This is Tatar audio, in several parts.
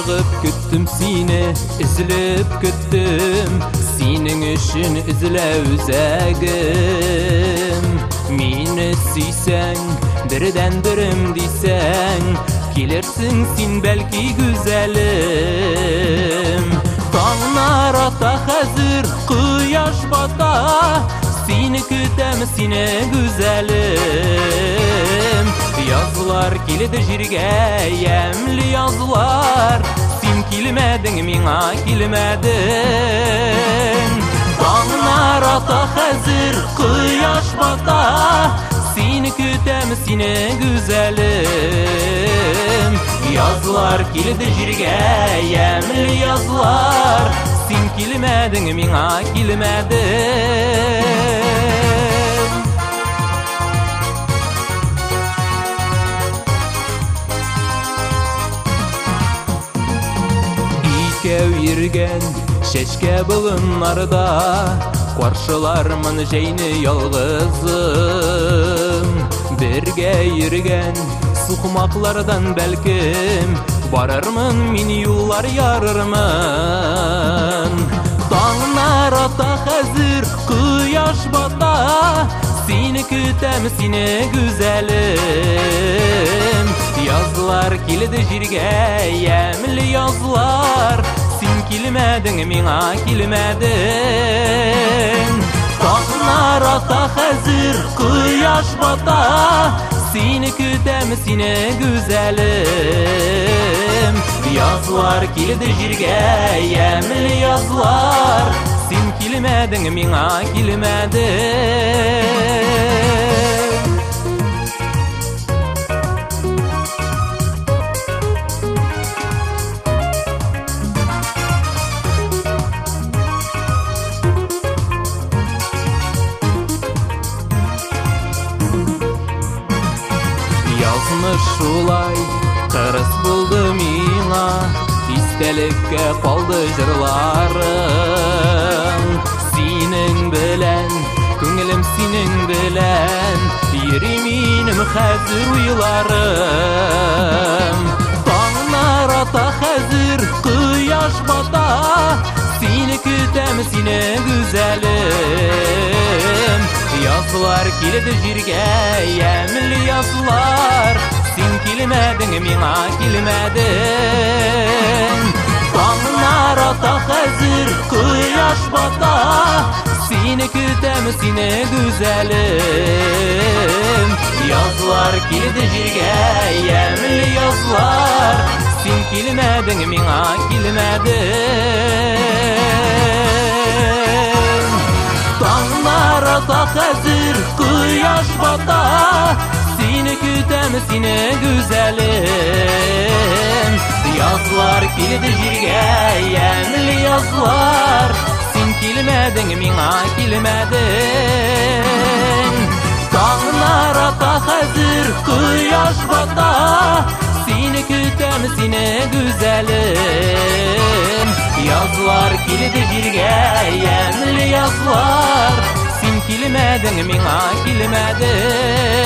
Зарыгып көттем сине, өзелеп көттем, Синең өчен өзелә үзәгем. Мине сөйсәң, бердән берем дисәң, Килерсең син бәлки гүзәлем. Таңнар ата хәзер, кояш бата, Сине көтәм, сине гүзәлем. Язлар килде җиргә, ямьле язлар, Син килмәдең миңа, килмәдең. Таңнар ата хәзер, кояш бата, Сине көтәм, сине гүзәлем. Язлар килде җиргә, ямьле язлар, Син килмәдең миңа, килмәдең. Икәү йөргән чәчкә болыннарда Каршылармын җәйне ялгызым. Бергә йөргән сукмаклардан бәлкем Барырмын мин юллар ярырмын. Таңнар ата хәзер, кояш бата, Сине көтәм, сине гүзәлем. Язлар килде җиргә, ямьле язлар, Син килмәдең миңа, килмәдең. Таңнар ата хәзер, кояш бата, Сине көтәм, сине гүзәлем. Язлар килде җиргә, ямьле язлар, Син килмәдең миңа, килмәдең. Язмыш шулай кырыс булды миңа, Истәлеккә калды җырларың. Синең белән, күңелем синең белән, Йөри минем хәзер уйларым. Таңнар ата хәзер, кояш бата, Сине көтәм, сине гүзәлем. Язлар килде җиргә, ямьле язлар, Син килмәдең миңа, килмәдең. Таңнар ата хәзер, кояш бата, Сине көтәм, сине гүзәлем. Язлар килде җиргә, ямьле язлар, Син килмәдең миңа, килмәдең. Таңнар ата хәзер, кояш бата, Сине көтәм, сине гүзәлем. Язлар килде җиргә, ямьле язлар, Син килмәдең миңа, килмәдең. Таңнар ата хәзер, кояш бата, Сине көтәм, сине гүзәлем. Язлар килде җиргә, ямьле язлар, Син килмәдең миңа, килмәдең.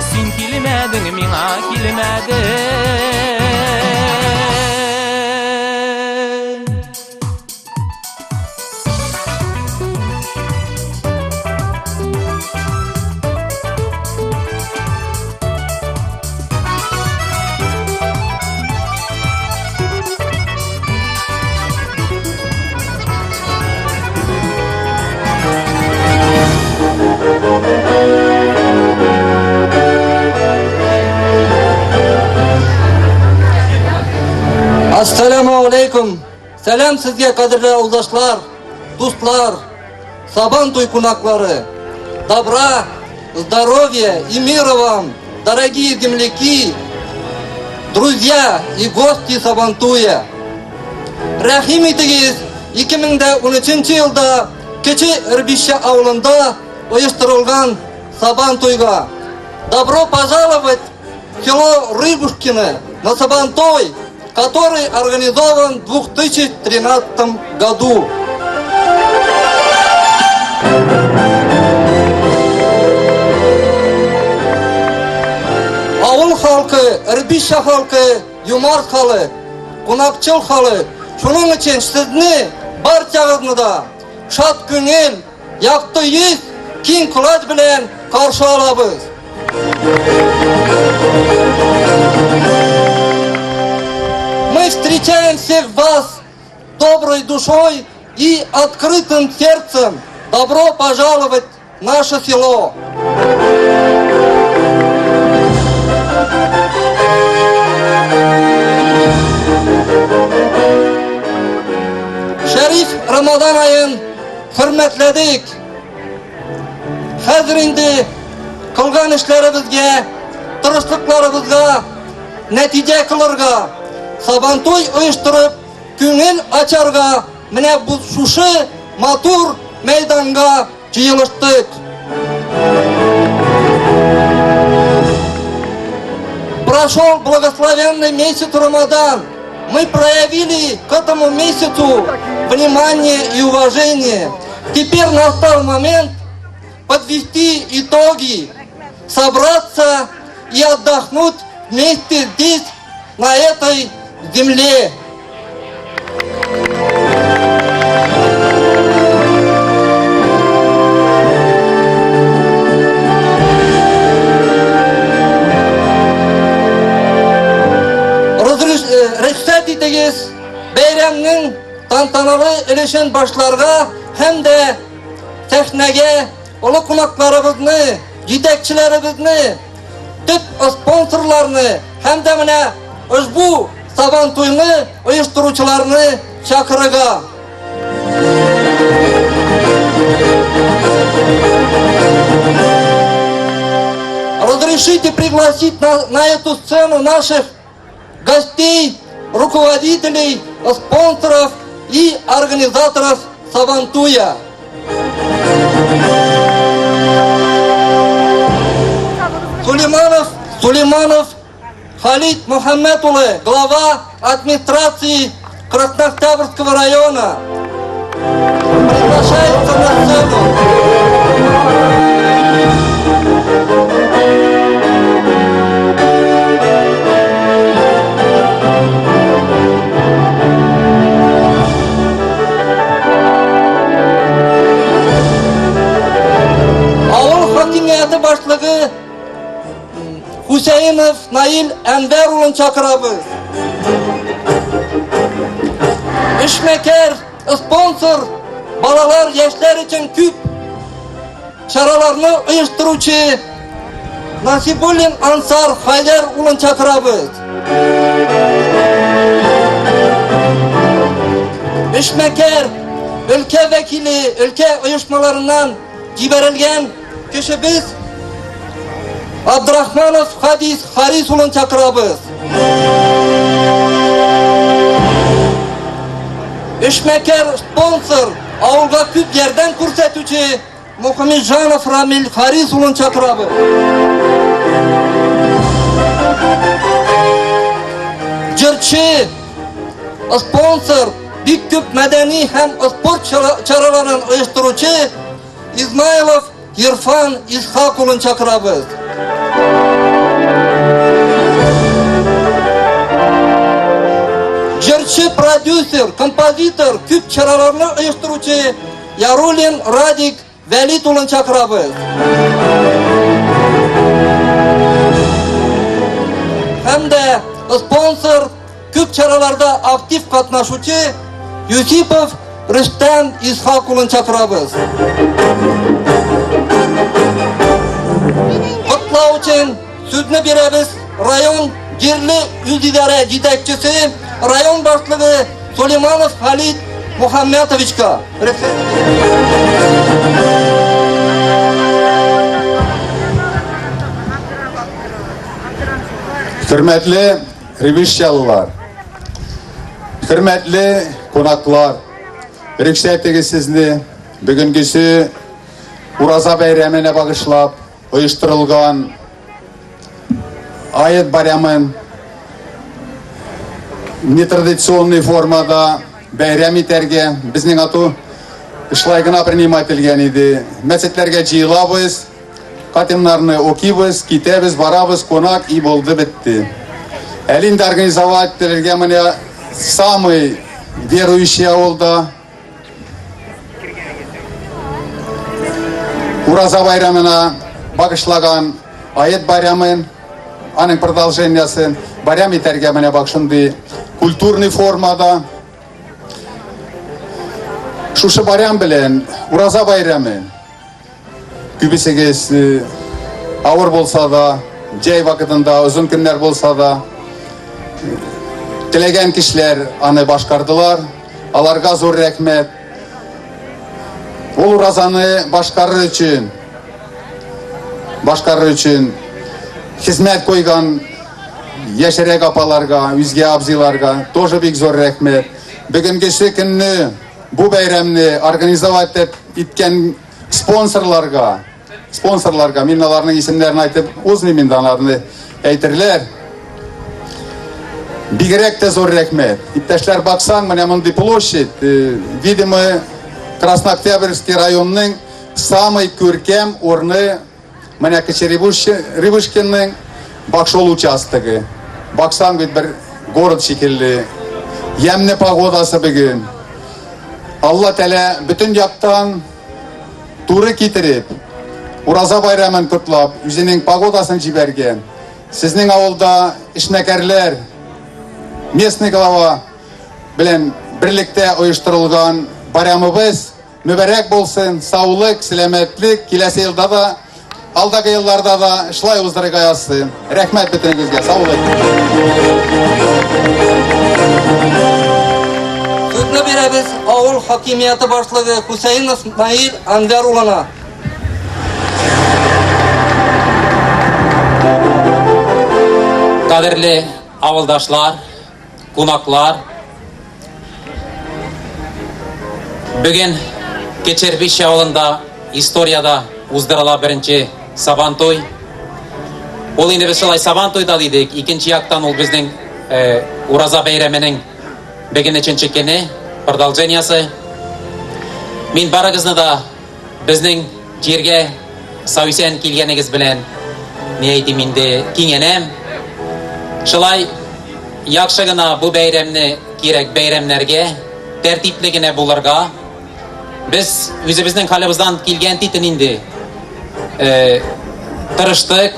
Син килмәдең миңа, килмәдең. Ассаламу алейкум. Сәлам сезгә, кадерле авылдашлар, дуслар, Сабан туй кунаклары. Добра, здоровья и мира вам, дорогие земляки, друзья и гости Сабантуя. Рәхим итегез, 2013 елда Кече Рбище авылында оештырылган Сабан туйга. Добро пожаловать в село Рыбушкино на Сабантой, который организован в 2013 году. Авыл халкы, Рбище халкы, юмарт халык. кунакчыл халык. Шуның өчен сезне барчагызны да шат күңел, якты йөз, киң колач белән каршы алабыз. Мы встречаем всех вас доброй душой и открытым сердцем. Добро пожаловать в наше село! Шәриф Рамадан аен хөрмәтләдек. Хәзер инде кылган эшләребезгә, тырышлыкларыбызга нәтиҗә кылырга, Сабантуй оештырып, күңел ачарга менә бу шушы матур мәйданга җыелыштык. Прошел благословенный месяц Рамадан. Мы проявили к этому месяцу внимание и уважение. Теперь настал момент подвести итоги, собраться и отдохнуть вместе здесь, на этой земле. Рөхсәт итегез, бәйрәмнең тантаналы өлешен башларга һәм дә сәхнәгә олы кунакларыбызны, җитәкчеләребезне, төп спонсорларны һәм дә менә ошбу Сабантуйны оештыручыларны чакырырга. Разрешите пригласить на эту сцену наших гостей, руководителей, спонсоров и организаторов Сабантуя. Сулейманов, Сулейманов Халид Мухаммед улы, глава администрации Краснооктябрьского района, приглашается на сцену. Авыл хакимияте башлыгы Хусейнов Наил Әнвәр улын чакырабыз. Эшмәкәр, спонсор, балалар, яшьләр өчен күп чараларны оештыручы Насибуллин Ансар Хайдәр улын чакырабыз. Эшмәкәр, өлкә вәкиле, өлкә оешмаларыннан җибәрелгән кешебез Абдрахманов Хадис Харис улын чакырабыз. Эшмәкәр, спонсор, авылга күп ярдәм күрсәтүче Мухамеджанов Рамил Харис улын чакырабыз. Җырчы, спонсор, бик күп мәдәни һәм спорт чараларын оештыручы Измайлов Ирфан Исхак улын чакырабыз. Җырчы, продюсер, композитор, күп чараларны оештыручы Яруллин Радик Вәлит улын чакырабыз. Һәм дә спонсор, күп чараларда актив катнашучы Юсипов Рөстәм Исхак улын чакырабыз. Котлау өчен сүзне бирәбез район җирле үзидарә җитәкчесе, район башлыгы Сулейманов Халид Мухаммедовичка. Хөрмәтле Ревизчалылар, хөрмәтле кунаклар, рөхсәтегез сезне бүгенгесе Ураза бәйрәменә багышлап оештырылган Ает байрамын нетрадиционный формада бәйрәм итәргә безнең ату шулай гына принимать ителгән иде. Мәчетләргә җыелабыз, хатимнарны укыйбыз, китәбез, барабыз, кунак и булды бетте. Әле инде организовать ителергә менә самый верующий авылда. Ураза байрамына багышлаган Ает байрамын, аның продолжениясын байрам итәргә менә бак шундый культурный формада. Шушы байрам белән Ураза байрамы күбесегез э, авыр булса да, җәй вакытында озын көннәр булса да, э, теләгән кешеләр аны башкардылар. Аларга зур рәхмәт. Ул уразаны башкарыр өчен башкарыр өчен хезмәт куйган яшьрәк апаларга, үзгә абзыйларга тоже бик зур рәхмәт. Бүгенгесе көнне бу бәйрәмне организовать иткән спонсорларга, спонсорларга, мин аларның исемнәрен әйтеп узмыйм инде, аларны әйтерләр. Бигрәк тә зур рәхмәт. Иптәшләр, баксаң, менә мондый площадь, э, видимо, Краснооктябрьский районның самый күркәм урыны менә Кече Рыбушкинның Бакшол участогы. Баксаң бит бер город шикелле. Ямьле погодасы бүген. Алла Тәгалә бөтен яктан туры китереп, Ураза байрамын котлап, үзенең погодасын җибәргән. Сезнең авылда эшмәкәрләр, местный глава белән берлектә оештырылган байрамыбыз мөбарәк булсын, саулык, сәламәтлек, киләсе елда да, алдагы елларда да шулай уздырырга язсын. Рәхмәт бөтенегезгә, саулык. Сүзне бирәбез авыл хакимияте башлыгы Хусәинов Наил Әнвәр улына. Кадерле авылдашлар, кунаклар, бүген Кечербиш авылында историядә уздырыла беренче Сабантуй. Ул инде без шулай Сабантуй да дидек. Икенче яктан ул безнең э, Ураза бәйрәменең бүген өченче көне, продолжениясе. Мин барыгызны да безнең җиргә сау-исән килгәнегез белән, ни әйтим инде, киңәнәм. Шулай яхшы гына бу бәйрәмне кирәк бәйрәмнәргә, тәртипле генә булырга. Без үзебезнең халыбыздан килгән титен инде э, тырыштык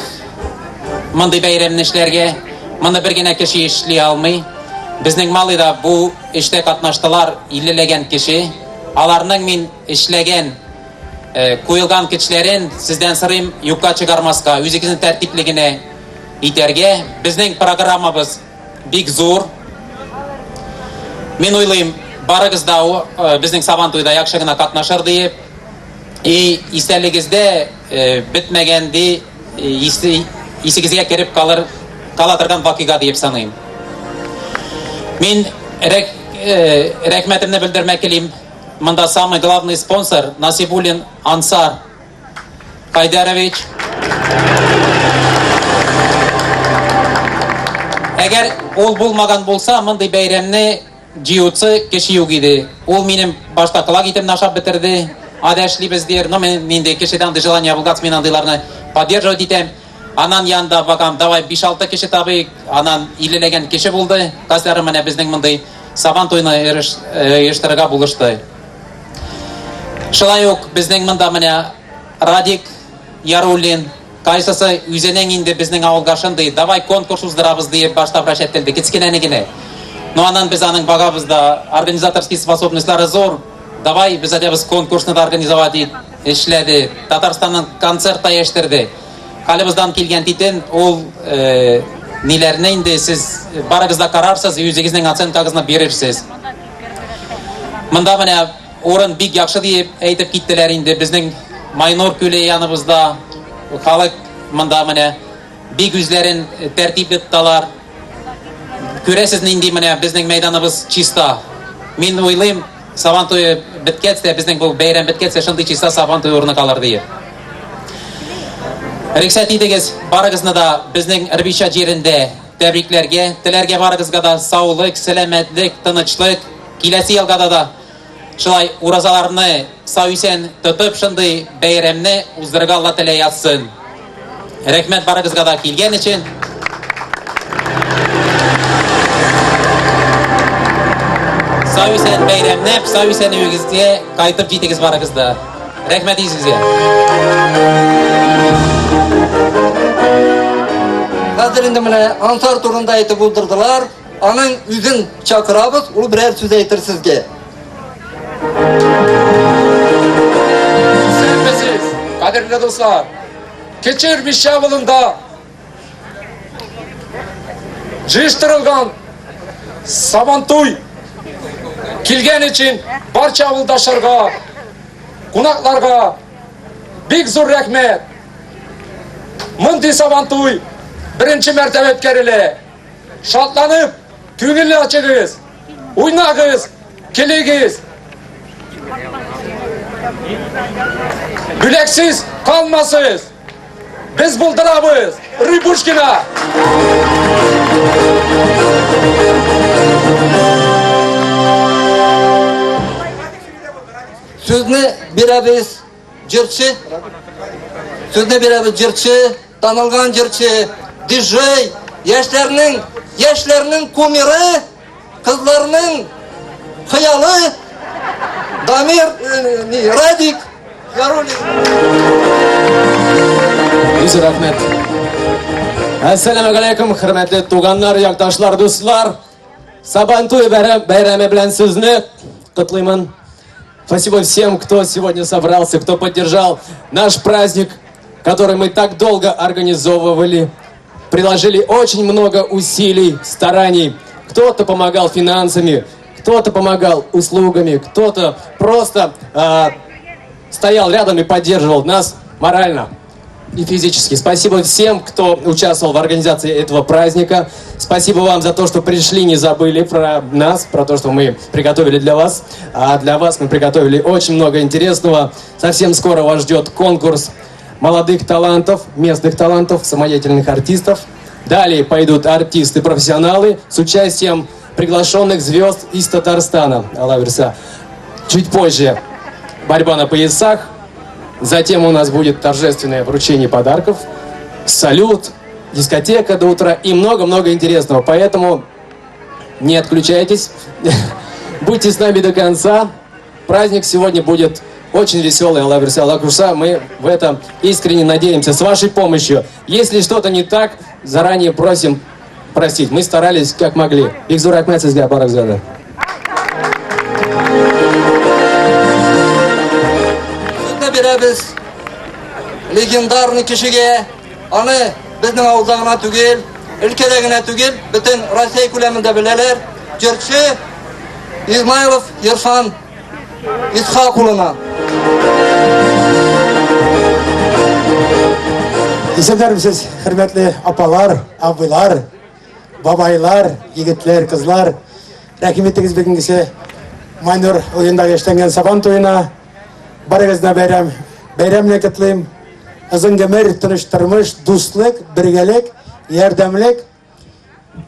мондый бәйрәмне эшләргә. Моны бер генә кеше эшли алмый. Безнең Малыйда бу эштә катнаштылар 50ләгән кеше. Аларның мин эшләгән, э, куелган көчләрен сездән сорыйм, юкка чыгармаска, үзегезне тәртипле генә итәргә. Безнең программабыз бик зур. Мин уйлыйм, барыгыз да э, безнең Сабан туйда яхшы гына катнашыр диеп. И истәлегездә э, бетмәгән ди, исегезгә кереп калыр, кала торган вакыйга диеп саныйм. Мин рәхмәтемне белдермәк телим. Монда самый главный спонсор Насибуллин Ансар Хайдарович. Әгәр ул булмаган булса, мондый бәйрәмне җыючы кеше юк иде. Ул минем башта колак итемне ашап бетерде. Ада эшлибез дир. Но мин инде кешедә андый желание булгач, мин андыйларны поддерживать итәм. Анан янында бакам, давай 5-6 кеше табыйк. Анан 50ләгән кеше булды. Кайсылары менә безнең мондый Сабан туйны оештырырга булышты. Шулай ук безнең монда менә Радик Яруллин, кайсысы үзенең инде безнең авылга шундый, давай конкурс уздырабыз диеп башта врач әйтелде, кечкенәне генә. Но аннан без аның багабыз да, организаторский способностьлары зур, давай без әйтәбез конкурсны да организовать ит, эшләде. Татарстанның концерт та яштерде. Халыбыздан килгән титен ул э, ниләрне инде сез барыгыз да карарсыз, үзегезнең оценкагызны бирерсез. Монда менә урын бик яхшы диеп әйтеп киттеләр инде. Безнең Майнур күле яныбызда халык монда менә бик үзләрен тәртипле тоталар. Күрәсез нинди менә безнең мәйданыбыз чиста. Мин уйлыйм, Сабан туе беткәч тә, безнең бу бәйрәм беткәч тә, шундый чиста Сабан туе урыны калыр диеп. Рөхсәт итегез, барыгызны да безнең Рбиша җирендә тәбрикләргә, теләргә барыгызга да саулык, сәламәтлек, тынычлык, киләсе елга да да шулай уразаларны сау-исән тотып, шундый бәйрәмне уздырырга Алла теләй язсын. Рәхмәт барыгызга да килгән өчен. Сау-исән бәйрәмнәп, сау-исән өегезгә кайтып җитегез барыгыз да. Рәхмәт сезгә. Хәзер инде менә Ансар турында әйтеп булдырдылар. Аның үзен чакырабыз, ул берәр сүз әйтер сезгә. Исәнмесез, кадерле дуслар. Кече Ирбиш авылында җыештырылган Сабантуй килгән өчен барча авылдашларга, кунакларга бик зур рәхмәт. Мондый Сабантуй беренче мәртәбә үткәрелә. Шатланып, күңелне ачыгыз, уйнагыз, килегез. Бүләксез калмасыз. Без булдырабыз! Рыбушкина! Сүзне бирәбез җырчы. Сүзне бирәбез җырчы, танылган җырчы, диджей, яшьләрнең, яшьләрнең кумиры, кызларның хыялы Дамир, э, Радик Яруллин. Бик рәхмәт. Әссәламу алейкум, хөрмәтле туганнар, якташлар, дуслар. Сабантуй бәйрәме белән сезне котлыймын. Спасибо всем, кто сегодня собрался, кто поддержал наш праздник, который мы так долго организовывали. Приложили очень много усилий, стараний. Кто-то помогал финансами, кто-то помогал услугами, кто-то просто стоял рядом и поддерживал нас морально и физически. Спасибо всем, кто участвовал в организации этого праздника. Спасибо вам за то, что пришли, не забыли про нас, про то, что мы приготовили для вас. А для вас мы приготовили очень много интересного. Совсем скоро вас ждет конкурс молодых талантов, местных талантов, самодеятельных артистов. Далее пойдут артисты-профессионалы с участием приглашенных звезд из Татарстана. Алла бирсә. Чуть позже борьба на поясах. Затем у нас будет торжественное вручение подарков, салют, дискотека до утра и много-много интересного. Поэтому не отключайтесь, будьте с нами до конца. Праздник сегодня будет очень веселый, Алла бирсә, Алла кушса. Мы в этом искренне надеемся. С вашей помощью. Если что-то не так, заранее просим простить. Мы старались как могли. Бик зур рәхмәт сезгә, барыгызга. Сүзне бирәбез легендарный кешегә. Аны безнең авылда гына түгел, өлкәдә генә түгел, бөтен Россия күләмендә беләләр. Җырчы Измайлов Ирфан Исхак улына. Исәннәрмесез, хөрмәтле апалар, абыйлар, бабайлар, егетләр, кызлар. Рәхим итегез бүгенгесе Майнур уенда эшләнгән Сабан туена. Барыгызны бәйрәм, бәйрәм белән котлыйм. Озын гомер, тыныч тормыш, дуслык, бергәлек, ярдәмлек.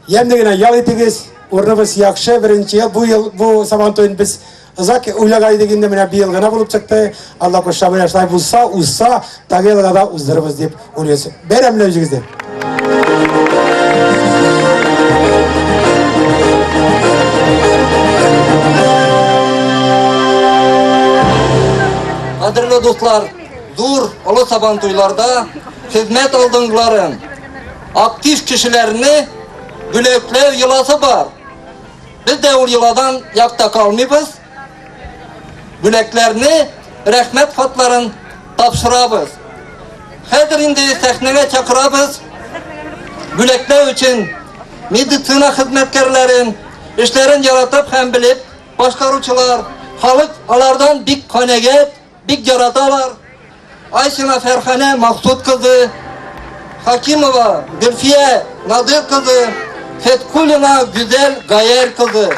Ямьле генә ял итегез. Урыныбыз яхшы. Беренче ел, бу ел бу Сабан туен без озак уйлаган идек инде, менә быел гына булып чыкты. Алла кушса, менә шулай булса, узса, тагы елга да уздырырбыз дип уйлыйбыз. Бәйрәм белән үзегезне. Кадерле дуслар, зур олы сабан туйларда хезмәт алдынгыларын, актив кешеләрне бүләкләү йоласы бар. Без дә ул йоладан якта калмыйбыз. Бүләкләрне, рәхмәт хатларын тапшырабыз. Хәзер инде сәхнәгә чакырабыз. Бүләкләү өчен медицина хезмәткәрләрен, эшләрен яратып һәм белеп башкаручылар, халык алардан бик канәгать, бик яраталар. Айсина Фәрханә Максут кызы, Хакимова Гөлфия Надыр кызы, Феткулина Гүзәл Гаярь кызы.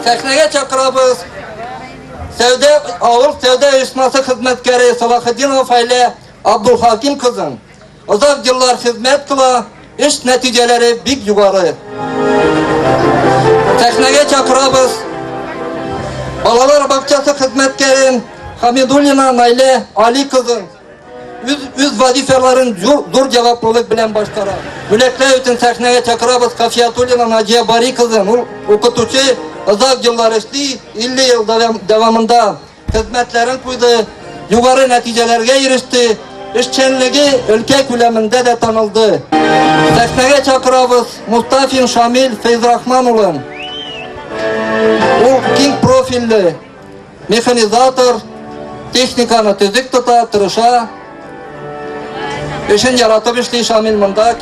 Сәхнәгә чакырабыз Сәүдә авыл сәүдә оешмасы хезмәткәре Салахетдинова Файлә Абдулхаким кызын. Озак еллар хезмәт кыла, эш нәтиҗәләре бик югары. Сәхнәгә чакырабыз балалар бакчасы хезмәткәрен Хамидуллина Найлә Али кызын. Үз, үз вазифаларын зур, зур җаваплылык белән башкара. Бүләкләү өчен сәхнәгә чакырабыз Кафиятуллина Наҗия Бари кызын. Ул укытучы, озак еллар эшли, 50 ел дәвамында хезмәтләрен куйды, югары нәтиҗәләргә иреште, эшчәнлеге өлкә күләмендә дә танылды. Сәхнәгә чакырабыз Мустафин Шамил Фәйзрахман улын. Ул киң профильле Механизатор техниканы төзек тота, тырыша. Эшен яратып эшли Шамил монда.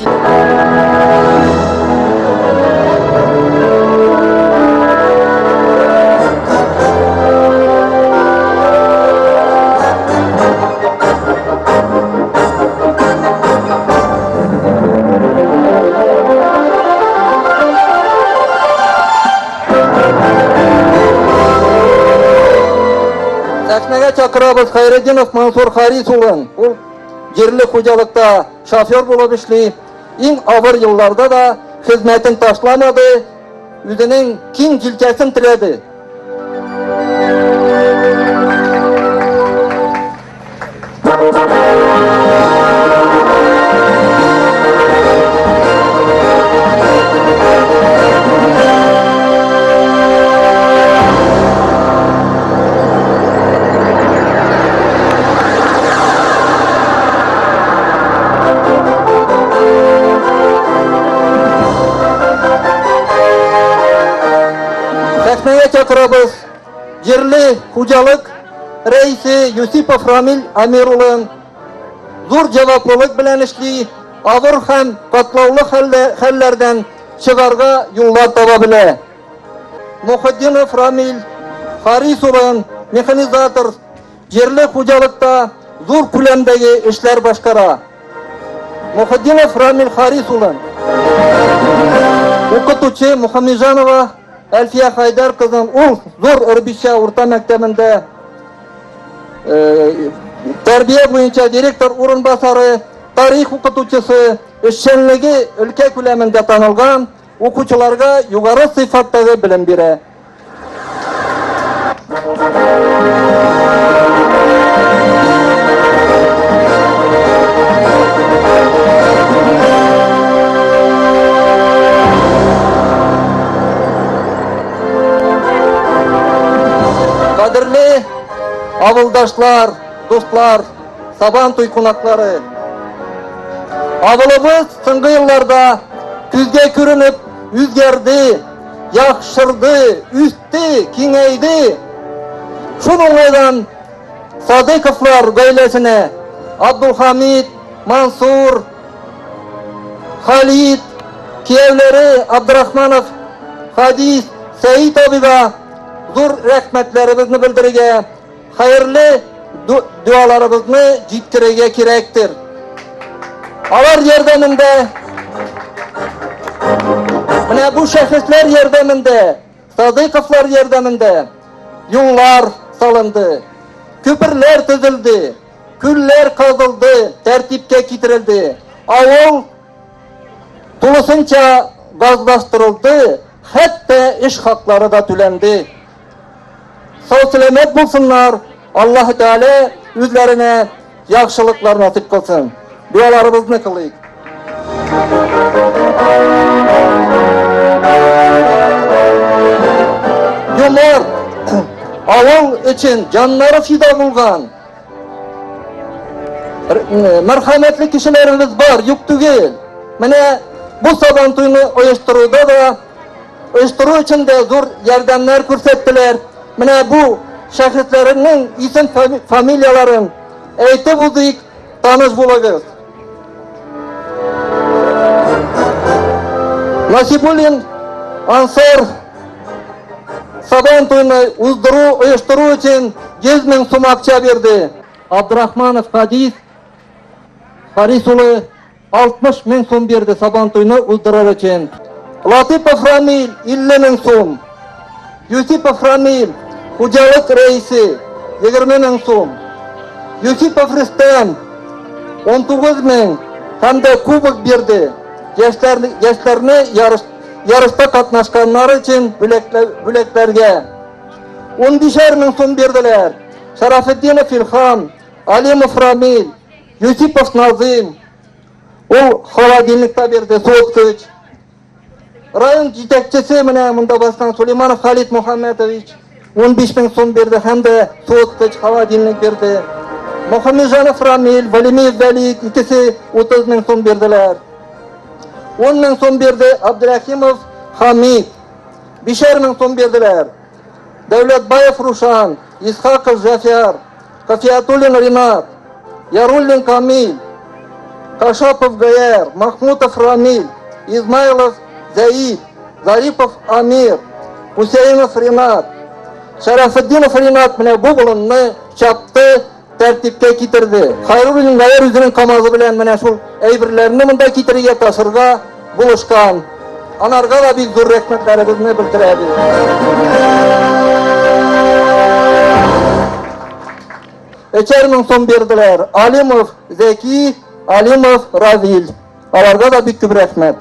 Сәхнәгә чакырабыз Хайретдинов Мансур Харис улын. Ул җирле хуҗалыкта шофер булып эшли. Иң авыр елларда да хезмәтен ташламады, үзенең киң җилкәсен теләде. Сәхнәгә чакырабыз Җирле хуҗалык рәисе Юсипов Рамил Амир улын зур җаваплылык белән эшли, авыр һәм катлаулы хәлләрдән чыгарга юллар таба белә. Мөхетдинов Рамил Харис улын механизатор, җирле хуҗалыкта зур күләмдәге эшләр башкара. Мөхетдинов Рамил Харис улын укытучы Мухаммеджанова Әлфия Хайдар кызын ул Зур Рбишча урта мәктәбендә э, тәрбия буенча директор урынбасары, тарих укытучысы, эшчәнлеге өлкә күләмендә танылган, укучыларга югары сыйфаттагы белем бирә. Кадерле авылдашлар, дуслар, Сабан туй кунаклары. Авылыбыз соңгы елларда күзгә күренеп үзгәрде, яхшырды, үсте, киңәйде. Шул уңайдан Садыковлар гаиләсенә Абдулхамид, Мансур, Халид, кияүләре Абдрахманов Хадис, Сәид абыйга зур рәхмәтләребезне белдерергә, хәерле дуаларыбызны җиткерергә кирәктер. Алар ярдәмендә менә бу шәхесләр ярдәмендә, Садыковлар ярдәмендә юллар салынды, күперләр төзелде, Күлләр казылды, тәртипкә китерелде. Авыл тулысынча газлаштырылды, хәтта эш хаклары да түләнде. Сау-сәламәт булсыннар, Аллаһ Тәгалә үзләренә яхшылыклар насыйп кылсын. Дуаларыбызны кылыйк. Юмарт, авыл өчен җаннары фида булган Мәрхәмәтле кешеләребез бар, юк түгел. Менә бу сабан туйны оештыруда да, оештыру өчен дә зур ярдәмнәр күрсәттеләр. Менә бу шәхесләрнең исем фамилияләрен әйтеп узыйк, таныш булыгыз. Насибуллин Ансар Сабан туйны уздыру, оештыру өчен 100 мең сум акча бирде. Абдрахманов Хадис Харис улы 60 мең сум бирде Сабан туйны уздырыр өчен. Латыпов Рамил 50 мең сум. Юсипов Рамил, хуҗалык рәисе, 20 мең сум. Юсипов Рөстәм, 19 мең һәм дә кубок бирде. Яшьләр, яшьләрне ярыш, ярышта катнашканнар өчен бүләкләргә. 15 мең сум бирделәр. Шарафетдинов Илхам, Алимов Рамил, Юсипов Назым. Ул холодильникта бирде, суыткыч. Район җитәкчесе менә монда баскан Сулейманов Халид Мухаммедович 15 мең сум бирде һәм дә суыткыч, холодильник бирде. Мухаммеджанов Рамил, Валимиев Вәлид икесе 30 мең сум бирделәр. 10 мең сум бирде Абдрахимов Хамид. 5 мең сум бирделәр. Дәүләтбаев Рушан, Исхаков Зафяр, Кафиатуллин Ринат, Яруллин Камил, Кашапов Гаяр, Махмутов Рамиль, Измайлов Заид, Зарипов Амир, Хусейнов Ринат, Шарафетдинов Ринат менә бу болынны чапты, тәртипкә китерде. Хайруллин Гаяр үзенең КАМАЗы белән менә шул әйберләрне монда китерергә, ташырга булышкан. Анарга да бик зур рәхмәтләребезне белдерәбез. Өчәр мең сум бирделәр. Алимов Зәки, Алимов Равил. Аларга да бик күп рәхмәт.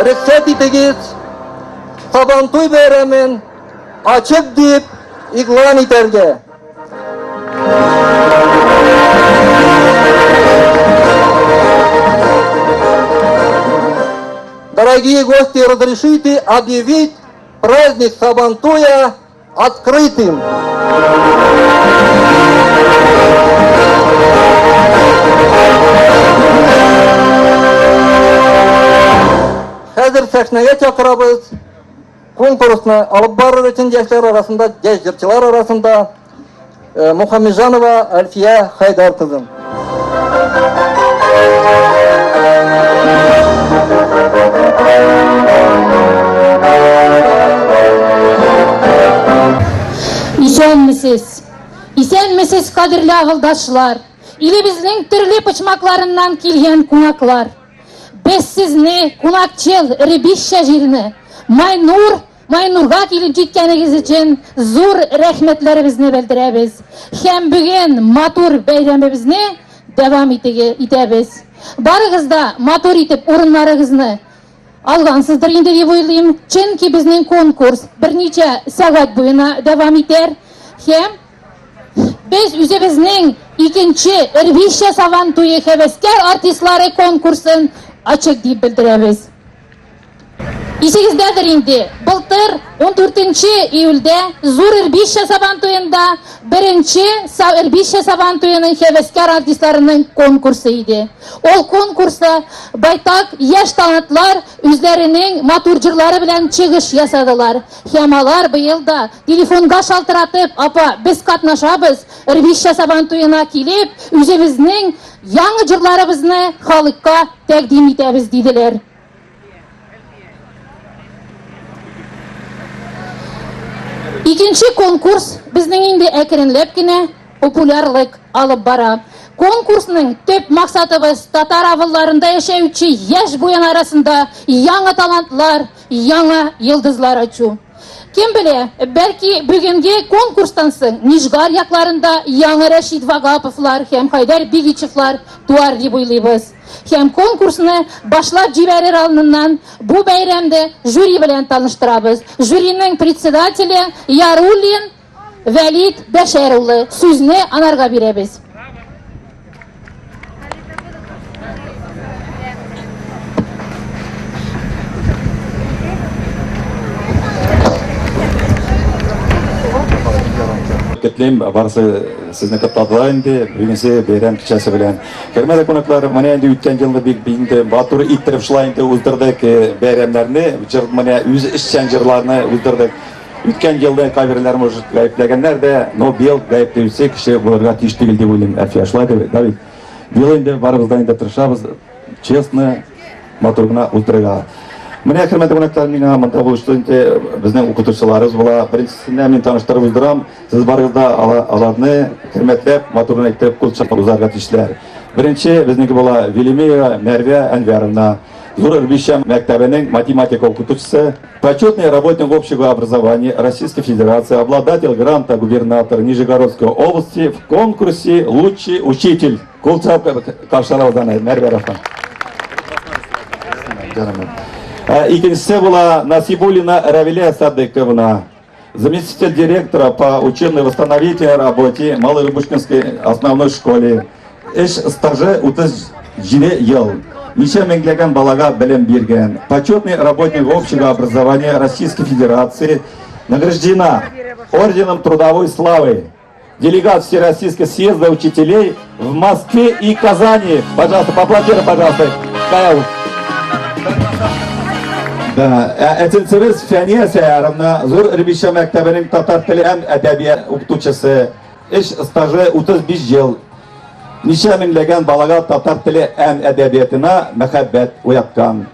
Рөхсәт итегез, Сабантуй бәйрәмен ачык дип игълан итәргә. Дорогие гости, разрешите объявить праздник Сабантуя открытым. Хәзер сәхнәгә чакырабыз. Конкурсны алып барыр өчен яшьләр арасында, яшь җырчылар арасында э, Мухаммеджанова Альфия Хайдар кызын. Исәнмесез! Исәнмесез, кадерле авылдашлар! Илебезнең төрле почмакларыннан килгән кунаклар! Без сезне, кунакчыл Ребища җиренә, Майнур, Майнурга килеп җиткәнегез өчен зур рәхмәтләребезне белдерәбез. Һәм бүген матур бәйрәмебезне дәвам итәбез. Барыгыз да матур итеп урыннарыгызны алгансыздыр инде дип уйлыйм, чөнки безнең конкурс берничә сәгать буена дәвам итәр. Һәм Без үзебезнең икенче Рвища Сабан туе һәвәскәр артистлары конкурсын ачык дип белдерәбез. Исегездәдер инде, былтыр 14 июльдә Зур Рбища Сабан туенда беренче Рбища Сабан туеның һәвәскәр артистларының конкурсы иде. Ул конкурста байтак яшь талантлар үзләренең матур җырлары белән чыгыш ясадылар. Һәм алар быел да телефонга шалтыратып, апа, без катнашабыз, Рвища Сабан туена килеп, үзебезнең яңа җырларыбызны халыкка тәкъдим итәбез, диделәр. Икенче конкурс безнең инде әкренләп кенә популярлык алып бара. Конкурсның төп максатыбыз татар авылларында яшәүче яшь буын арасында яңа талантлар, яңа йолдызлар ачу. Кем белә, бәлки бүгенге конкурстан соң Нижгар якларында яңа Рәшит Вагаповлар һәм Хайдар Бигичевлар туар дип уйлыйбыз. Һәм конкурсны башлап җибәрер алдыннан бу бәйрәмдә жюри белән таныштырабыз. Жюриның председателе Яруллин Вәлид Бәшәр улы. Сүзне анарга бирәбез. Котлыйм, барысы сезне котладылар инде бүгенге бәйрәм кичәсе белән. Хөрмәтле кунаклар, менә инде үткән елны бик инде матур иттереп шулай инде уздырдык э, бәйрәмнәрне, җыр менә үз эшчән җырларны уздырдык. Үткән елда кайберләр может гаепләгәннәр дә, но быел гаепләүче кеше булырга тиеш түгел дип уйлыйм. Әлфия, шулай да да бит? Быел инде барыбыз да инде тырышабыз, честно, матур гына уздырырга. Менә хөрмәтле кунаклар, миңа монда булышты инде безнең укытучыларыбыз була. Беренчесенә мин таныштырып уздырам. Сез барыгыз да аларны хөрмәтләп, матур гына итеп кул чабып узарга тиешләр. Беренче безнеке була Велимеева Мәрвә Әнвәровна. Зур Рбища мәктәбенең математика укытучысы, почетный работник общего образования Российской Федерации, обладатель гранта губернатора Нижегородской области в конкурсе «Лучший учитель». Кул чабып каршы алабыз аны, Мәрвә апа. Икенчесе була Насибуллина Равиля Садыковна, заместитель директора по учебно-восстановительной работе Малой Рыбушкинской основной школе. Эш стажы 37 ел. Ничә меңләгән балага белем биргән. Почетный работник общего образования Российской Федерации, награждена орденом трудовой славы. Делегат Всероссийского съезда учителей в Москве и Казани. Пожалуйста, поаплодируем, пожалуйста. Кайл. Да, өченчебез Фәния Сәяровна, Зур Рбишча мәктәбенең татар теле һәм әдәбият укытучысы. Эш стажы 35 ел. Ничә меңләгән балага татар теле һәм әдәбиятына мәхәббәт уяткан.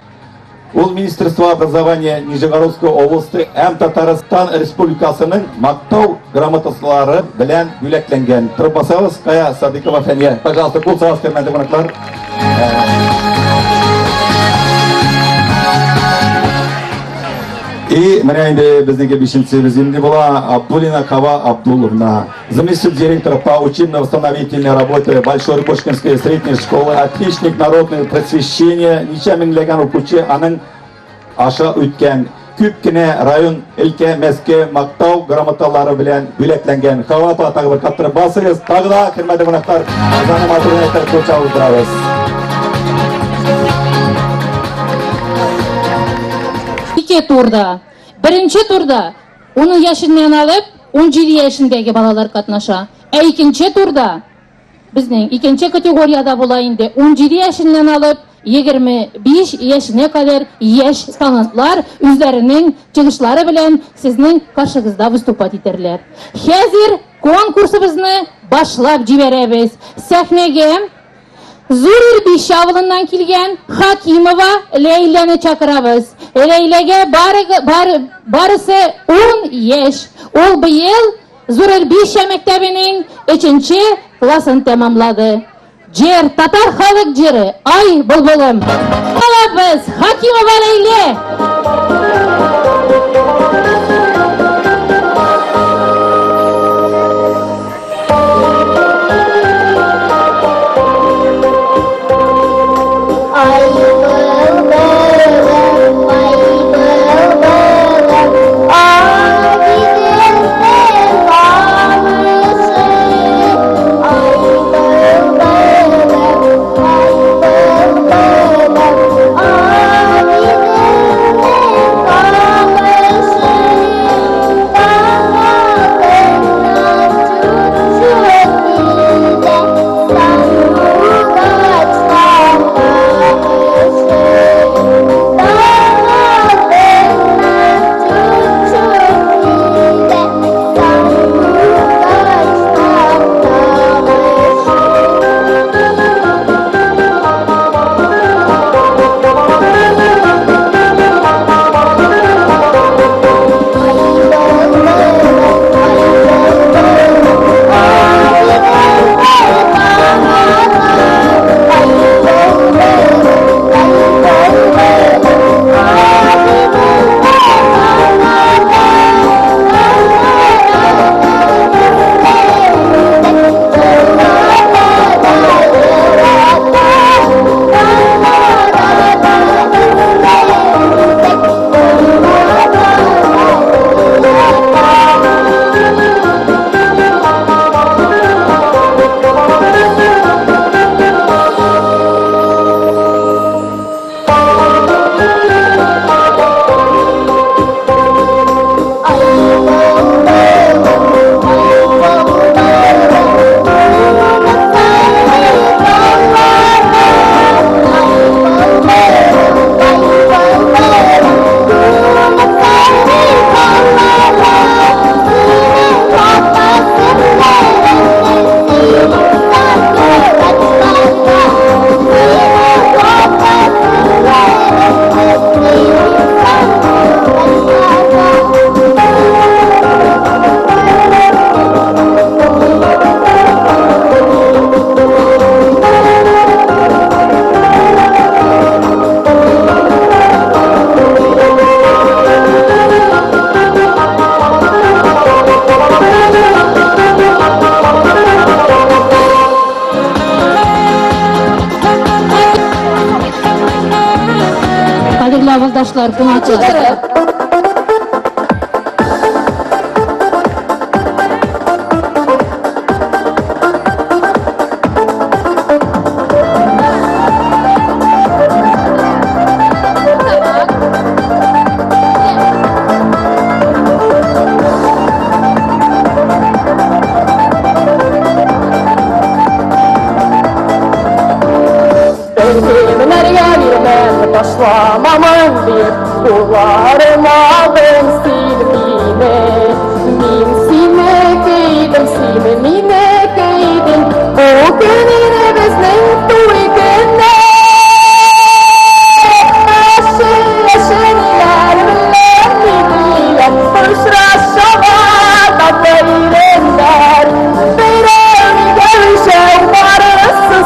Ул Министерство образования Нижегородской области һәм Татарстан Республикасының мактау грамоталары белән бүләкләнгән. Торып басабыз, Кая Садыкова Фәния. Пожалуйста, кул чабабыз, хөрмәтле кунаклар. И менә инде безнеке бишенчебез инде була Абдуллина Хава Абдулловна, заместитель директора по учебно-восстановительной работе Большой Рыбушкинской средней школы, отличник народного просвещения, ничә меңләгән укучы аның аша үткән. Күп кенә район, өлкә, Мәскәү мактау грамоталары белән бүләкләнгән. Хава апа, тагы бер кат торып басыгыз. Тагы да, хөрмәтле кунаклар, аны матур итеп кул чабып. Ике турда. Беренче турда 10 яшеннән алып 17 яшендәге балалар катнаша. Ә икенче турда безнең икенче категориядә була инде 17 яшеннән алып 25 яшенә кадәр яшь талантлар үзләренең чыгышлары белән сезнең каршыгызда выступать итәрләр. Хәзер конкурсыбызны башлап җибәрәбез. Сәхнәгә Зур Ирбиш авылыннан килгән Хакимова Ләйләне чакырабыз. Ләйләгә барысы 10 яшь. Ул быел Зур Ирбиш мәктәбенең 3 классын тәмамлады. Җыр, татар халык җыры, Ай былбылым. Алабыз, Хакимова Ләйлә. Ай былбылым, ай былбылым, Агиделнең тамчысы. Ай былбылым, ай былбылым, Агиделнең. Алар кунаклар. Ташламамын дип, кулларым алдың син мине. Мин сине көйдем, син мине көйдең. Бу көн безнең туй көне. Яшел белән милиләр, очрашалар татлы иреннәр. Берәү икәү барысы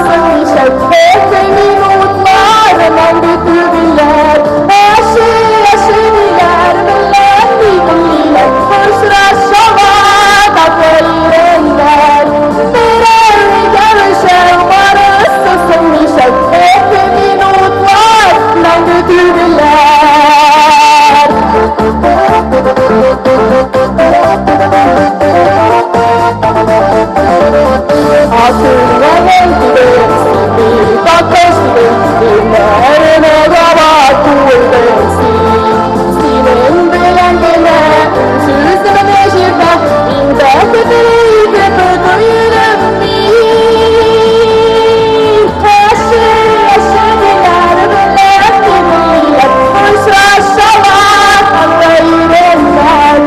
ишәү, эте минутлар мәңге түгелләр. Яшел белән милиләр, очрашалар татлы иреннәр. Берәү икәү барысы ишәү, эте минутлар мәңге түгелләр. Атыңа килдем, сине bakıştım, dinlerine kabat koydum син. Синең белән генә сүземне җирдә мин бәхетле итеп тойдым мин. Яшел, яшелләр белән күңелләр очрашалар татлы иреннәр.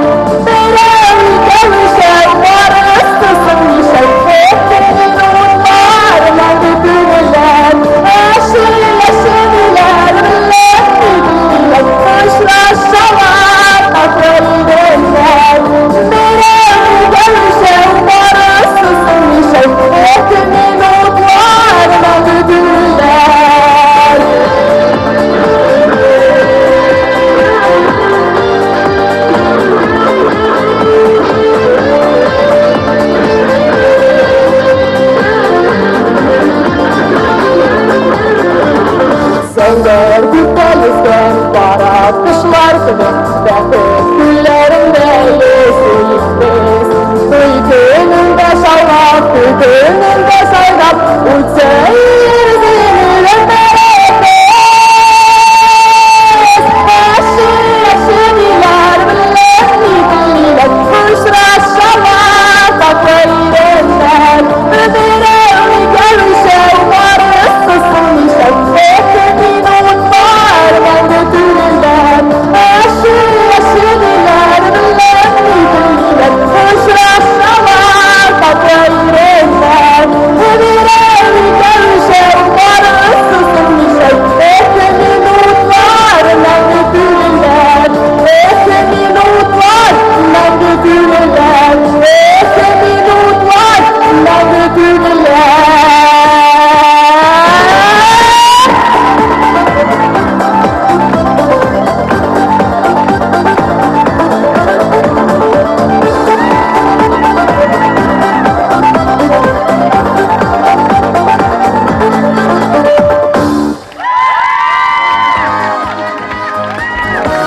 Берәү икәү өчәү барысы соң ишәү, эте минутлар мәңге түгелләр. Яшел, яшелләр белән күңелләр очрашалар татлы иреннәр. Берәү икәү өчәү барысы соң ишәү, эте минутлар мәңге түгелләр. Зәңгәр күктә йөзгән кара кошлар кебек, бәхет күлләрендә йөзик без. Туй көнендә шаулап, туй көнендә сайрап, үтсә ирзиләр бәрәбез. Яшел, яшелләр белән милиләр, очрашалар татлы иреннәр. Берәү икәү өчәү, барысы соң ишәү, эте минутлар мәңге түгелләр. Яшел, яшелләр белән милиләр, очрашалар татлы иреннәр. Берәү икәү өчәү, барысы соң ишәү, эте минутлар мәңге түгелләр. Эте минутлар мәңге түгелләр. Эте минутлар мәңге түгелләр.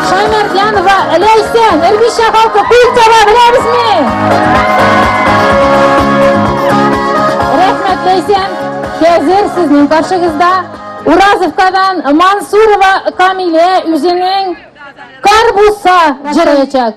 Шаймардянова Ләйсән, Рбишә халкы кул таба беләбезме? Рәхмәт, Ләйсән. Хәзер сезнең каршыгызда Уразовкадан Мансурова Камилә үзенең Карбуса җырлаячак.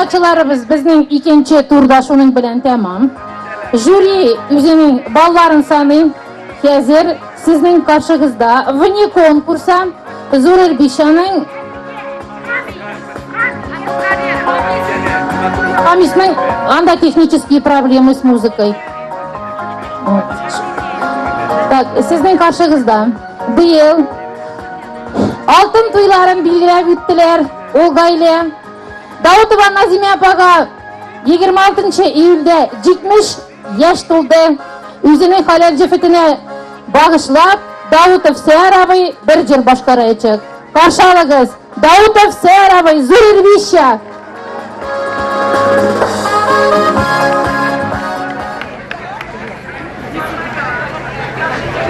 Иштиракчыларыбыз безнең икенче турда шуның белән тәмам. Жюри үзенең балларын саный. Хәзер сезнең каршыгызда вне конкурса Зур Ирбишаның Хамисның анда технические проблемы с музыкой. Вот. Так, сезнең каршыгызда быел алтын туйларын билгеләп үттеләр ул гаилә. Даутова Назимә апага 26 июльдә 70 яшь тулды. Үзенең хәләл җефетенә багышлап, Даутов Сәяр абый бер җыр башкараячак. Каршы алыгыз, Даутов Сәяр абый, Зур Ирбища!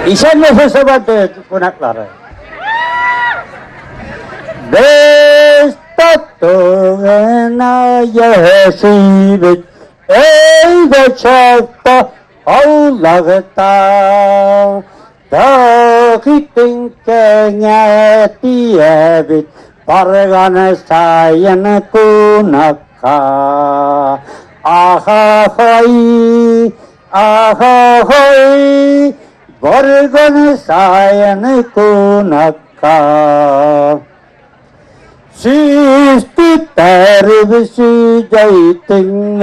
Исәнмесез, Сабантуй кунаклары. Без тату гына яшибез, өйдә чакта аулагта. Тәүхидтең кеңә тиябез, барган саен кунакка. Ахахай, ахахай, барган саен кунакка. Сүз түтәрбез сөйдәйтең,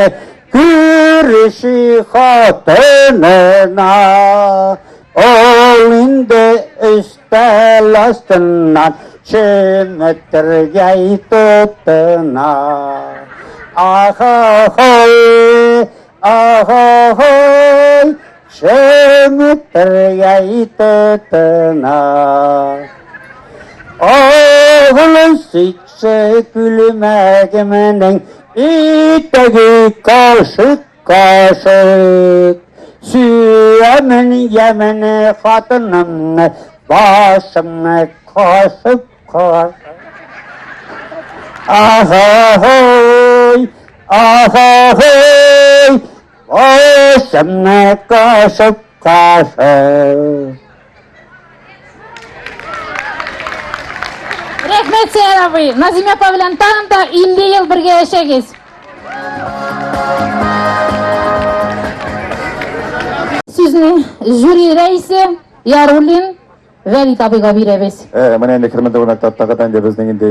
күрше хатынына. Ул инде өстәл астыннан чеметергә тотына. Ахахай, ахахай, чеметергә тотына. Оглы сөйтсе күлмәгемнең итәге кашык кашык. Сөямен ямен хатынымны, башымны кашып кашык. Ахахой, ахахой, башымны кашып кашык. Рәхмәт, Сәяр абый. Назимә апа белән тагын да 50 ел бергә яшәгез. Сүзне жюри рәисе Яруллин Вәлит абыйга бирәбез. Э, менә инде хөрмәтле кунаклар, тагы да инде безнең инде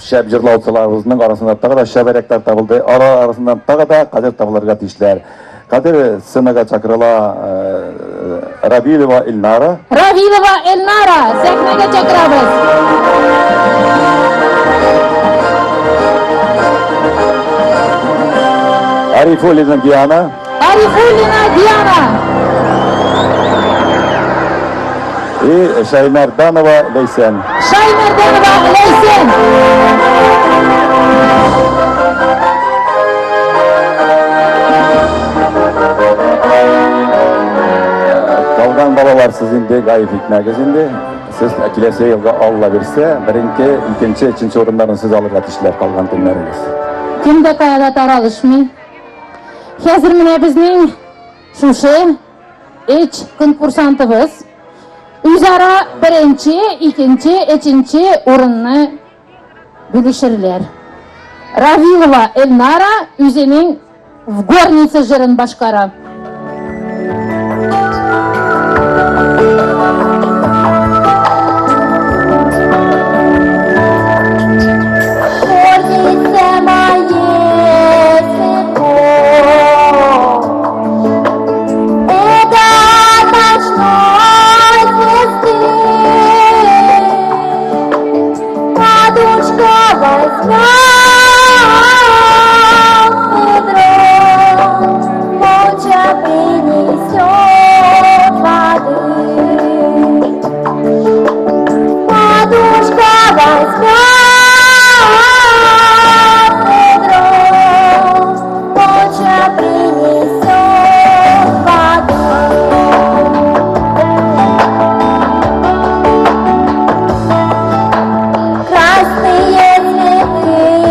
шәп җырлаучыларыбызның арасында тагы да шәбәрәкләр табылды. Ара арасыннан тагы да кадер табылырга тиешләр. Хәзер сценага чакырыла Равилова Эльнара. Равилова Эльнара, сәхнәгә чакырабыз. Арифуллина Диана. Арифуллина Диана. И Шаймарданова Ләйсән. Шаймарданова Ләйсән. Калган балалар сез инде гаеп итмәгез инде. Сез киләсе елга Алла бирсә, беренче, икенче, өченче урыннарны сез алырга тиешләр калган көннәрегез. Кем дә кая да таралышмый. Хәзер менә безнең шушы өч конкурсантыбыз үзара беренче, икенче, өченче урынны бүлешерләр. Равилова Эльнара үзенең В горнице җырын башкара. Красные цветы.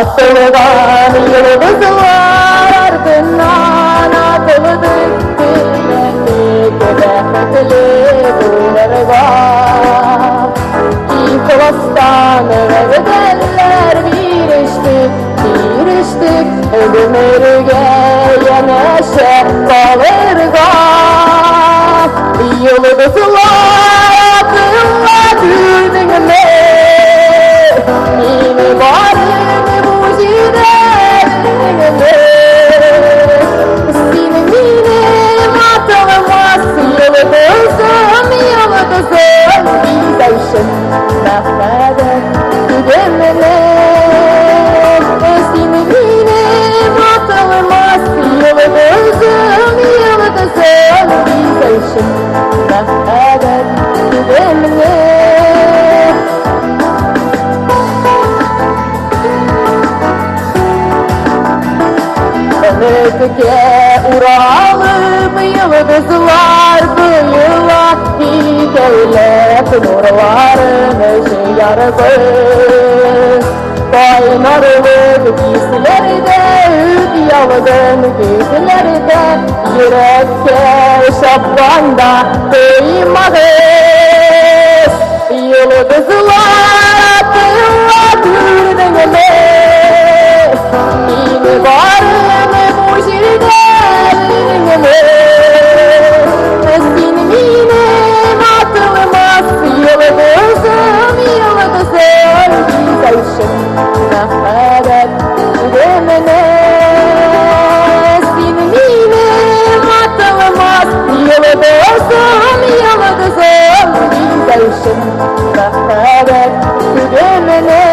Asılgan yıldızlar ardından atıldık bilmedik бәхетле булырга. İhlastan вәгъдәләр бирештек, бирештек гомергә янәшә калырга. Йолдызлар атыла күрдеңме? Мин барым бу җирдә белдеңме? Син минем атылмас йолдызым, йолдызым, бизәүчем, мәхәббәт түгелмени? Син минем атылмас йолдызым, йолдызым, бизәүчем, мәхәббәт түгелмени? Өметкә уралып йолдызлар быела, икәүләп нурларын җыярбыз. Кайнарлык хисләрдә үт ялгын күзләрдә, йөрәккә шапканда тоймагыз. Йолдызлар атыла күрдеңме? Мин барым бу җирдә белдеңме? Син минем атылмас йолдызым, йолдызым, бизәүчем, мәхәббәт түгелмени? Син минем атылмас йолдызым, йолдызым, бизәүчем, мәхәббәт түгелмени?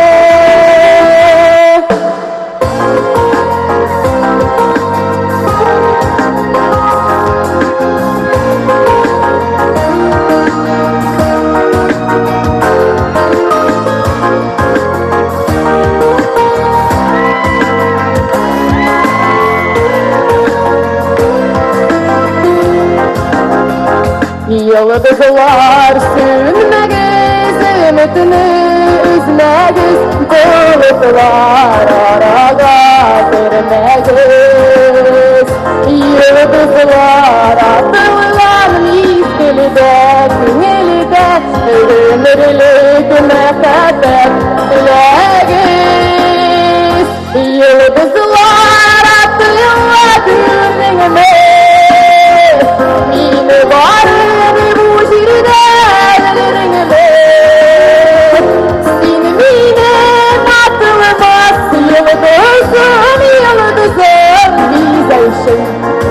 Йолдызлар сүнмәгез, өметне өзмәгез, болытлар арага кермәгез. Йолдызлар атылган мизгелдә, күңелдә гомерлек мәхәббәт теләгез. Йолдызлар атыла күрдеңме? Мин барым бу җирдә белдеңме? Син минем атылмас йолдызым, йолдызым, бизәүчем,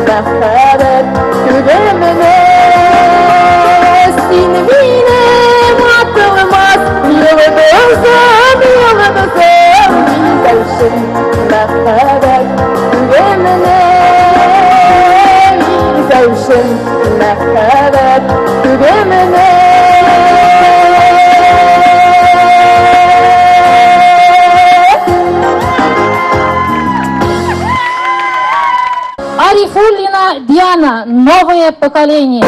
мәхәббәт түгелмени? Син минем атылмас йолдызым, йолдызым, бизәүчем, мәхәббәт түгелмени? Бизәүчем, мәхәббәт түгелмени? Арифуллина Диана, новое поколение.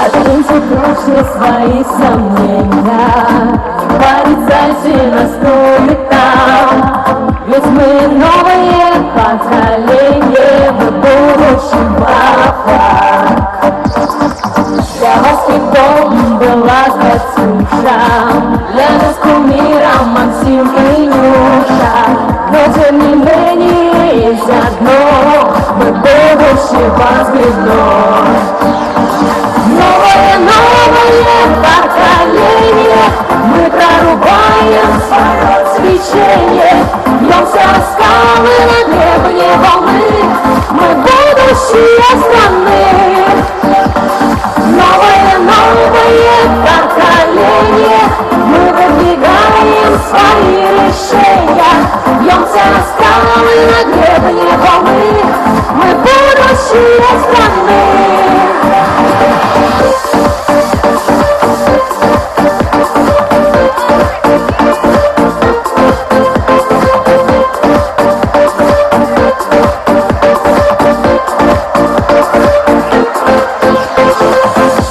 Откиньте прочь все свои сомнения, порицайте нас тут и там. Ведь мы новое поколение, мы будущий папа. Для вас хитом была Катюша, для нас кумиром Максим и Нюша. Но тем не менее есть одно, мы будущее возгребно. Новое, новое поколение, мы прорубаем свое свечение, бьемся о скалы на гребне волны, мы будущее страны. Новое, новое поколение, мы выдвигаем свои решения, бьемся о скалы. на гребне волны, мы будущее страны.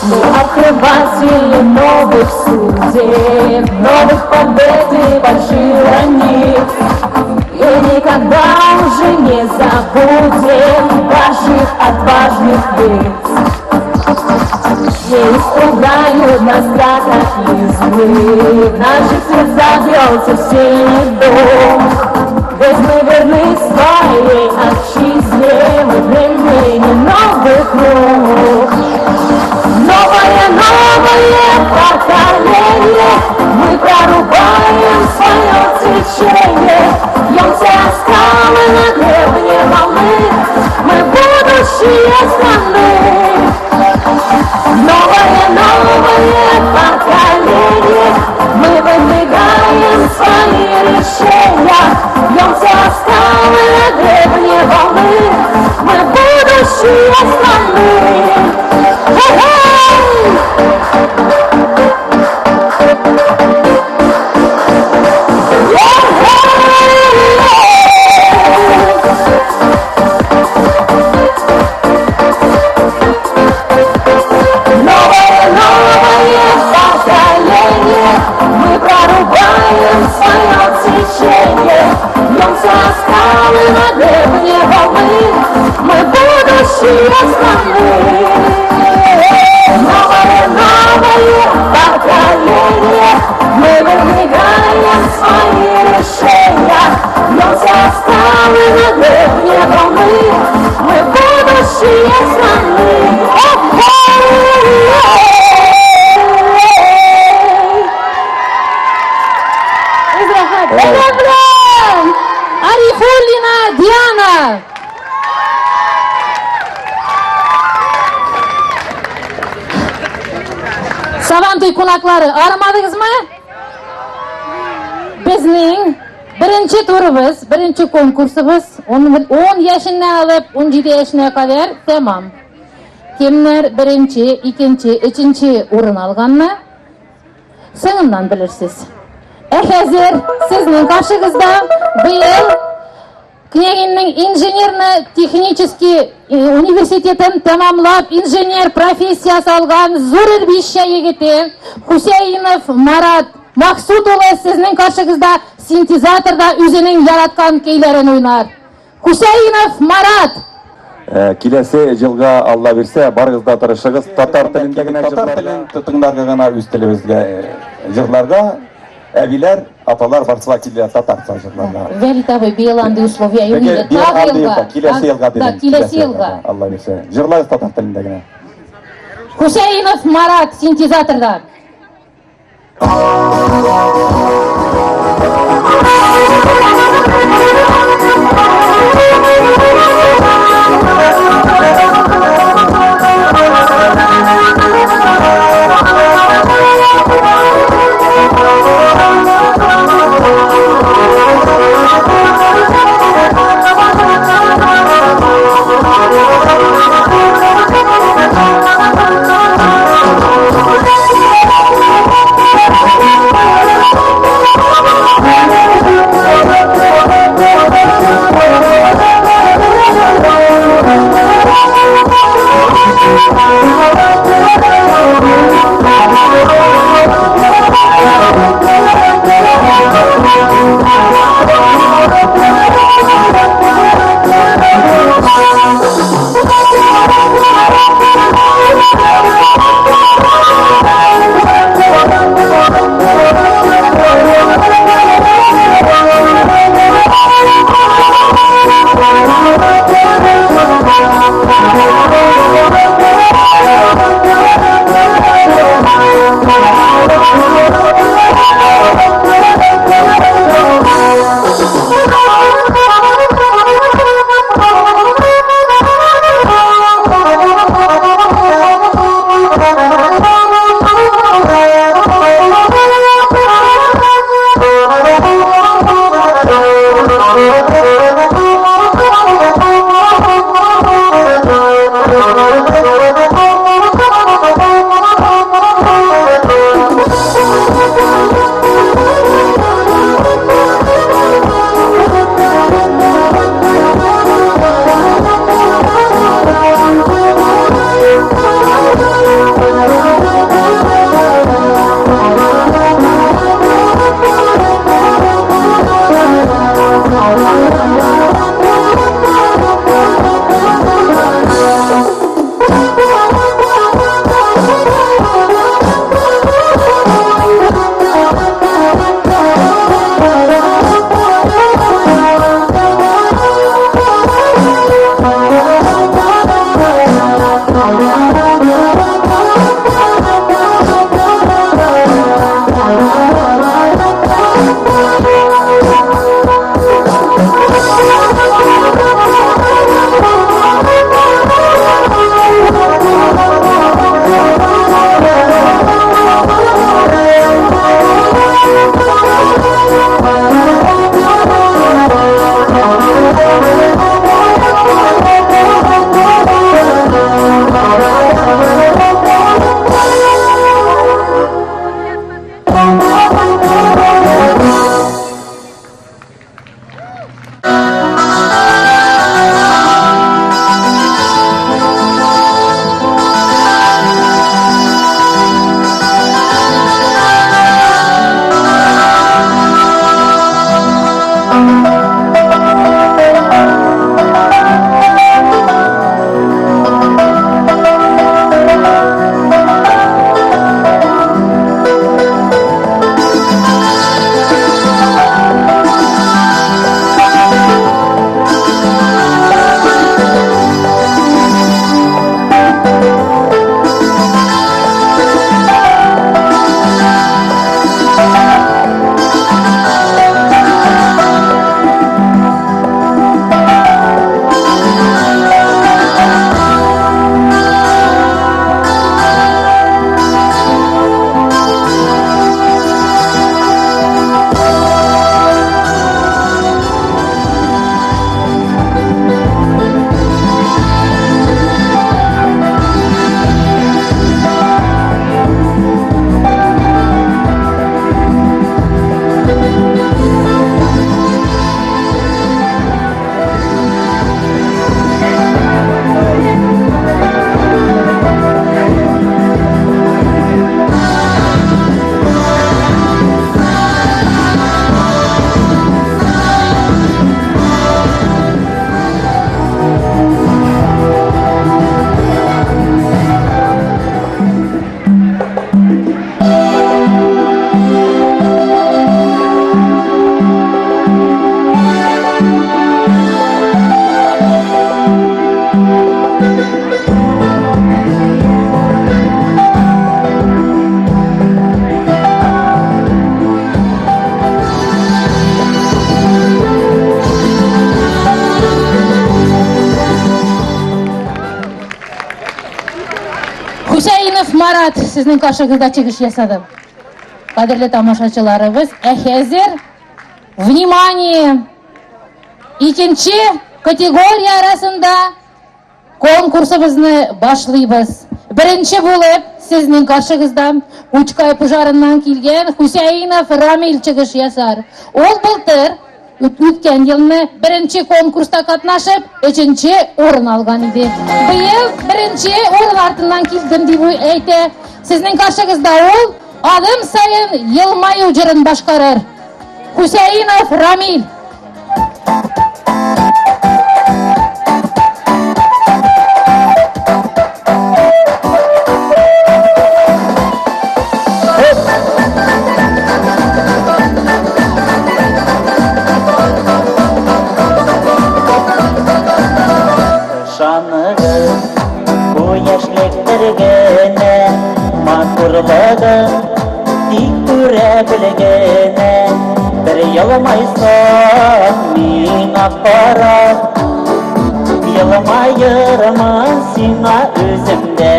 Мы открыватели новых судеб, новых побед и больших границ. И никогда уже не забудем ваших отважных лиц. Не испугают нас катаклизмы, в наших сердцах бьется сильный дух. Ведь мы верны своей отчизне, мы племени новых рук. Новое, новое поколение, мы прорубаем свое течение. Бьемся о скалы на гребне волны, мы будущее страны. Новое, новое поколение, мы выдвигаем свои решения. Бьемся о скалы на гребне волны, мы будущее страны. Новое, новое поколение, мы прорубаем свое течение. Бьемся о скалы на гребне волны, мы будущее страны. Новое, новое поколение, мы выдвигаем свои решения. Бьемся о скалы на гребне волны, мы будущее страны. Арифуллина Диана! Сабантуй кунаклары, арымадыгызмы? Безнең беренче турыбыз, беренче конкурсыбыз 10 яшеннән алып 17 яшенә кадәр тәмам. Кемнәр беренче, икенче, өченче урын алганны соңыннан белерсез. Ә хәзер сезнең каршыгызда быел Княгинның инженерно-технический университетын тәмамлап, инженер профессиясе алган зур Ирбишчә егете Хусейнов Марат Максут улы сезнең каршыгызда синтезаторда үзенең яраткан көйләрен уйнар. Хусейнов Марат! Киләсе елга Алла бирсә, барыгыз да тырышыгыз, татар телендә генә татар телен тыңларга гына үз телебезгә җырларга. Әбиләр, апалар барысы да килә татарча җырларга. Вәлит абый, быел андый условия юк инде. Быел андый юк, киләсе елга Да, дидем. киләсе елга. Алла бирсә. Җырлагыз татар телендә генә. Хусейнов Марат синтезаторда. Марат сезнең каршыгызда чыгыш ясады. Кадерле тамашачыларыбыз, ә хәзер внимание! Икенче категория арасында конкурсыбызны башлыйбыз. Беренче булып сезнең каршыгызда Кучкай пожарыннан килгән Хусәинов Рамил чыгыш ясар. Ул былтыр үткән елны беренче конкурста катнашып, өченче урын алган иде. Быел беренче урын артыннан килдем дип әйтә. Сезнең каршыгызда ул адым саен елмаю җырын башкарыр. Хусәинов Рамил. Ышаныгыз, бу яшьлектер генә, матурлыгын тик күрә бел генә. Бер елмайсаң миңа карап, елмаермын сиңа үзем дә.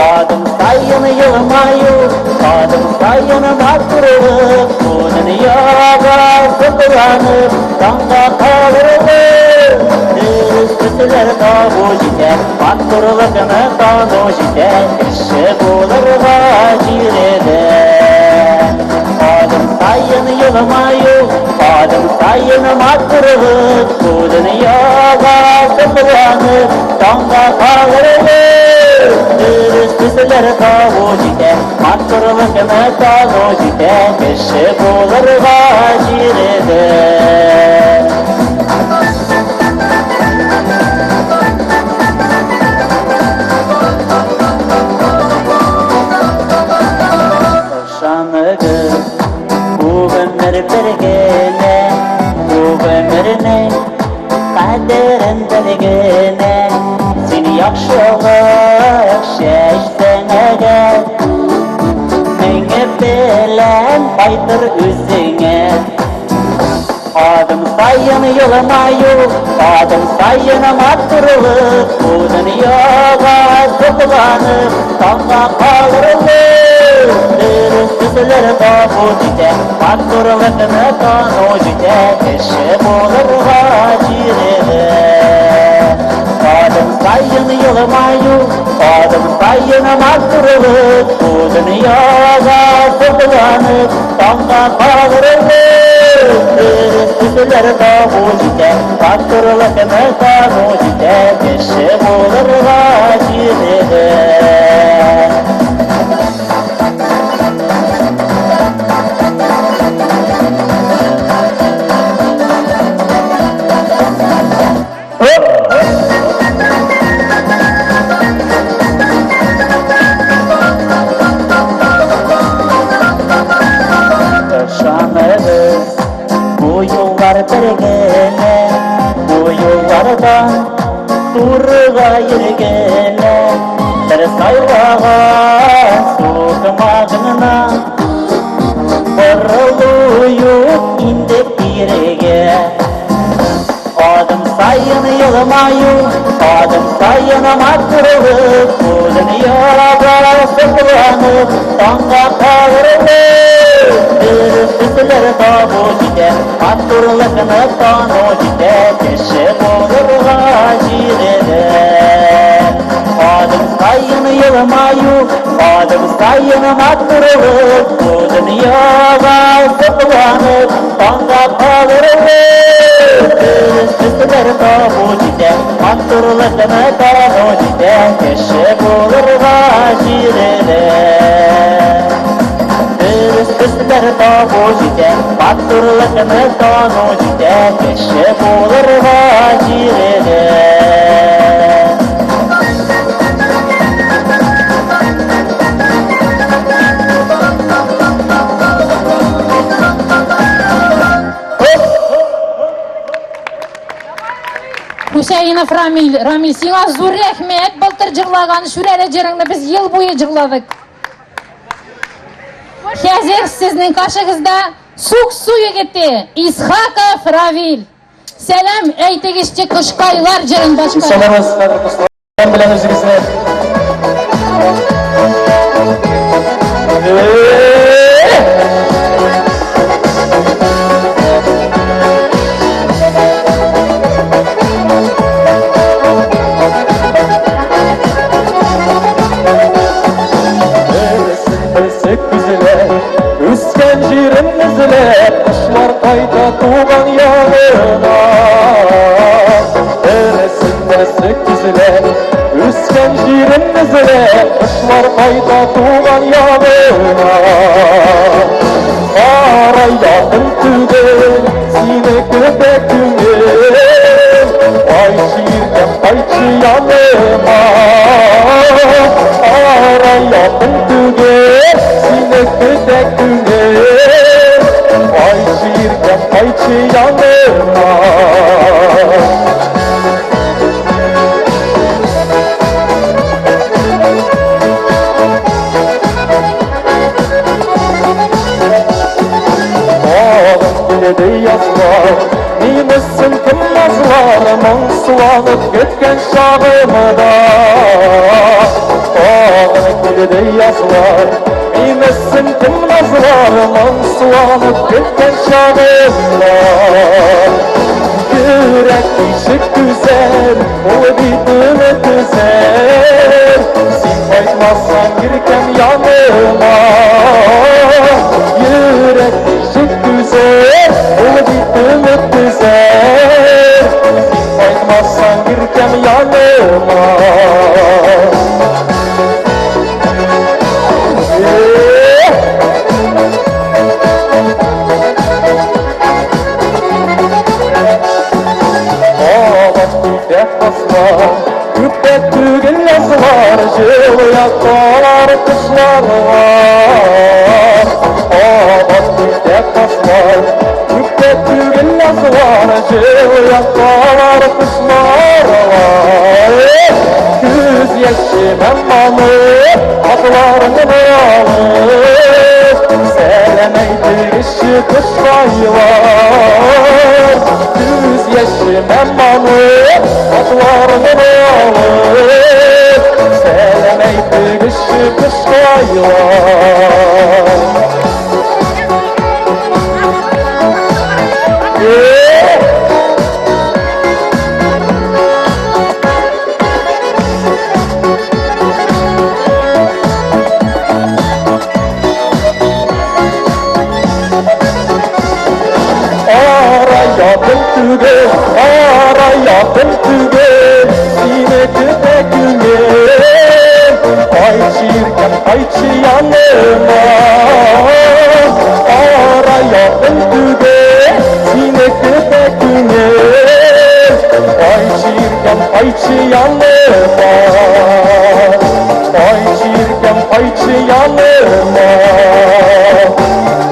Адым саен елмаю, адым саен матурлык, бу дөньяга сокланып, таңга калырлык. Дөрес төсләр табу җитә, матурлыкны тану җитә, кеше булырга җирдә. Адым саен елмаю, адым саен матурлык, бу дөньяга сокланып, таңга калырлык. Дөрес төсләр табу җитә, матурлыкны тану җитә, кеше булырга җирдә. Ышаныгыз, бу гомер бер генә, бу гомернең кадерен бел генә. Син яхшылык чәчсәң әгәр, меңе белән кайтыр үзеңә. Адым саен елмаю, адым саен матурлык, бу дөньяга сокланып, таңга калырлык. Дөрес төсләр табу җитә, матурлыкны тану җитә, кеше булырга җирдә. Адым саен елмаю, адым саен матурлык, бу дөньяга сокланып, таңга калырлык. Дөрес төсләр табу җитә, матурлыкны тану җитә, кеше булырга җирдә. Ышаныгыз, бу юллар бер генә, бу юллардан турыга йөргәнә, бер сайлаган сукмагыңна борылу юк инде кирегә. Адым саен елмаю, адым саен матурлык, бу дөньяга сокланып, таңга калырлык. Дөрес төсләр табу җитә, матурлыкны тану җитә, кеше булырга җирдә. Адым саен елмаю, адым саен матурлык, бу дөньяга сокланып, таңга калырлык. Дөрес төсләр табу җитә, матурлыкны тану җитә, кеше булырга җирдә. Дөрес төсләр табу җитә, матурлыкны тану җитә, кеше булырга җирдә. Хусәинов Рамил, Рамил, сиңа зур рәхмәт, былтыр җырлаган Шүрәле җырыңны без ел буе җырладык. Хәзер сезнең каршыгызда Суксу егете Исхаков Равил. Сәлам әйтегезче кошкайлар җырын башкара. Исәнмесез, кадерле дуслар, белән үзегезне. Берсен-берсе күзләп, үскән җирен эзләп, кошлар кайта туган ягына. Берсен-берсе күзләп, үскән җирен эзләп, кошлар кайта туган ягына. Кара якын түгел, сине көтә күңел. Кайчы иркәм, кайчы яныма. Кара якын түгел, сине көтә күңел. Кайчы иркәм, кайчы яныма. Тагын килде язлар, минесен кем назлар, моңсуланып көткән чагымда. Тагын килде язлар, минесен кем назлар, моңсуланып көткән чагымда. Йөрәк тишек түзәр, ул бит өмет өзәр. Син кайтмасаң, иркәм, яныма. Йөрәк тишек түзәр, ул бит өмет өзәр. Син кайтмасаң, иркәм, яныма. Кабат китә казлар, күптә түгел язлар, җылы яклар кышларга. Кабат китә казлар, күптә түгел язлар, җылы яклар кышларга. Күз яшемә манып, атларыңны алып, сәлам әйтегезче, кошкайлар. Күз яшемә манып, атларыңны алып, сәлам әйтегезче, кошкайлар. Ара якын түгел, ара якын түгел, сине көтә күңел. Кайтчы, иркәм, кайтчы яныма. Ара якын түгел, сине көтә күңел. Кайтчы, иркәм, кайтчы яныма. Кайтчы, иркәм, кайтчы яныма.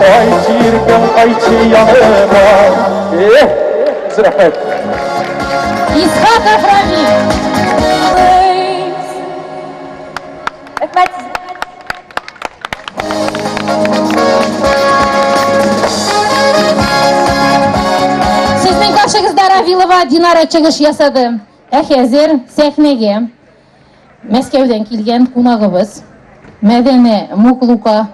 Кайтчы, иркәм, кайтчы яныма. Эх, рәхмәт. Исхаков Рамиль. Рәхмәт. Сезнең каршыгызда Равилова Динара чыгыш ясады. Ә хәзер сәхнәгә Мәскәүдән килгән кунагыбыз Мәдәне Муклука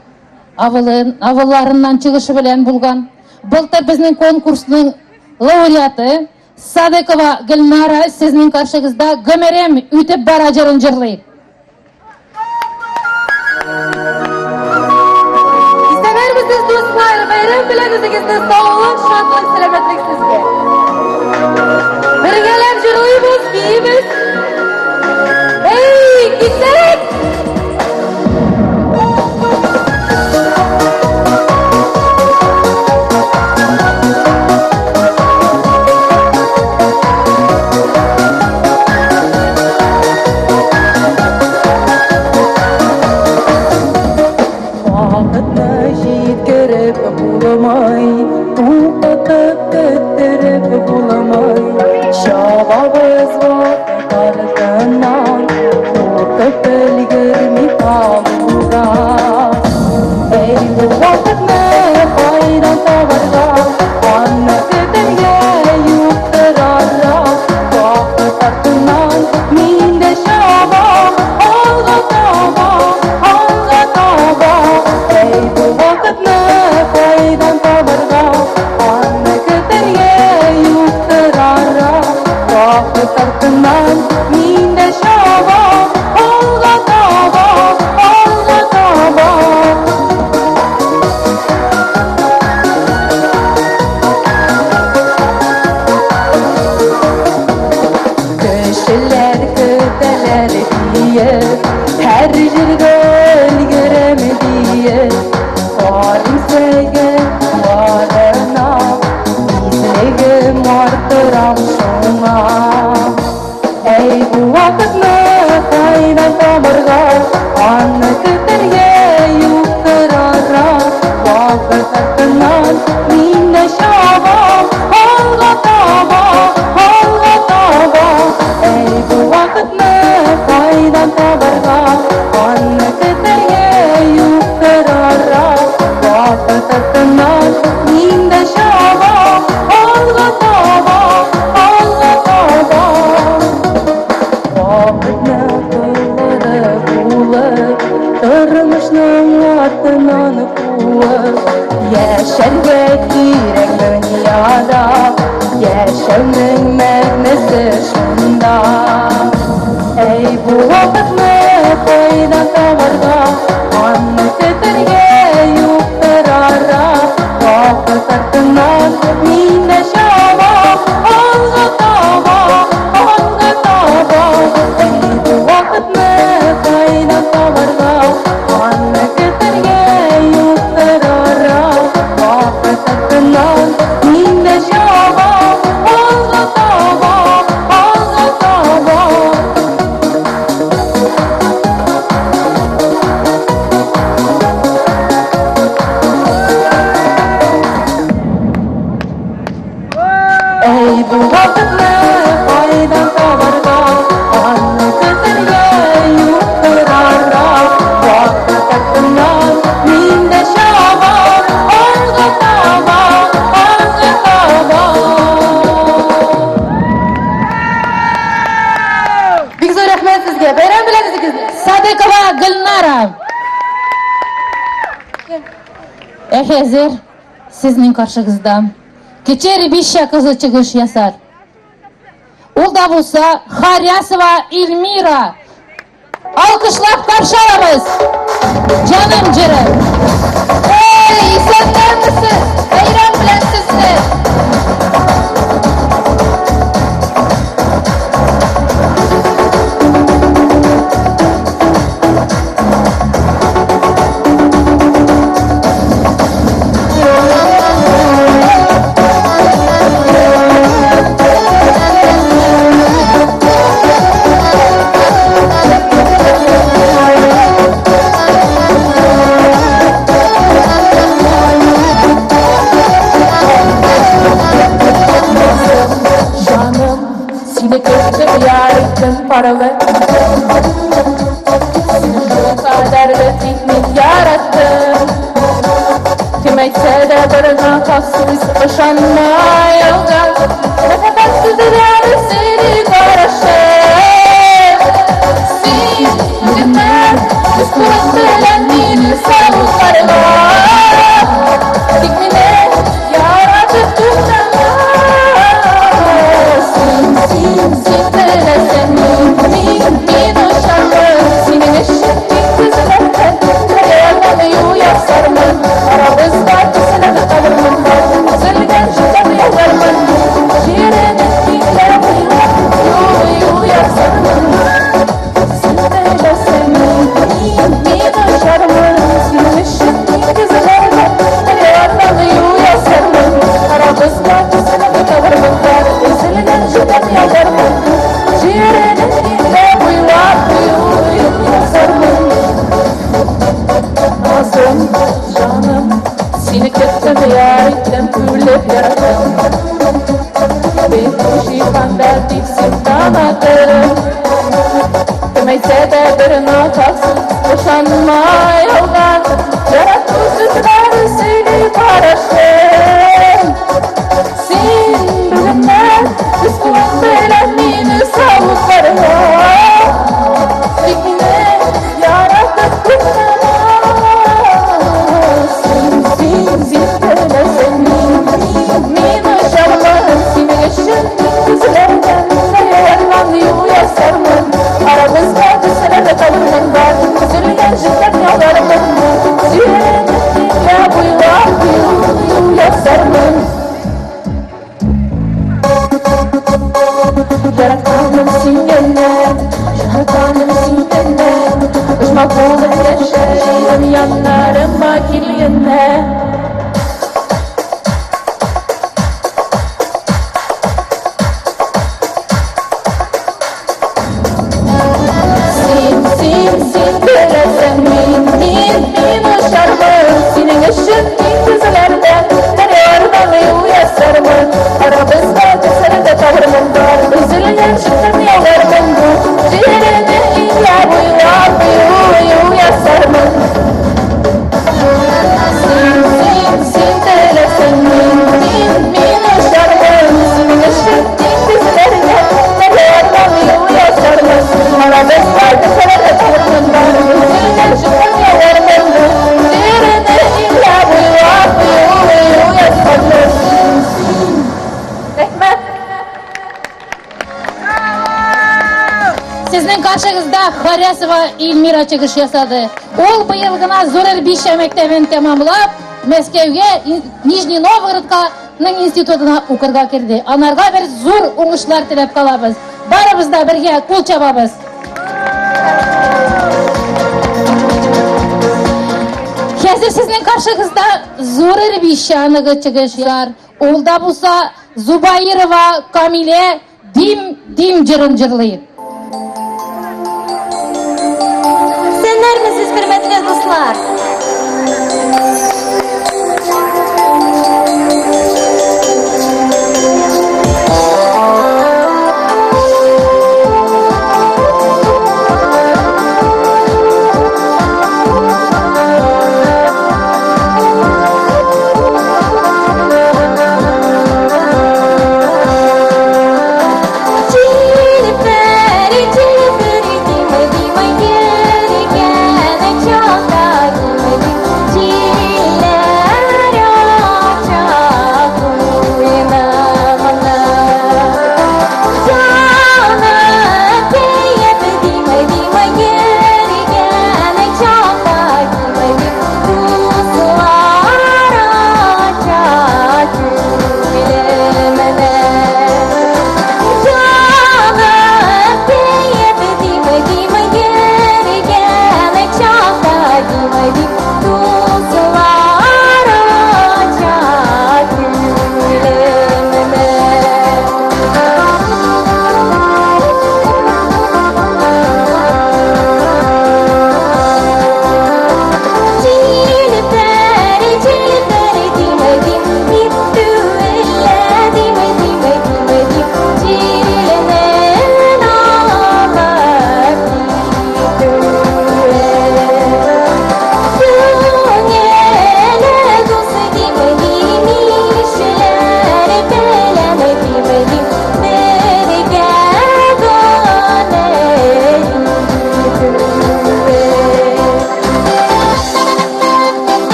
авылын, авылларыннан чыгышы белән булган. Былтыр безнең конкурсның лауреаты Садыкова Гөлнара сезнең каршыгызда Гомерем үтеп бара җырын җырлый. Исәннәрмесез, дуслар! Бәйрәм белән үзегезне, саулык, шатлык, сәламәтлек сезгә. Бергәләп җырлыйбыз, биибез. Эй, киттек! Вакытны җиткереп булмый, туктатып көттереп булмый. Чабабыз вакыт артыннан, куркып өлгерми калуга. Әй, бу вакытны кайдан табарга, аны көтәргә юктыр ара. Вакыт артыннан мин дә чабам, алга таба, алга таба. Яшәргә кирәк дөньяда, яшәүнең мәгънәсе шунда. Әй, бу вакытны кайдан табарга, аны көтәргә юктыр ара. Вакыт артыннан мин дә чабам, алга таба, алга таба. Әй, бу вакытны кайдан табарга, аны көтәргә юктыр ара. Вакыт артыннан мин дә чабам, алга таба, алга таба. Әй, бу вакытны кайдан табарга, аны көтәргә юктыр ара. Вакыт артыннан мин дә чабам, алга таба, алга таба. Бик зур рәхмәт сезгә. Бәйрәм белән үзегезне. Садыкова Гөлнара. Ә хәзер сезнең каршыгызда Кече Рбишча кызы чыгыш ясар. Ул да булса Харясова Эльмира. Алкышлап каршы алабыз. Җаным җыры. Эй, исәннәрмесез? Бәйрәм белән сезне! Җаным, сине көтеп ярыктым паралы. Сине шул кадәрле тик мин яраттым. Кем әйтсә дә бер нахак сүз, ышанма ялган. Мәхәббәт сүзләре сөйли карашым. Син генә үз кулың белән мине савыкларга. Тик мине яратып туктама. Син, син, син теләсәң, мин, мин, мин ышанмын. Синең өчен мин күзләрдән хыялдан ю ясармын. Арабызда киселеп калырмын. Өзелгән җилдән ялармын. Җиренең киңләп уйлап, юл, юл ясармын. Син теләсәң, мин, мин, мин очармын. Синең өчен мин күзләрдән хыялдан ю ясармын. Арабызда киселеп калырмын. Өзелгән җилдән ялармын. Җиренең киңләп уйлап, юл, юл ясармын. Назым, җаным, сине көттем, яр иттем, үлеп яраттым. Бит бу җиһанда тик син танадым. Кем әйтсә дә бер нахак сүз, ышанма ялган. Ярату сүзләре сөйли карашым. Син бүгеннән үз кулың белән мине савыкларга. Тик мине яратып туктама. Син, син, син теләсәң, мин, мин, мин очармын. Синең өчен мин күзләрдән хыяллардан юл ясармын. Арабызда киселеп калырмын бар. Өзелгән җепләр ялармын. Сине дөнья буйлап юл сезнең каршыгызда Харясова Эльмира чыгыш ясады. Ул быел гына Зур Рбища мәктәбен тәмамлап, Мәскәүгә, Нижний Новгородка ның институтына укырга керде. Анарга бер зур уңышлар теләп калабыз. Барыбыз да бергә кул чабабыз. Хәзер сезнең каршыгызда Зур Рбищаныгы чыгыш ясар. Ул да булса Зубаирова Камилә Дим, дим җырын җырлый. Исәннәрмесез, хөрмәтле дуслар!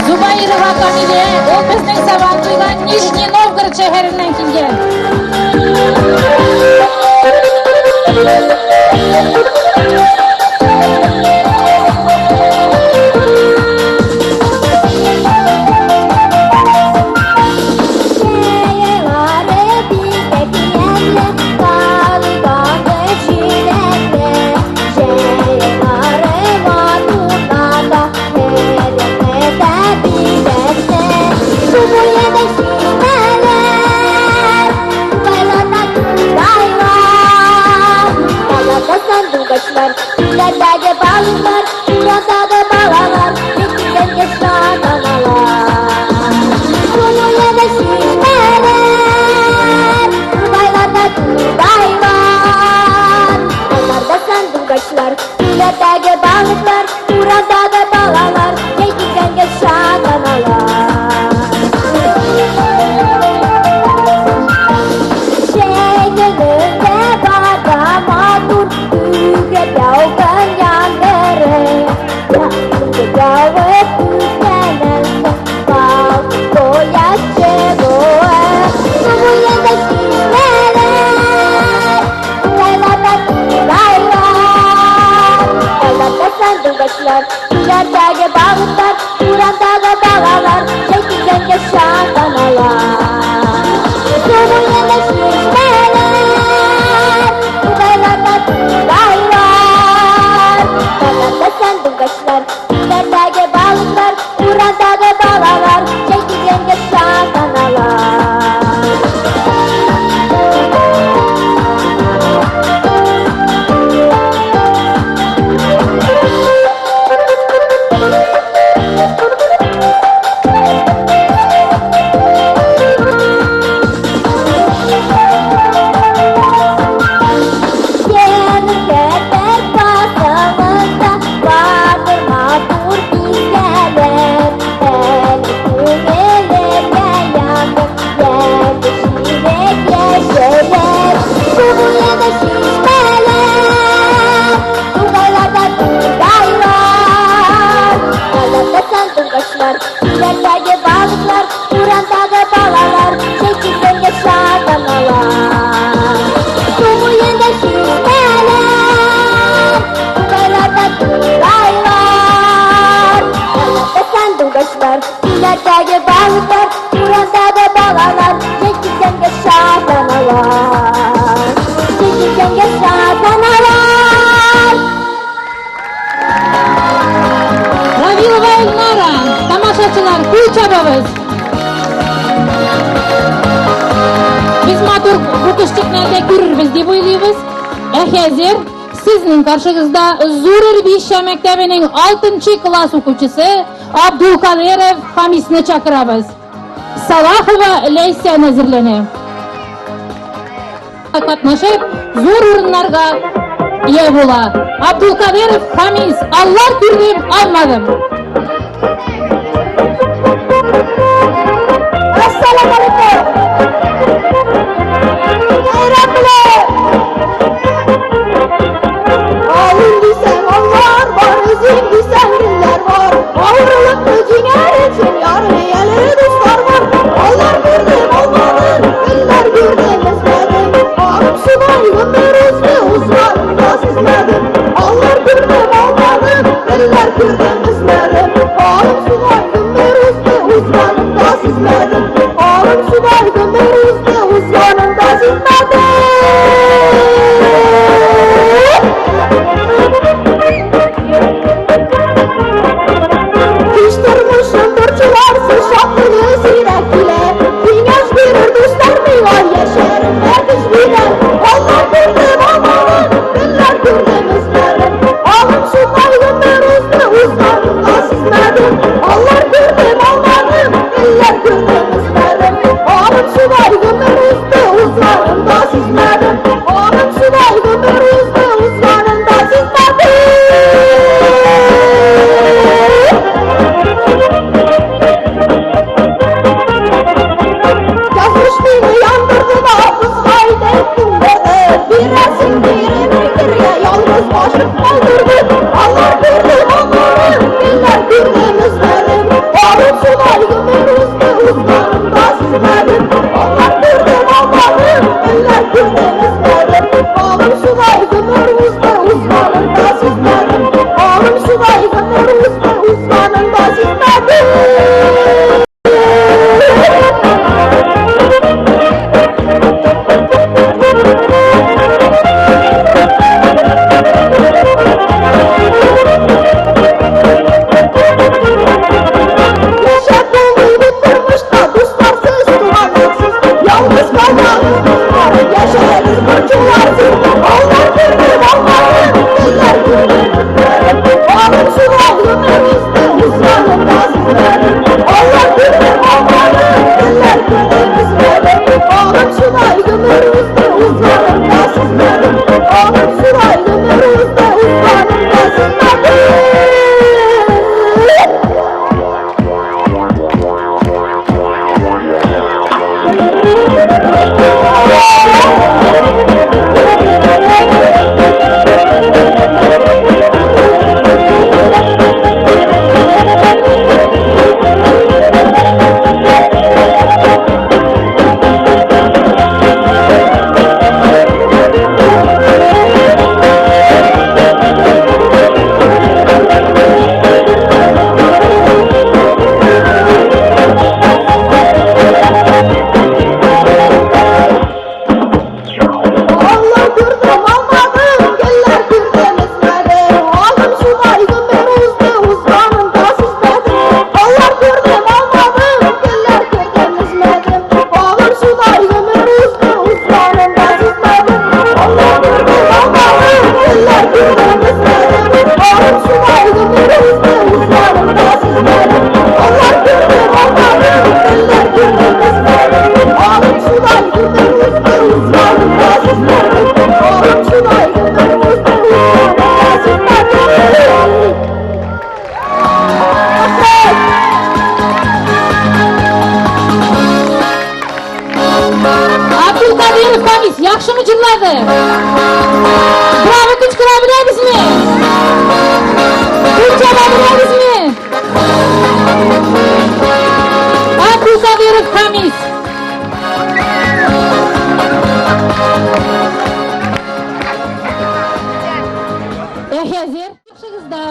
Зубаирова Камилә, ул безнең Сабантуйга Нижний Новгород шәһәреннән килгән. Сандугачлар. Күлләрдәге балыклар, урамдагы балалар, җәй килгәнгә шатланалар. Су буенда чишмәләр, тугайларда тугайлар, Далада сандугачлар, күлләрдәге балыклар, урамдагы балалар, җәй килгәнгә шатланалар. Кәтәр басымында бардыр матур бизәләр. Әле күңелемә якын йәме сирәк яшәләр. Су буенда чишмәләр, тугайларда тугайлар. Далада сандугачлар, күлләрдәге балыклар, урамдагы балалар, җәй килгәнгә шатланалар. Су буенда чишмәләр, тугайларда тугайлар. Далада сандугачлар, күлләрдәге балыклар, урамдагы балалар, җәй килгәнгә шатланалар. Җәй килгәнгә шатланалар. Равилова Эльнара, тамашачылар, кул чабабыз. Без матур бу кошчыкны күрербез дип уйлыйбыз. Ә хәзер сезнең каршыгызда Зур Рбишча мәктәбенең 6 класс укучысы Абдулкадыров Хамисны чакырабыз. Салахова Ләйсән әзерләнә. Катнашып, зур урыннарга ия була. Абдулкадыров Хамис, Аллар күрдем, алмадым. Ассаламу алейкум. Бәйрәм белән! Алыйм дисәң, аллар бар, өзим дисәң, гөлләр бар. Авырлыкны җиңәр өчен ярый әле дуслар бар. Аллар күрдем, алмадым, гөлләр күрдем, өзмәдем. Агым судай гомер узды, узганын да сизмәдем. Аллар күрдем, алмадым, гөлләр күрдем, өзмәдем. Агым судай гомер узды, узганын да сизмәдем. Агым судай гомер узды, узганын да сизмәдем. Һич тормышым борчуларсыз, шатлыгы сирәк килә. Киңәш бирер дуслар миңа, яшәремә көч бирә. Аллар күрдем, алмадым, гөлләр күрдем, өзмәдем. Агым судай гомер узды, узганын Хамис яхшымы җырлады? Браво кычкыра беләбезме? Кул чаба беләбезме? Абдулкадыров Хамис. Ә хәзер Каршыгызда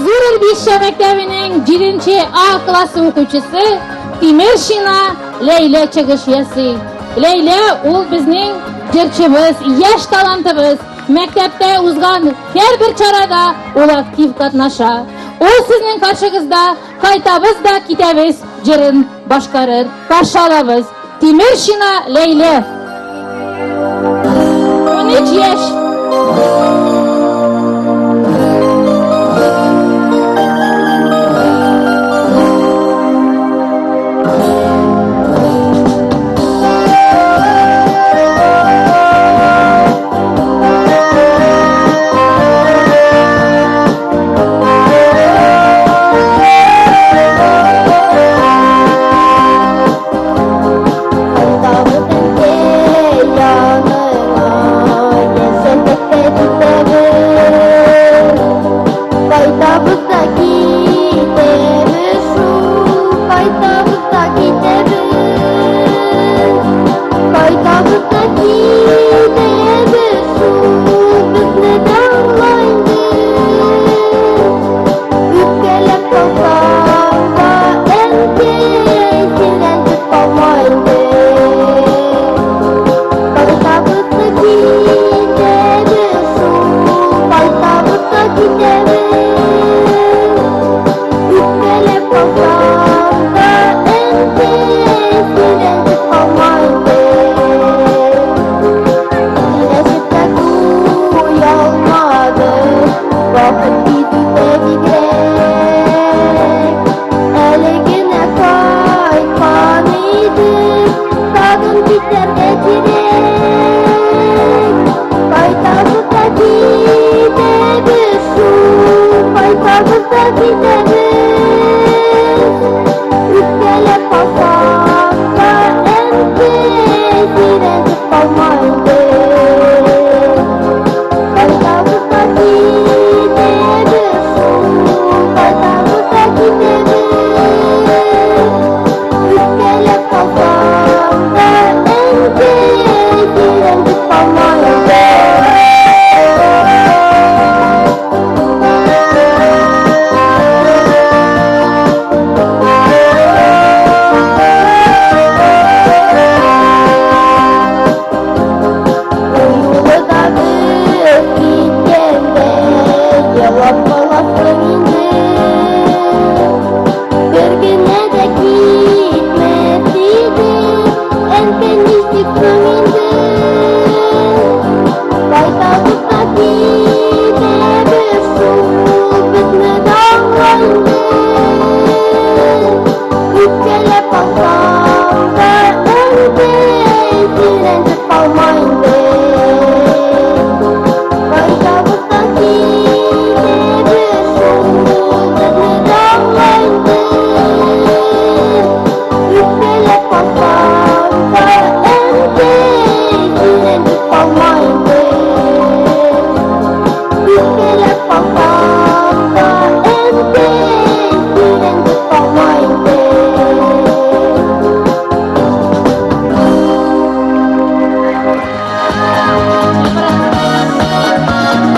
Зур Илбишчә мәктәбенең 7 А классы укучысы Тимершина Ләйлә чыгыш ясый. Ләйлә ул безнең җырчыбыз, яшь талантыбыз. Мәктәптә узган һәрбер чарада ул актив катнаша. Ул сезнең каршыгызда Кайтабыз да китәбез җырын башкарыр. Каршы алабыз. Тимершина Ләйлә. 13 яшь.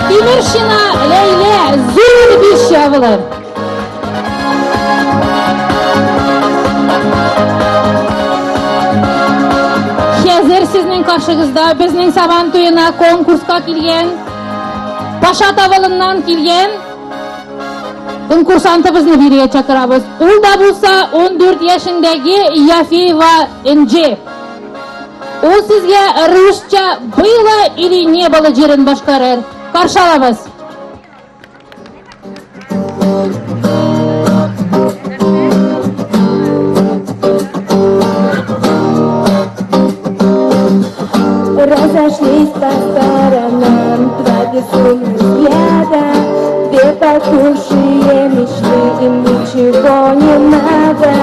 Тимершина Ләйлә зур биш авылы. Хәзер сезнең каршыгызда безнең Сабан туена конкурска килгән Пашат авылыннан килгән конкурсантыбызны бирегә чакырабыз. Ул да булса 14 яшендәге Яфеева Энҗе. Ул сезгә русча «Было или не было» җырын башкарыр. Каршы алабыз. Разошлись по сторонам два безумных взгляда, Две потухшие мечты, им ничего не надо.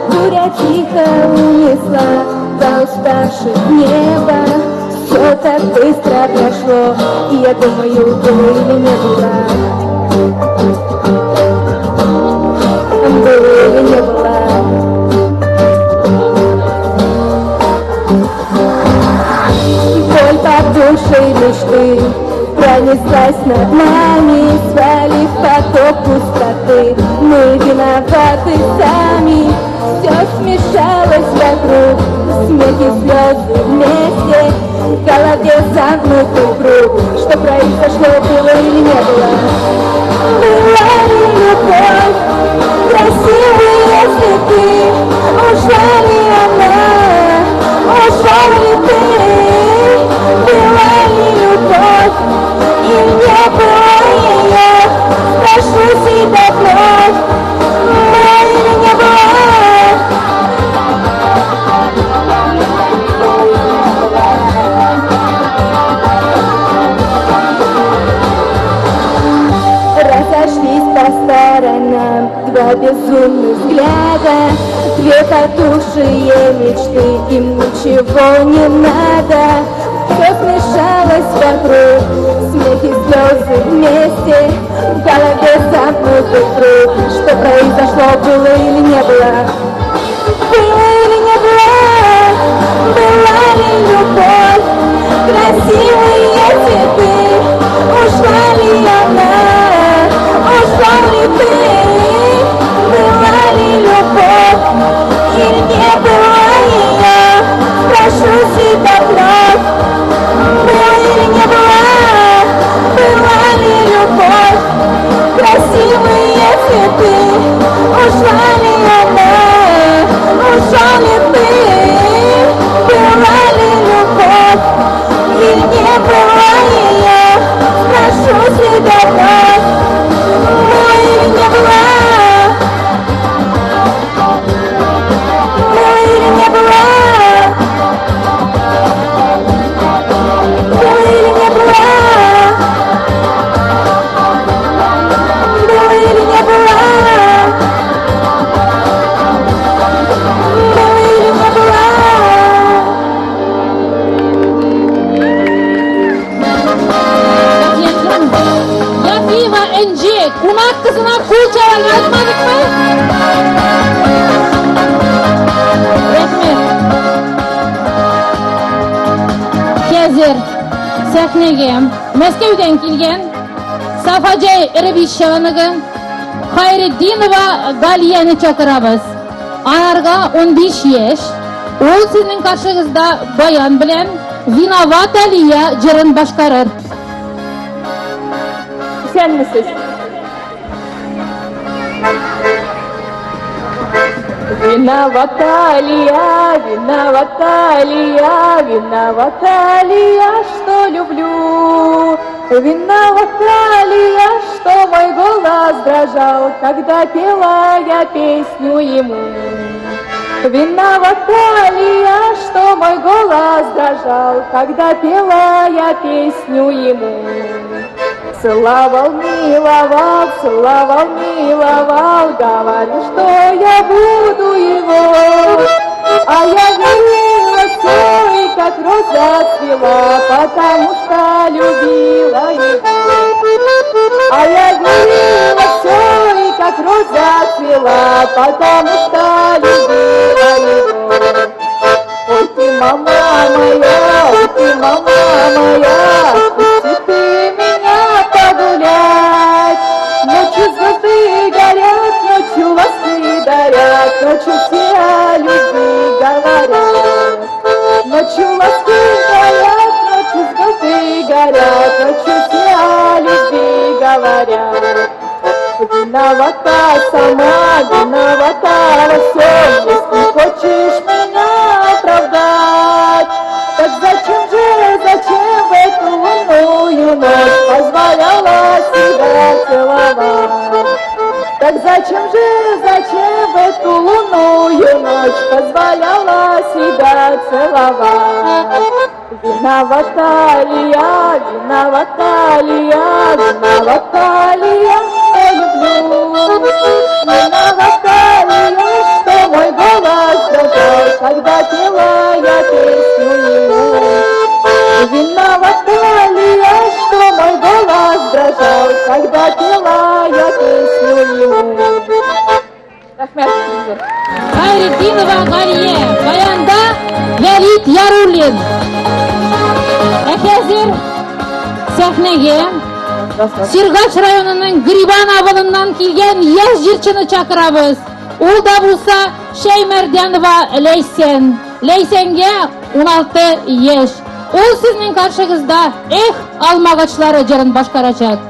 Буря тихо унесла два уставших неба. Все так быстро прошло, и я думаю, было или не было. Было или не было. Боль потухшей мечты пронеслась над нами, свалив поток пустоты. Мы виноваты сами, все смешалось вокруг, смех и слезы вместе, в голове замкнутый круг. Что произошло, было или не было? Была ли любовь, красивые цветы, ушла ли она, ушел ли ты? Была ли любовь, или не было ее? Спрошу себя вновь, была или не была? Разошлись по сторонам два безумных взгляда, две потухшие мечты, им ничего не надо. Все смешалось вокруг, смех и слезы вместе, в голове замкнутый круг. Что произошло, было или не было? Было или не было? Была ли любовь? Красивые цветы, ушла ли она? Ушел ли ты? Была ли любовь? Или не было ее? Спрошу себя вновь. Была или не была? Была ли любовь? Красивые цветы, ушла ли она? Ушел ли ты? Была ли любовь? Или не было ее? Спрошу себя вновь. Была или не была? Была или не была? Была или не была? Была или не была? Была или не была? Яфиева Энҗе, кунак кызына кул чаба язмадыкмы? Рәхмәт. Хәзер сәхнәгә Мәскәүдән килгән Сафаҗай Рәбишановы Хайретдинова Галияне чакырабыз. Анарга 15 яшь. Ул сезнең каршыгызда баян белән Виновата ли я җырын башкарыр. Исәнмесез. Виновата ли я, виновата ли я, виновата ли я, что люблю? Виновата ли я, что мой голос дрожал, когда пела я песню ему? Виновата ли я, что мой голос дрожал, когда пела я песню ему? Целовал, миловал, целовал, миловал, говорил, что я буду его. А я видела все и как роза цвела, потому что любила его. А я видела все и как роза цвела, потому что любила его. Ой, ты, мама моя, ой, ты, мама моя, пусти ты меня погулять. Ночью звезды горят, ночью ласки дарят, ночью все о любви говорят. Ночью ласки горят, ночью звезды горят, ночью все о любви говорят. Виновата сама, виновата во всем, если хочешь меня оправдать. Так зачем же, зачем в эту лунную ночь позволяла себя целовать? Так зачем же, зачем в эту лунную ночь позволяла себя целовать? Виновата ли я, виновата ли я, виновата ли я, что люблю? Виновата ли я, что мой голос дрожал, когда пела я песню ему? Шәймәрдәнова Галия, баянда Вәлит Яруллин. Ә хәзер сәхнәгә Сергач районының Грибан авылыннан килгән яшь җырчыны чакырабыз. Ул да булса Шәймәрдәнова Ләйсән. Ләйсәнгә 16 яшь. Ул сезнең каршыгызда Эх, алмагачлары җырын башкарачак.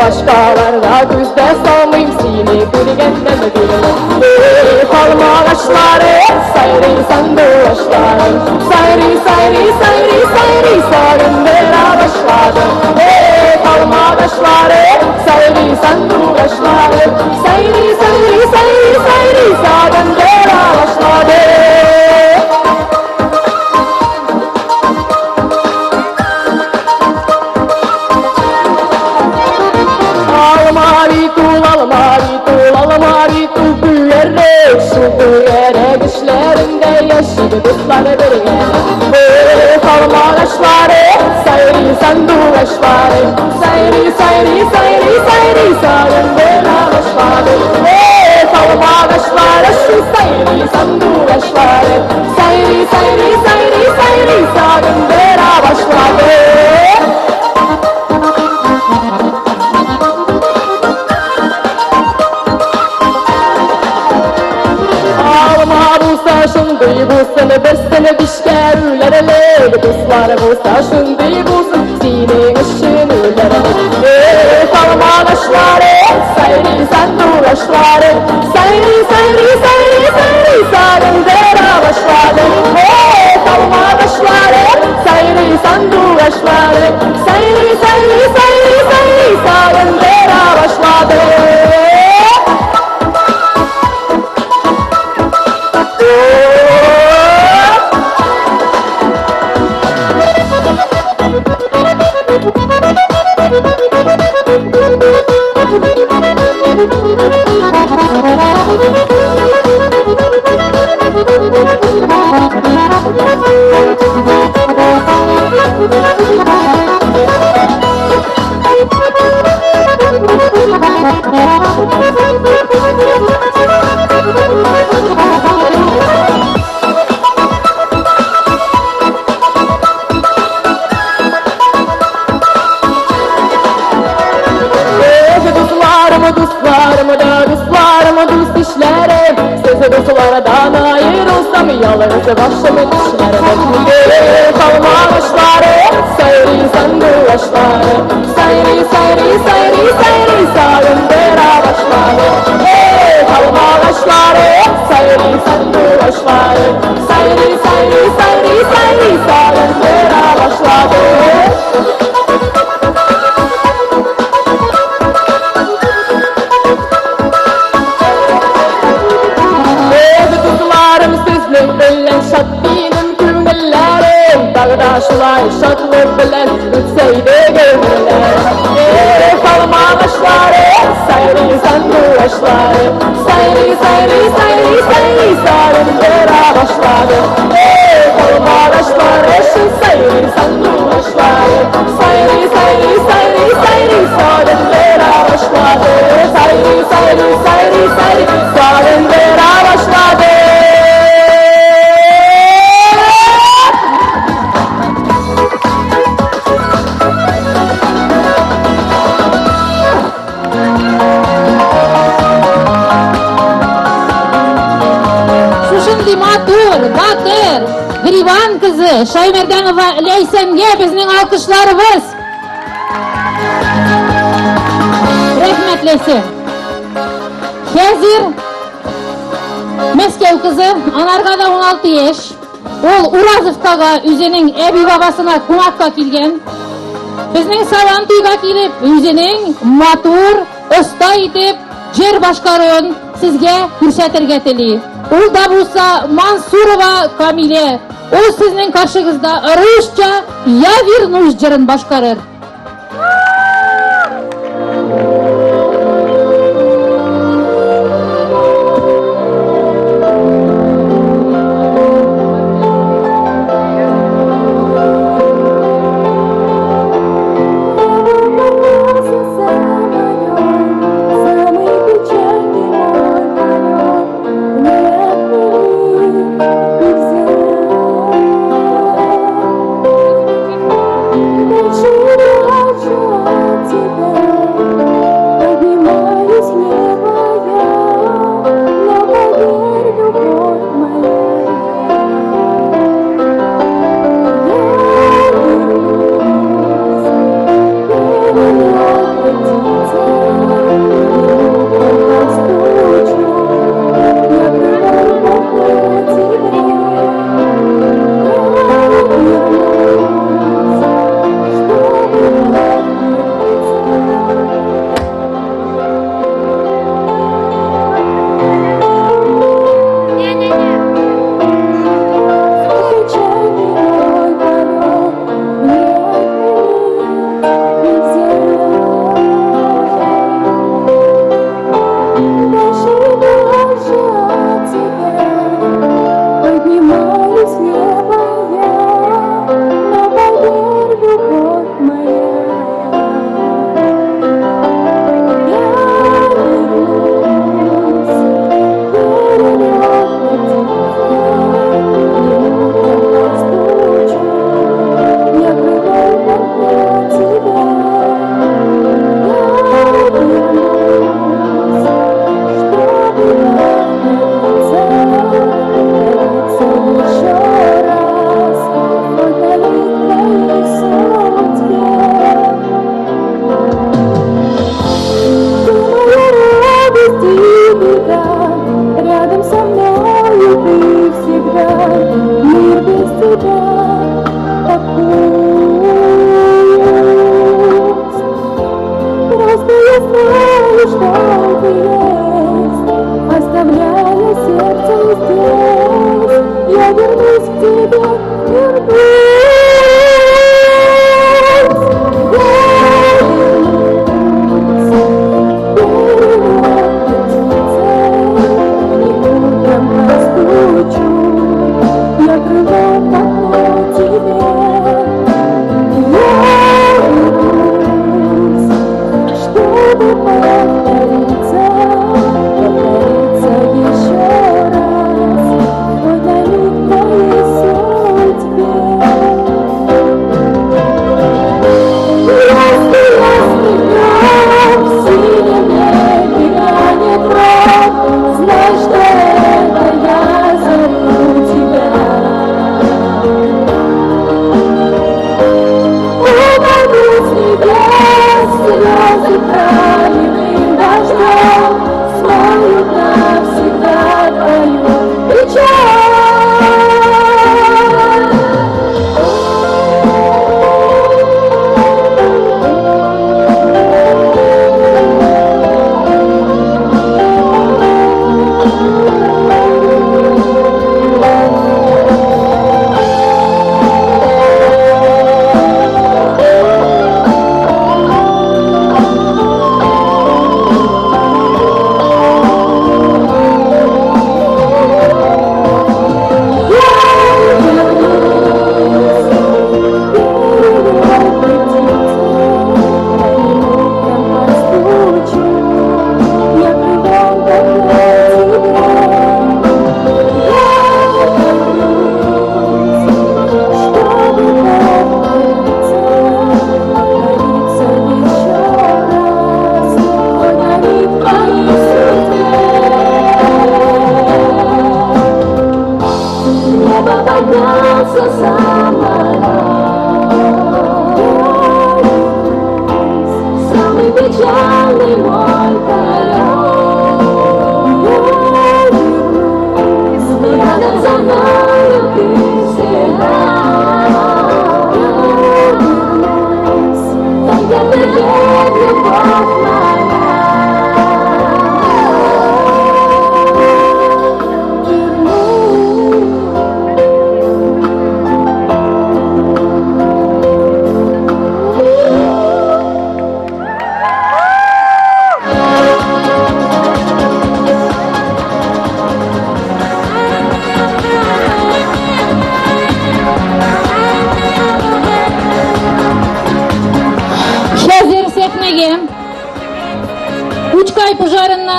Başkalarına күздә салмыйм сине күргәннән бирле. Эй, алма агачлары, сайрый сандугачлары, сайрый, сайрый, сайрый, сайрый, сагындыра башлады. Эй, алма агачлары, сайрый сандугачлары, сайрый, сайрый, сайрый, сайрый, сагындыра башлады. Алма бит ул, алма бит ул, алма бит ул түгәрәк, шул түгәрәк эчләрендә яши дуслар бергә. Эх, алма агачлары, сайрый сандугачлары, сайрый, сайрый, сайрый, сайрый, сагындыра башлады. Эх, алма агачлары, шул сайрый сандугачлары, сайрый, сайрый, сайрый, сайрый, сагындыра башлады. Алма булса шундый булсын, берсен бишкә үләрлек, дуслар булса шундый булсын, синең өчен үләрлек. Эх, алма агачлары, сайрый сандугачлары, сайрый, сайрый, сайрый, сайрый, сагындыра башлады. Эх, алма агачлары, сайрый сандугачлары, сайрый, сайрый, сайрый, сайрый, сагындыра башлады. Эх, дусларым, дусларым, да дусларым, дус ишләрем, Сез дуслардан аерылсам, ялгыз башым төшләрем. Эх, алма агачлары, сайрый сандугачлары, сайрый, сайрый, сайрый, сайрый, сагындыра башлады. Эх, алма агачлары, сайрый сандугачлары, сайрый, сайрый, сайрый, сайрый, сагындыра башлады. Эх, дусларым, сезнең белән шат минем күңелләрем, Тагы шулай шатлык белән үтсә иде гомерләрем. Эх, алма агачлары, сайрый сандугачлары, сайрый, сайрый, сайрый, сайрый, сагындыра башлады. Эх, алма агачлары, шул сайрый сандугачлары, сайрый, сайрый, сайрый, сайрый, сагындыра башлады. Сайрый, сайрый, сайрый, сайрый, сагындыра башлады. Шушындый матур, батыр, Гриван кызы Шаймәрдәнова Ләйсәнгә безнең алкышларыбыз. Рәхмәт, Ләйсән. Хәзер Мәскәү кызы, анарга да 16 яшь. Ул Уразовкага үзенең әби бабасына кунакка килгән. Безнең Сабан туйга килеп, үзенең матур, оста итеп җыр башкаруын сезгә күрсәтергә тели. Ул да булса Мансурова Камилә. Ул сезнең каршыгызда русча Я вернусь җырын башкарыр.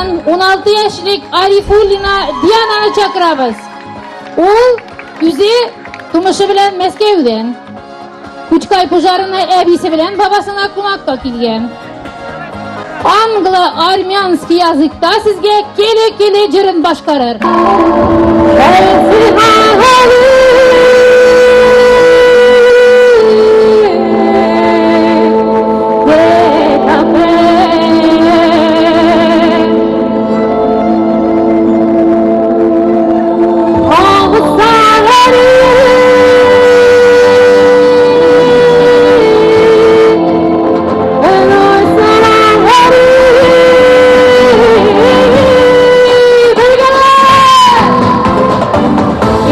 авылыннан 16 яшьлек Арифуллина Диананы чакырабыз. Ул үзе тумышы белән Мәскәүдән. Кучкай пожарына әбисе белән бабасына кунакка килгән. Англо-армянский языкта сезгә Келе-келе җырын башкарыр.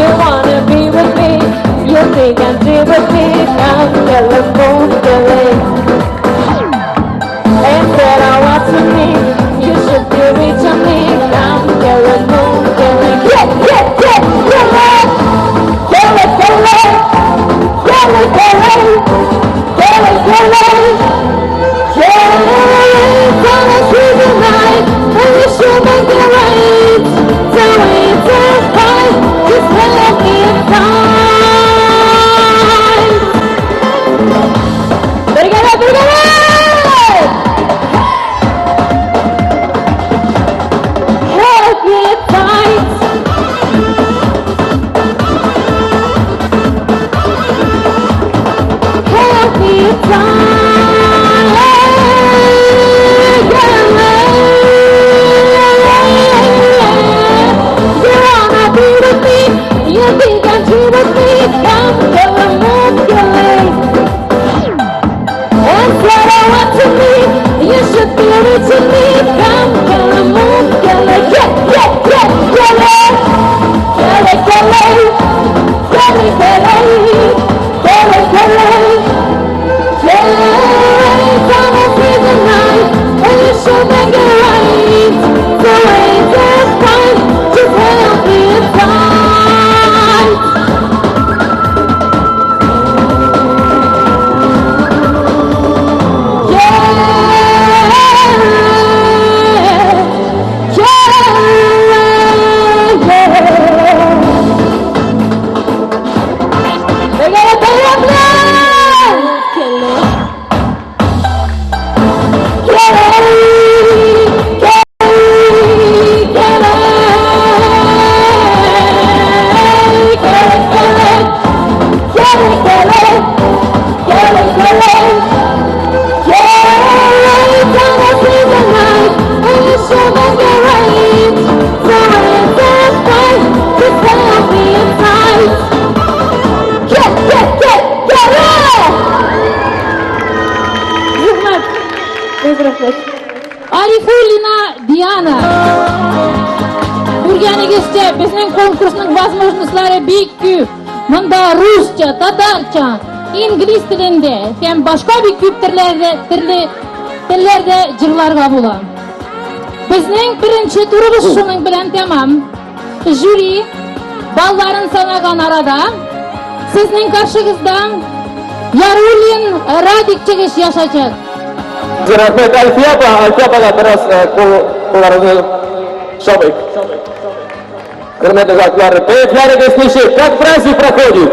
You wanna be with me, you think I'm with me, I'm telephone And said I want to me, you should be rich on me, I'm telephone Yeah, yeah, yeah, yeah, yeah, yeah, yeah, yeah, yeah, yeah, gonna see the night, and you should make it right. So it's a fight, just let me inside. Бергәләп, бергәләп! Help me tight. Help me tight. You wanna be with me? You think I'm true with me? Come, come and move your legs. And said I want to me, you should be reaching me. Come, come and move your legs. Yeah, yeah, yeah, yeah, yeah. Yeah, yeah, yeah, yeah, yeah, yeah, yeah. Gonna see the night, and you should make it right. So it's a fight, just help me inside. Yeah. Бергәләп, бергәләп! Келе, келе, келе, келе, келе, келе, келе, келе. Gonna see the night, and you should make it right. So it's a fight, just help me inside. Get, get, get, get it! Рәхмәт. Рәхмәт. Арифуллина Диана. Күргәнегезчә, безнең конкурсның возможностьлары бик күп. Монда русча, татарча, инглиз телендә һәм башка бик күп төрләрдә, төрле телләрдә җырларга була. Безнең беренче турыбыз шуның белән тәмам. Жюри балларын санаган арада сезнең каршыгызда Яруллин Радик чыгыш ясаячак. Рәхмәт, Әлфия апа, Әлфия апага бераз кулларыгызны чабыйк. Хөрмәтле затлар, кәефләрегез ничек? Как праздник проходит?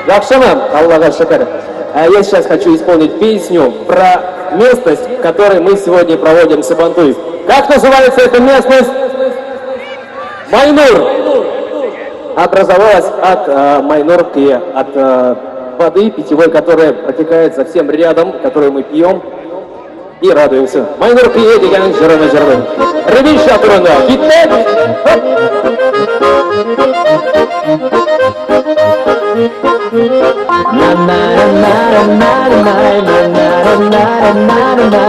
Яхшымы? Аллага шөкер. А я сейчас хочу исполнить песню про местность, в которой мы сегодня проводим Сабантуй. Как называется эта местность? Майнур. Образовалась от Майнурки, от воды питьевой, которая протекает совсем рядом, которую мы пьем и радуемся. Майнур кые дигән җырны җырлыйм. Рыбиша турында. Киттек! На на на на на на на на на на.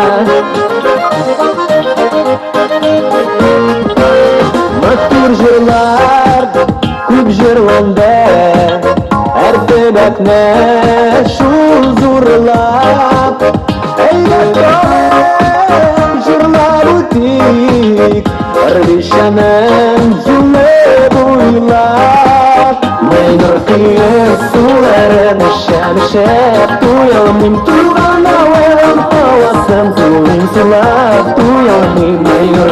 Матур җырлар күп җырланды, һәр төбәкне шул зурлап. Әйдә тагын җырлап үтик, Рбишаның юлы буйлап. Майнур кые суларын эчәм, эчеп туялмыйм, туган авылым һавасын сулыйм, сулап туялмыйм. Майнур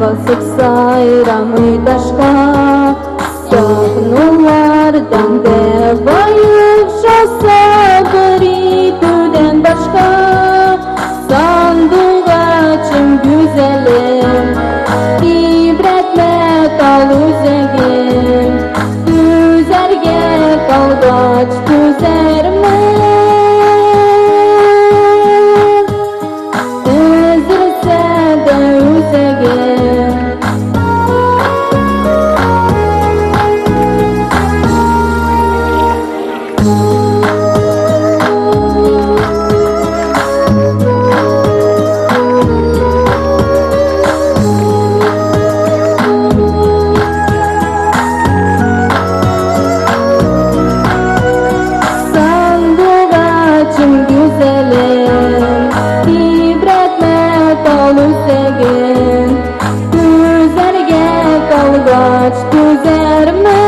Басып сайрамый ташка. Сагынулардан дәва юк, сабыр итүдән башка. Сандугачым гүзәлем, тибрәтмә тал үзәгем. Түзәргә калгач түзәрмен. Өзелсә дә үзәгем. Сандугачым гүзәлем, тибрәтмә тал үзәген. Түзәргә калгач түзәрмен.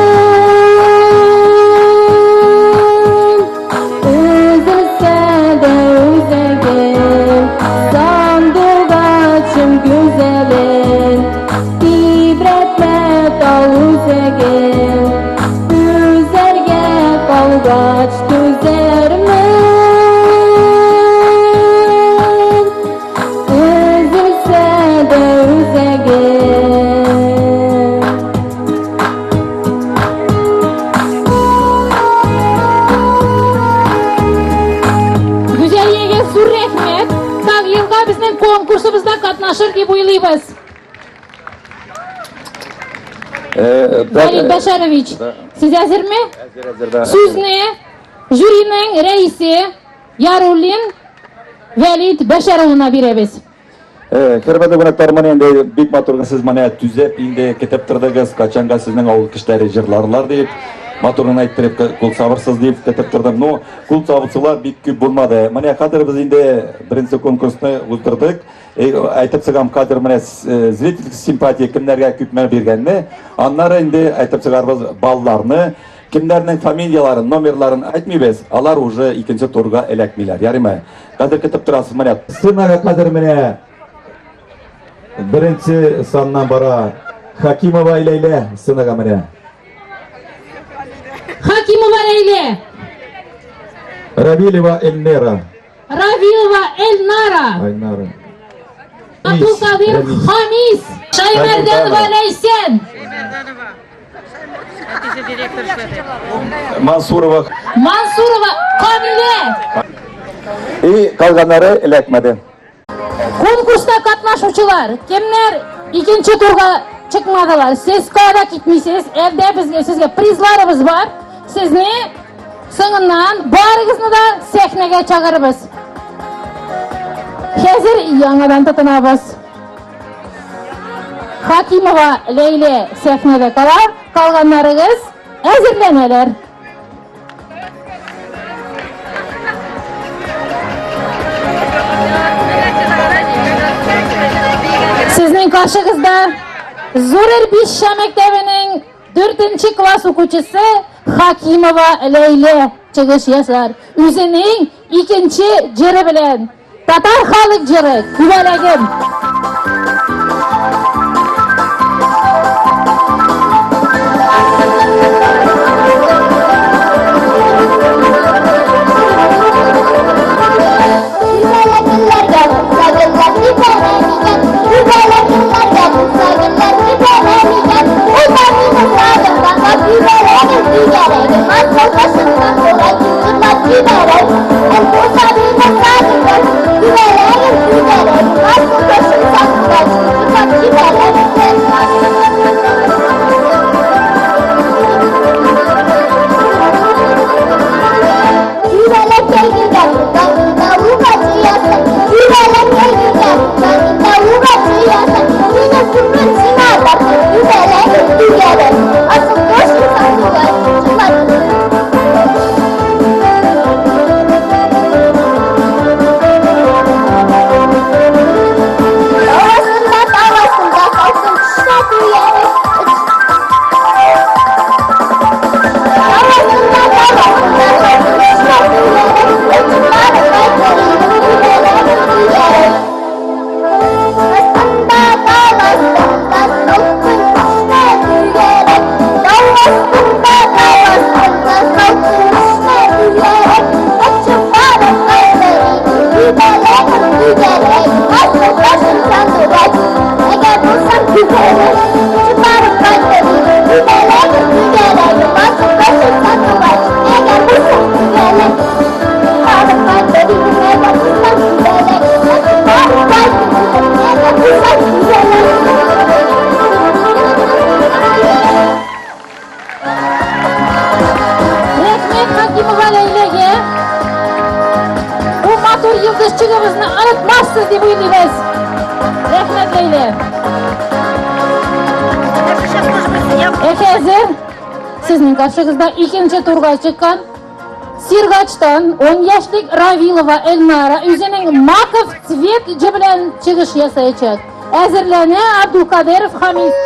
Өзелсә дә үзәгем, сандугачым гүзәлем, тибрәтмә тал үзәген. Түзәргә калгач түзәрмен. Өзелсә дә үзәгем. Гүзәлиягә зур рәхмәт. Тагы елга безнең конкурсыбызда катнашыр дип уйлыйбыз. Валид Башарович, сез әзерме? Әзер, әзер, да. Сүзне жюриның рәисе Яруллин Вәлид Бәшәр улына бирәбез. Хөрмәтле кунаклар, менә инде бик матур гына сез менә түзеп инде көтеп тордыгыз, качанга сезнең авыл кешеләре җырларлар дип, матур гына иттереп кул сабырсыз дип көтеп тордым. Но кул сабырсызлар бик күп булмады. Менә хәзер без инде беренче конкурсны уздырдык. Әйтеп чыгам, хәзер менә зрительский симпатия кемнәргә күпме биргәнне, аннары инде әйтеп чыгарбыз балларны. Кемнәрнең фамилияларын, номерларын әйтмибез, алар уже икенче турга эләкмиләр. Ярыймы? Хәзер көтеп торасыз менә. Сценага хәзер менә беренче саннан бара Хакимова Ләйлә сценага менә. Хакимова Ләйлә. Равилева Эльмира. Равилова Эльнара. Айнара. Абдулкадир Хамис. Шаймәрдәнова Ләйсән. Мансурова. Мансурова Камилә. И калганнары эләкмәде. Конкурста катнашучылар, кемнәр икенче турга чыкмадылар, сез кая китмисез, әлдә безгә сезгә призларыбыз бар. Сезне соңыннан барыгызны да сәхнәгә чакырабыз. Хәзер яңадан тотынабыз. Хакимова Ләйлә сәхнәдә кала, калганнарыгыз әзерләнәләр. Сезнең каршыгызда Зур Ирбишча мәктәбенең 4 класс укучысы Хакимова Ләйлә чыгыш ясар. Үзенең икенче җыры белән. Татар халык җыры Күбәләгем. Ә хәзер сезнең каршыгызда икенче турга чыккан Сиргачтан 10 яшьлек Равилова Эльнара үзенең Маков цвет җы белән чыгыш ясаячак. Әзерләнә Абдулкадеров Хамис.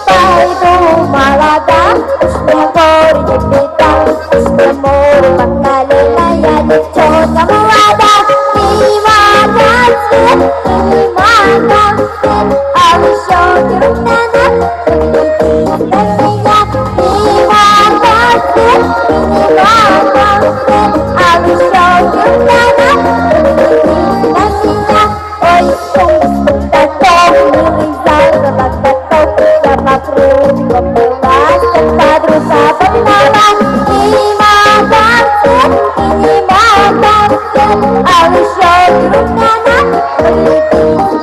Пойду молода, уж мне горе не беда, уж мне море по колено, я девчонка молода. Ты цвет, ты цвет, а щеки румяна, поглядите на меня. Ты цвет, ты цвет, а щеки румяна, поглядите на меня. Ой, шум, милый зайка, локоток, я вокруг поплылась, как подруга погнала. И не и не цвет, а щеки румяна, поглядите на меня. Не пудрилась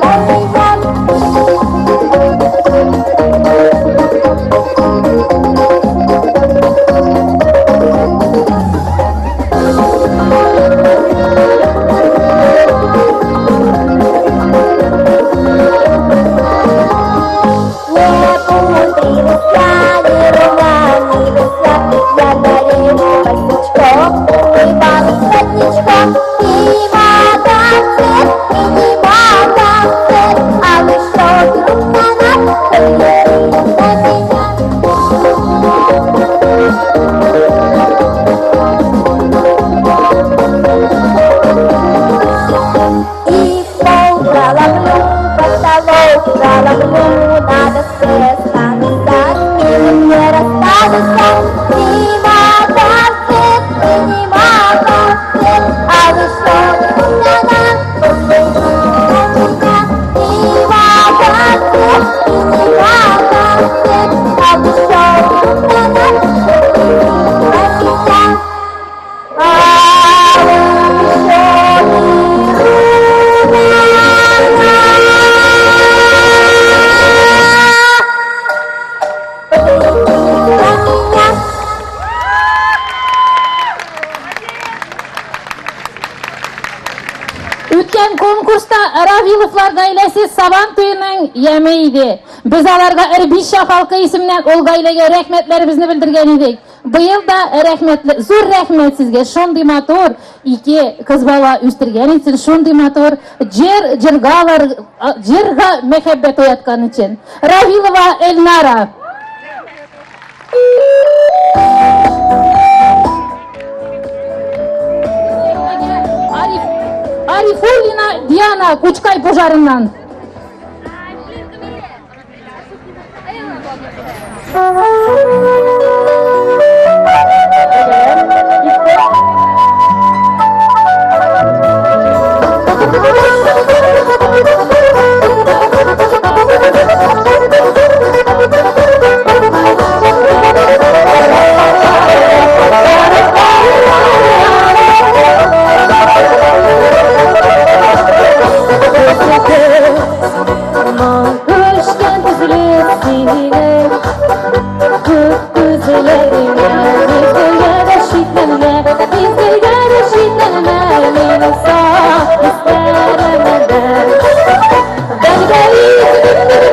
я, не румянилась я, я налево босичком, улыбалась воротничком. И мотоцикл, и не мотоцикл, а вы щеки румяна, поглядите на меня. И пол проломлю, потолок проломлю, на доске останусь, и не расстанусь. И мотоцикл, и не мотоцикл, а вы щеки румяна, поглядите на меня. И мотоцикл, и не мотоцикл, а вы щеки румяна, поглядите на меня. А вы щеки румяна, поглядите на меня. Үткән конкурста Равиловлар гаиләсе Сабан туеның яме иде. Без аларга Эрбиша халкы исеменнән ул гаиләгә рәхмәтләребезне белдергән идек. Быел да рәхмәтле, зур рәхмәт сезгә шундый матур ике кыз бала үстергән өчен, шундый матур җыр, җыргалар, җырга мәхәббәт уяткан өчен. Равилова Эльнара. Ариф, Арифуллина Диана Кучкай пожарыннан. Көчкән төзелеп синең Күк күзләреңә Мизгелгә дә шикләнмә, мизгелгә дә шикләнмә, минем саф хисләремә. Бәлгә итеп бер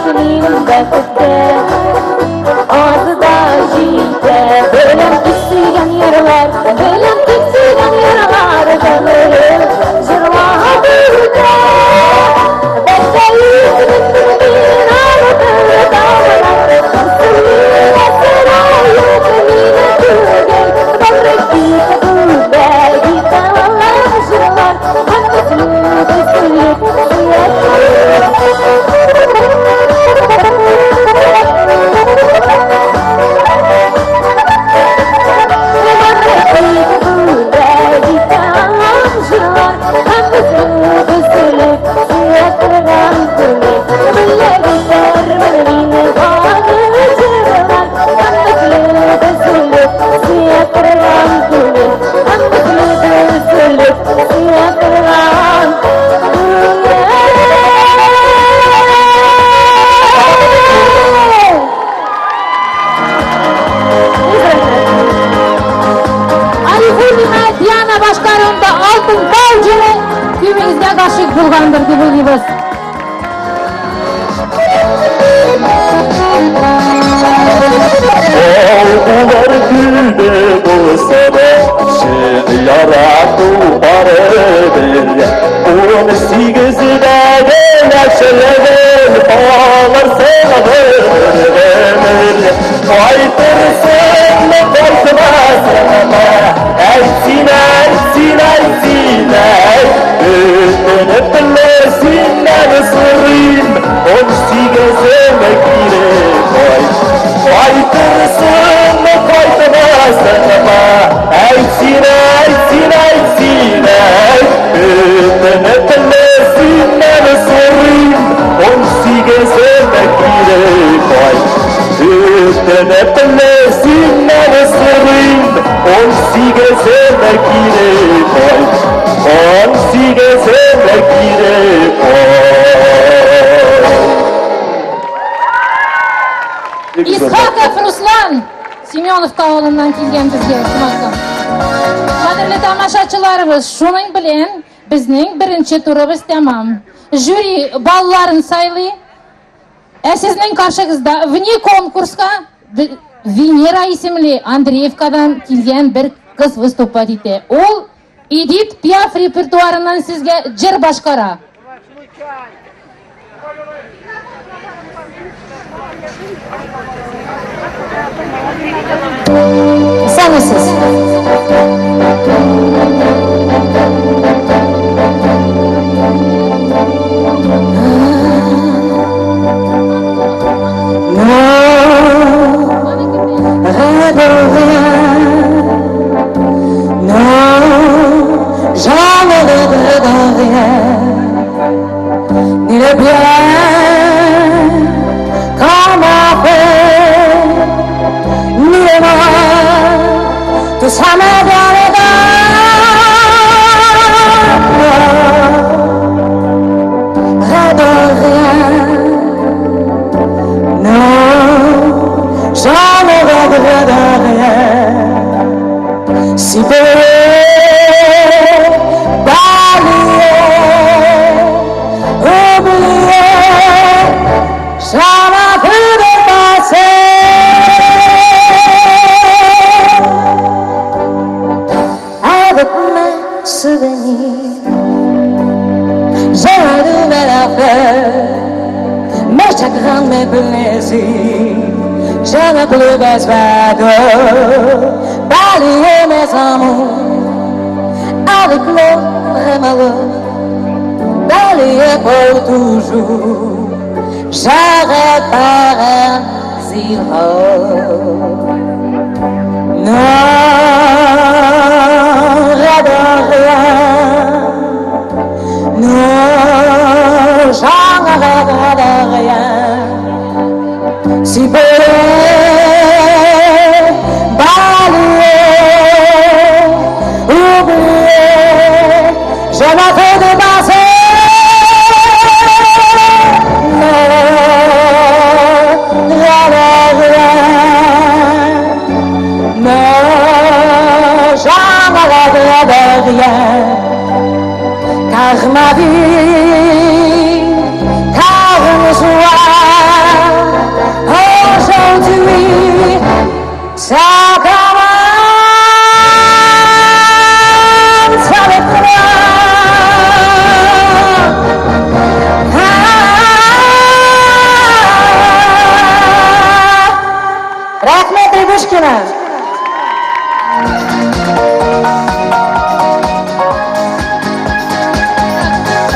бит мин бәхеткә. Аз да җитә, беләм тик сөйгән ярлар, беләм тик сөйгән ярлар, гомерем җырлап үтә. Арифуллина Диана башкаруында Алтын тау җыры күбегезгә гашыйк булгандыр дип уйлыйбыз. Алгулар күлде булса да, чын ярату барыбер. 18-дәге яшьлеген алырсың бер гомер. Кайтырсыңмы, кайтмасыңмы, әйт син, әйт син, әйт син, әйт. Бөтен синнән сорыйм, 18-еңә кире кайт. Кайтырсыңмы, кайтмасыңмы, әйт син, әйт син, әйт син, әйт. Бөтен синнән сорыйм, 18-еңә кире кайт. Бөтен синнән сорыйм, 18-еңә кире кайт. 18-еңә кире кайт. Исхаков Руслан Семеновка авылыннан килгән безгә кунакка. Кадерле тамашачыларыбыз, шуның белән безнең беренче турыбыз тәмам. Жюри балларын сайлый. Ә сезнең каршыгызда вне конкурска Венера исемле Андреевкадан килгән бер кыз выступать итә. Ул Эдит Пиаф репертуарыннан сезгә җыр башкара. Исәнмесез. Non, j'en rêverai de rien, ni le bien qu'on m'a fait, ni le mal, tout ça m'est bien égal. Rêve de rien, non, j'en rêverai de rien. Si peu balayer, oublier, ça m'a fait dépasser. Avec mes souvenirs, j'ai un nouvelle affaire, mes chagrins, mes plaisirs, je n'ai plus besoin de balayer mes amours avec le vrai malheur, balayer pour toujours, j'arrête par un zéro. Non, rêve de rien, non, j'en rêverai de rien. Si peu balayer, oublier, je m'en fais dépasser. Non, rien de rien, non, j'en rêverai de rien, car ma vie, car Рәхмәт, Рябушкина!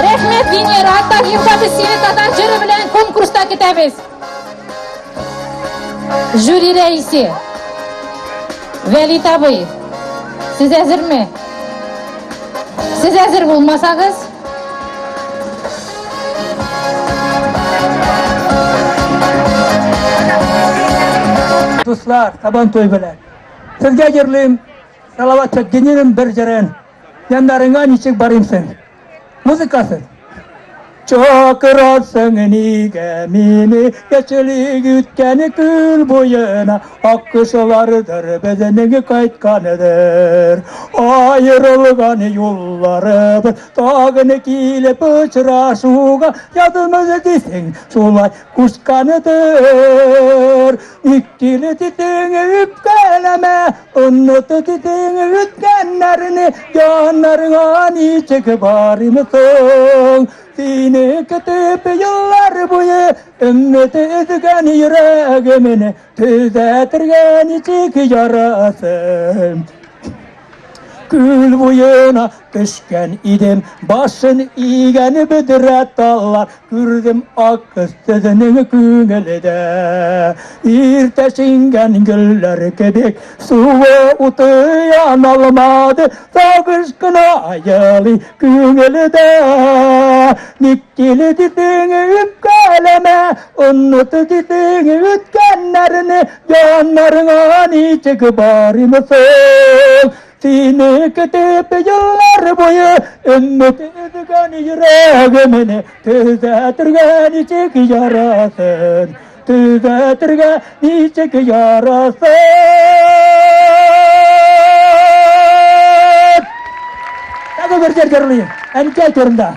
Рәхмәт, Венера! Тагирда без сине татар җыры белән конкурста көтәбез. Жюри рәисе Вәлит абый, сез әзерме? Сез әзер булмасагыз, Дуслар, Сабан туй белән. Сезгә җырлыйм Салават Фәтдининең бер җырын. Яннарыңа ничек барыйм соң? Музыкасы. Чакырасың нигә мине яшьлек үткән күл буена Аккошлардыр безнең кайтканыдыр Аерылган юлларыбыз тагын килеп очрашуга Язмыш дисең шулай кушканыдыр Ник килдең үпкәләмә Оныт дидең үткәннәрне, Яннарыңа ничек барыйм соң? Сине көтеп еллар буе Өмет өзгән йөрәгемне Төзәтергә ничек ярасын? Күл буена төшкән идем, башын игән бөдрә таллар, күрдем ак сезнең күңелдә. Иртә шиңгән гөлләр кебек, суы уты яналмады, сагыш кына елый күңелдә. Ник килдең үпкәләмә, оныт дидең үткәннәрне, Яннарыңа ничек барыйм соң? Сине көтеп еллар буе өмет өзгән йөрәгемне төзәтергә ничек ярасын? Төзәтергә ничек ярасын? Тагы бер җыр җырлыйм. Әнкәй турында.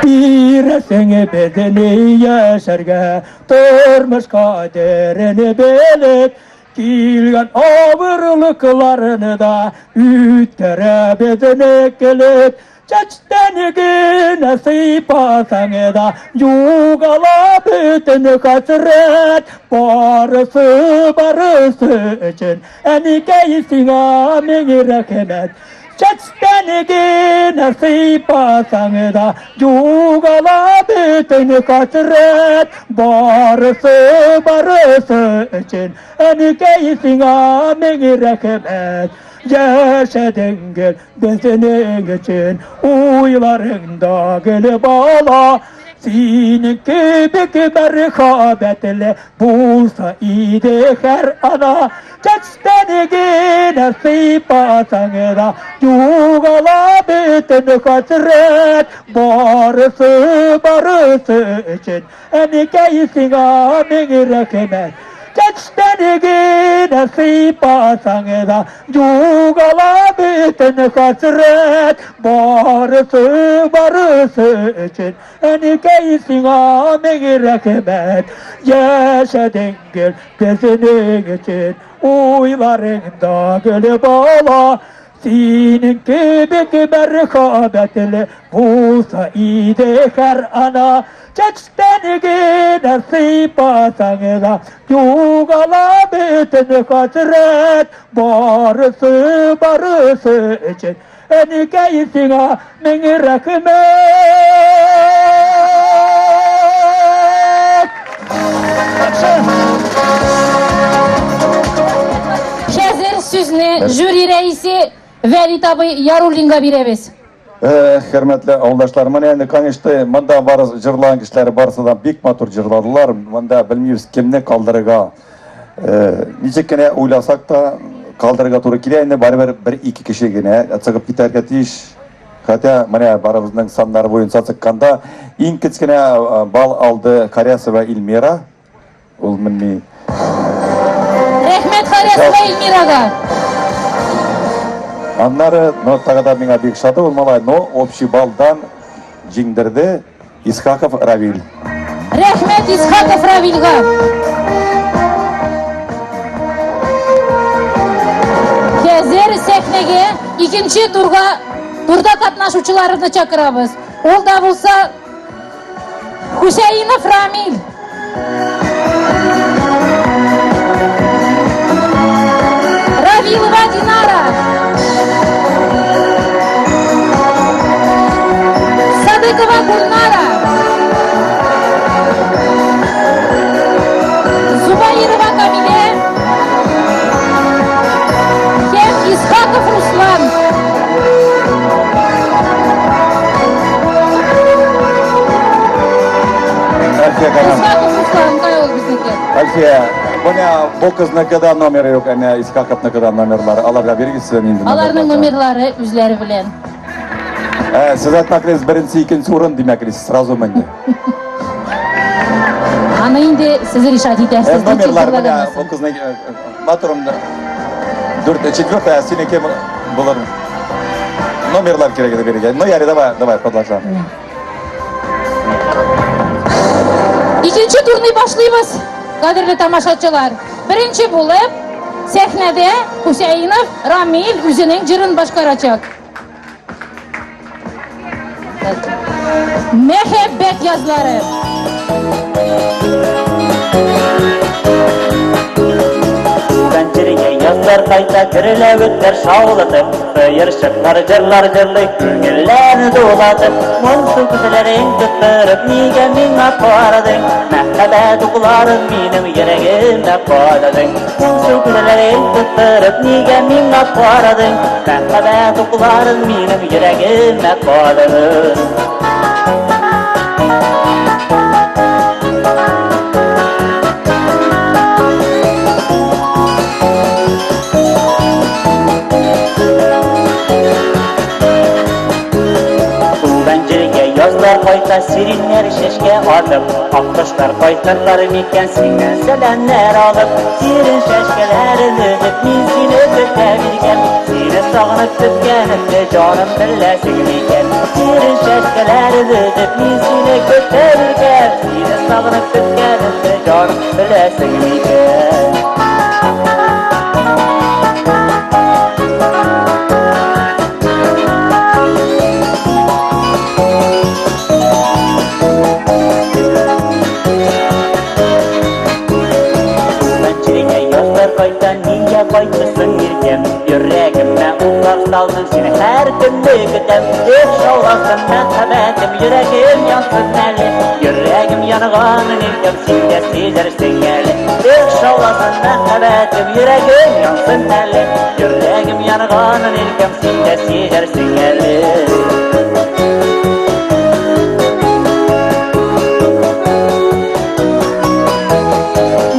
Бирәсең безне яшәргә, тормыш кадерен белеп, килгән авырлыкларны да үткәрә безне килеп. Чәчтән генә сыйпасаң да, югала бөтен хәсрәт. Барысы, барысы өчен Әникәй сиңа мең рәхмәт. Чәчтән генә сыйпасаң да, югала бөтен хәсрәт. Барысы, барысы өчен Әникәй сиңа мең рәхмәт. Яшәдең гел безнең өчен, уйларыңда гел бала. Синең кебек мәрхәмәтле булса иде һәр ана. Чәчтән генә сыйпасаң да, югала бөтен хәсрәт. Барысы, барысы өчен Әнекәй сиңа мең рәхмәт. Чәчтән генә сыйпасаң да, югала бөтен хәсрәт. Барысы, барысы өчен әнекәй сиңа мең рәхмәт. Яшәдең гел безнең өчен, уйларыңда гел бала. Синең кебек мәрхәмәтле булса иде һәр ана, чәчтән генә сыйпасаң да, югала бөтен хәсрәт. Барысы, барысы өчен әнекәй сиңа мең рәхмәт. Хәзер сүзне жюри рәисе Вәлит абый Яруллинга бирәбез. Хөрмәтле авылдашлар, менә инде, конечно, монда бар җырлаган кешеләр барысы да бик матур җырладылар. Монда белмибез кемне калдырырга. Ничек кенә уйласак та, калдырырга туры килә инде, барыбер бер-ике кеше генә чыгып китәргә тиеш. Хотя менә барыбызның саннары буенча чыкканда иң кечкенә балл алды Карясова Эльмира. Ул менми. Рәхмәт Карясова Эльмирага. Аннары, но тагы да миңа бик ошады ул малай, но общий баллдан җиңдерде Исхаков Равиль. Рәхмәт Исхаков Равильга. Хәзер сәхнәгә икенче турга турда катнашучыларны чакырабыз. Ул да булса. Хусәинов Рамил. Равилова Динара. Садыкова Гульнара. Зубаирова Камилә. Һәм Исхаков Руслан. Әлфия ханым. Исхаков Руслан, кая ул безнеке? Әлфия, менә бу кызныкы да номеры юк, әнә Исхаковныкы да номерлары. Аларга бирегез инде. Аларның номерлары үзләре белән. Ә, сез әйтмәклез беренче, икенче урын димәк, сразу менде. Аны инде сез решать итәрсез. Э, номерлар менә бу кызны матурым. Дүрт, четвертая, синеке булыр. Номерлар кирәк иде бирергә. Ну, ярый, давай, давай, продолжаем. Икенче турны башлыйбыз, кадерле тамашачылар. Беренче булып, сәхнәдә Хусәинов Рамил үзенең җырын башкарачак. Мәхәббәт язлары. Туган җиргә язлар кайта, гөрләвекләр шаулатып, сыерчыклар җырлар җырлый, күңелләрне дулатып, моңсу күзләрең тоттырып, нигә миңа карадың? Мәхәббәт укларын минем йөрәгемә кададың. Моңсу күзләрең тоттырып, нигә миңа карадың? Мәхәббәт укларын минем йөрәгемә кададың. Туган җиргә язлар кайта, сиреннәр чәчкә атып, аккошлар кайтырлар микән синнән сәламнәр алып, сирен чәчкәләрен өзеп, мин сине көтә биргән, сине сагынып көткәнемне җаным беләсең микән? Сирен чәчкәләрен өзеп, мин сине көтә биргән, сине сагынып көткәнемне җаным беләсең микән? Туган җиргә язлар кайта, нигә кайтырсың иркәм? Йөрәгемә утлар салдың, сине һәр көнне көтәм. Эх, шауласын мәхәббәтем, йөрәгем янсын әле. Йөрәгем янганын иркәм, син дә сизәрсең әле. Эх, шауласын мәхәббәтем, йөрәгем янсын әле. Йөрәгем янганын иркәм, син дә сизәрсең әле.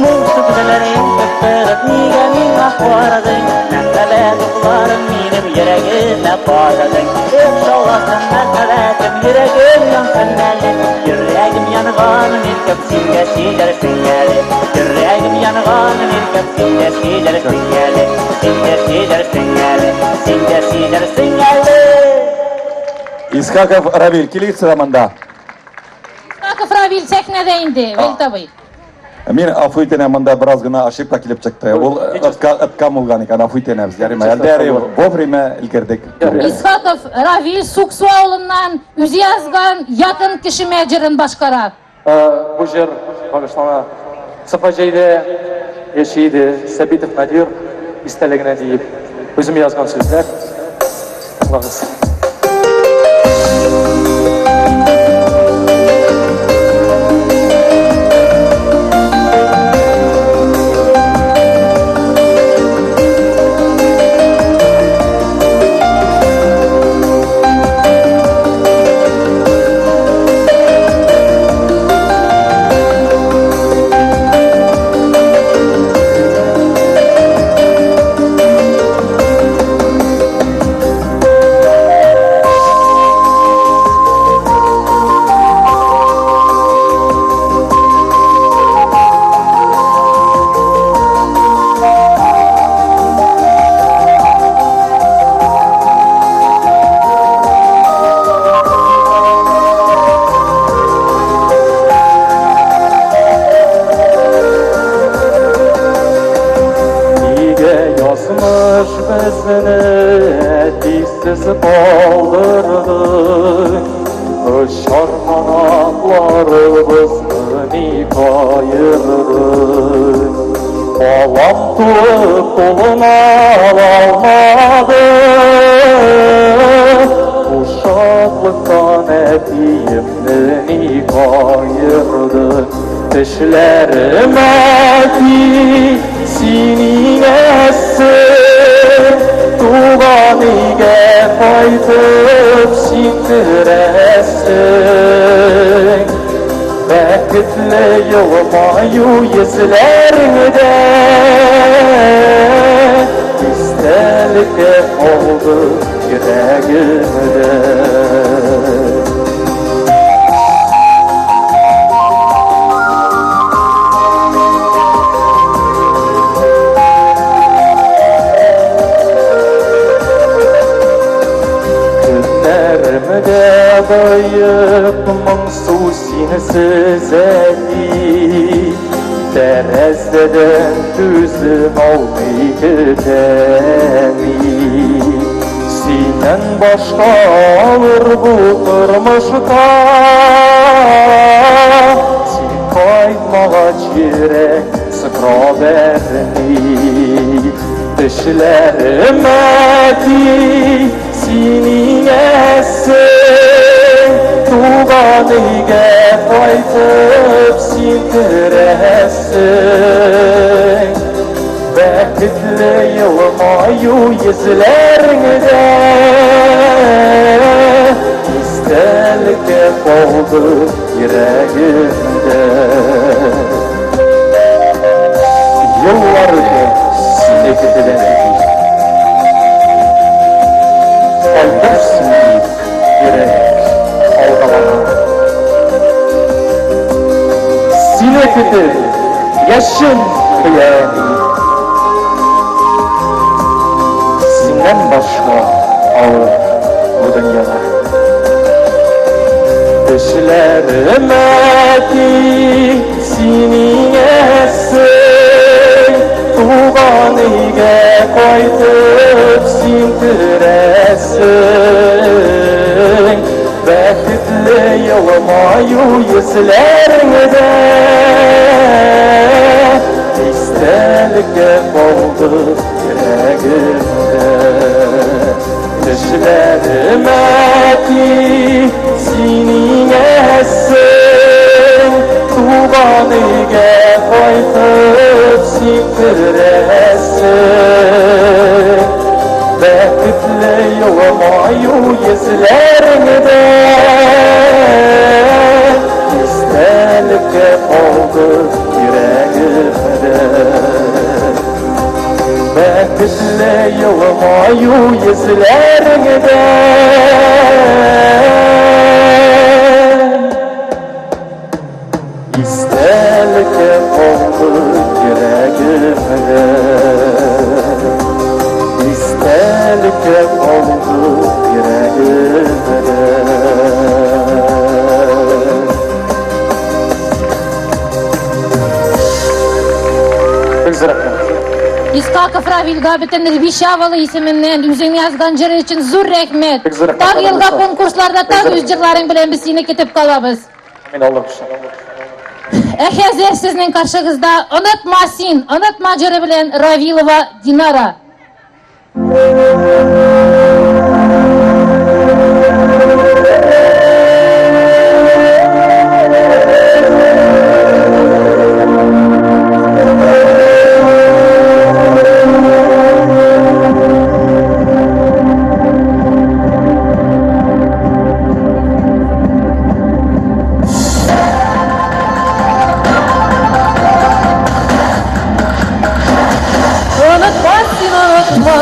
Моңсу күзләрең тоттырып, нигә миңа карадың? Мәхәббәт укларын минем йөрәгемә кададың. Эх, шауласын мәхәббәтем, йөрәгем янсын әле. Йөрәгем янганын иркәм, син дә сизәрсең әле. Йөрәгем янганын иркәм, син дә сизәрсең әле. Син дә сизәрсең әле. Син дә сизәрсең әле. Исхаков Равиль, килегез монда. Исхаков Равил сәхнәдә инде, Вәлит абый. Мин гафу итәм, монда бераз гына ошибка килеп чыкты. Ул ытка булган икән, гафу итәбез. Ярыймы? Әлдә вовремя өлгердек. Исхаков Равил Суксу авылыннан үзе язган Якын кешемә җырын башкара. Бу җыр багышлана Сафаҗайда яши иде Сәбитов Надир истәлегенә диеп үзем язган сүзләр. Тыңлагыз. туып кулына алмады. Бу шатлыктан әтиемне ник аерды? Тешләрем әти, син инәсең, туган өйгә кайтып син керәсең. Бәхетле елмаю йөзләреңдә Истәлеккә калды йөрәгемдә. Көннәремдә баеп моңсу синсез әни, Тәрәзәдән түзем алмый көтәм. Синнән башка авыр бу тормышта, Син кайтмагач йөрәк сыкрап әрни. Тешләрем әти, син иңәсең, Туган өйгә кайтып син керәсең. Бәхетле елмаю йөзләреңдә Истәлеккә калды йөрәгемдә. Еллар үтә, сине көтәләр әти. Кайтырсың дип, йөрәк алгалана. Сине көтеп, яшем кыя әни. Синнән башка авыр бу дөньяда. Тешләрем әти, син иңәсең, Туган өйгә кайтып син керәсең. Бәхетле елмаю йөзләреңдә Истәлеккә калды йөрәгемдә. Тешләрем әти, син иңәсең, Туган өйгә кайтып син керәсең. Бәхетле елмаю йөзләреңдә Истәлеккә калды йөрәгемдә. Бәхетле елмаю йөзләреңдә Истәлеккә калды йөрәгемдә. Истәлеккә калды йөрәгемдә. Бик зур рәхмәт. Искаков Равилгә бөтен Рбишавалы исеменнән үзең язган җыр өчен зур рәхмәт. Бик зур рәхмәт, Тагы елга Алла. конкурсларда Бик тагы зур үз җырларың белән без сине көтеп калабыз. Амин, Алла кушса. Ә хәзер сезнең каршыгызда Онытма син, онытма җыры белән Равилова Динара. Онытма син, онытма.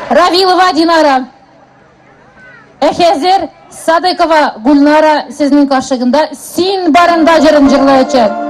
Равилова Динара. Ә хәзер Садыкова Гульнара сезнең каршыгында Син барында җырын җырлаячак.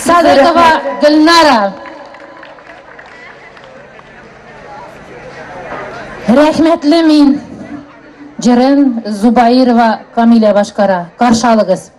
Садыкова Гөлнара. Рәхмәтле мин җырын Зубаирова Камилә башкара. Каршы алыгыз.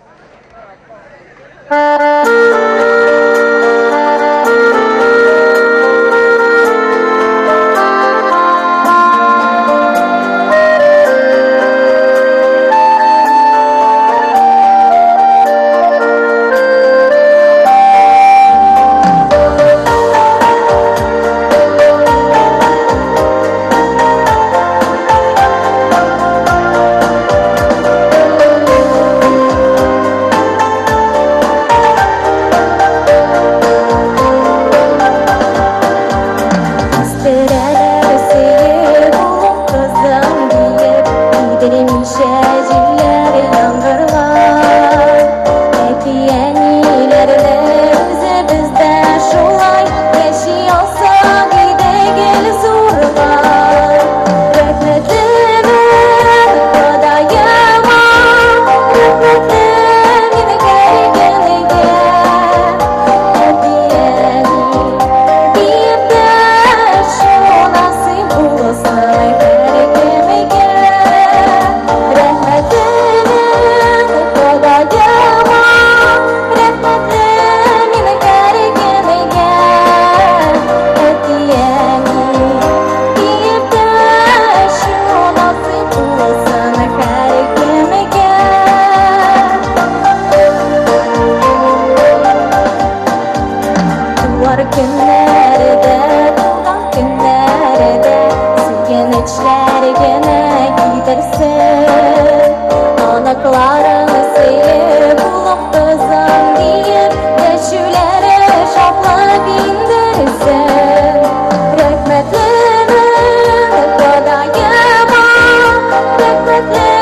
Рәхмәтле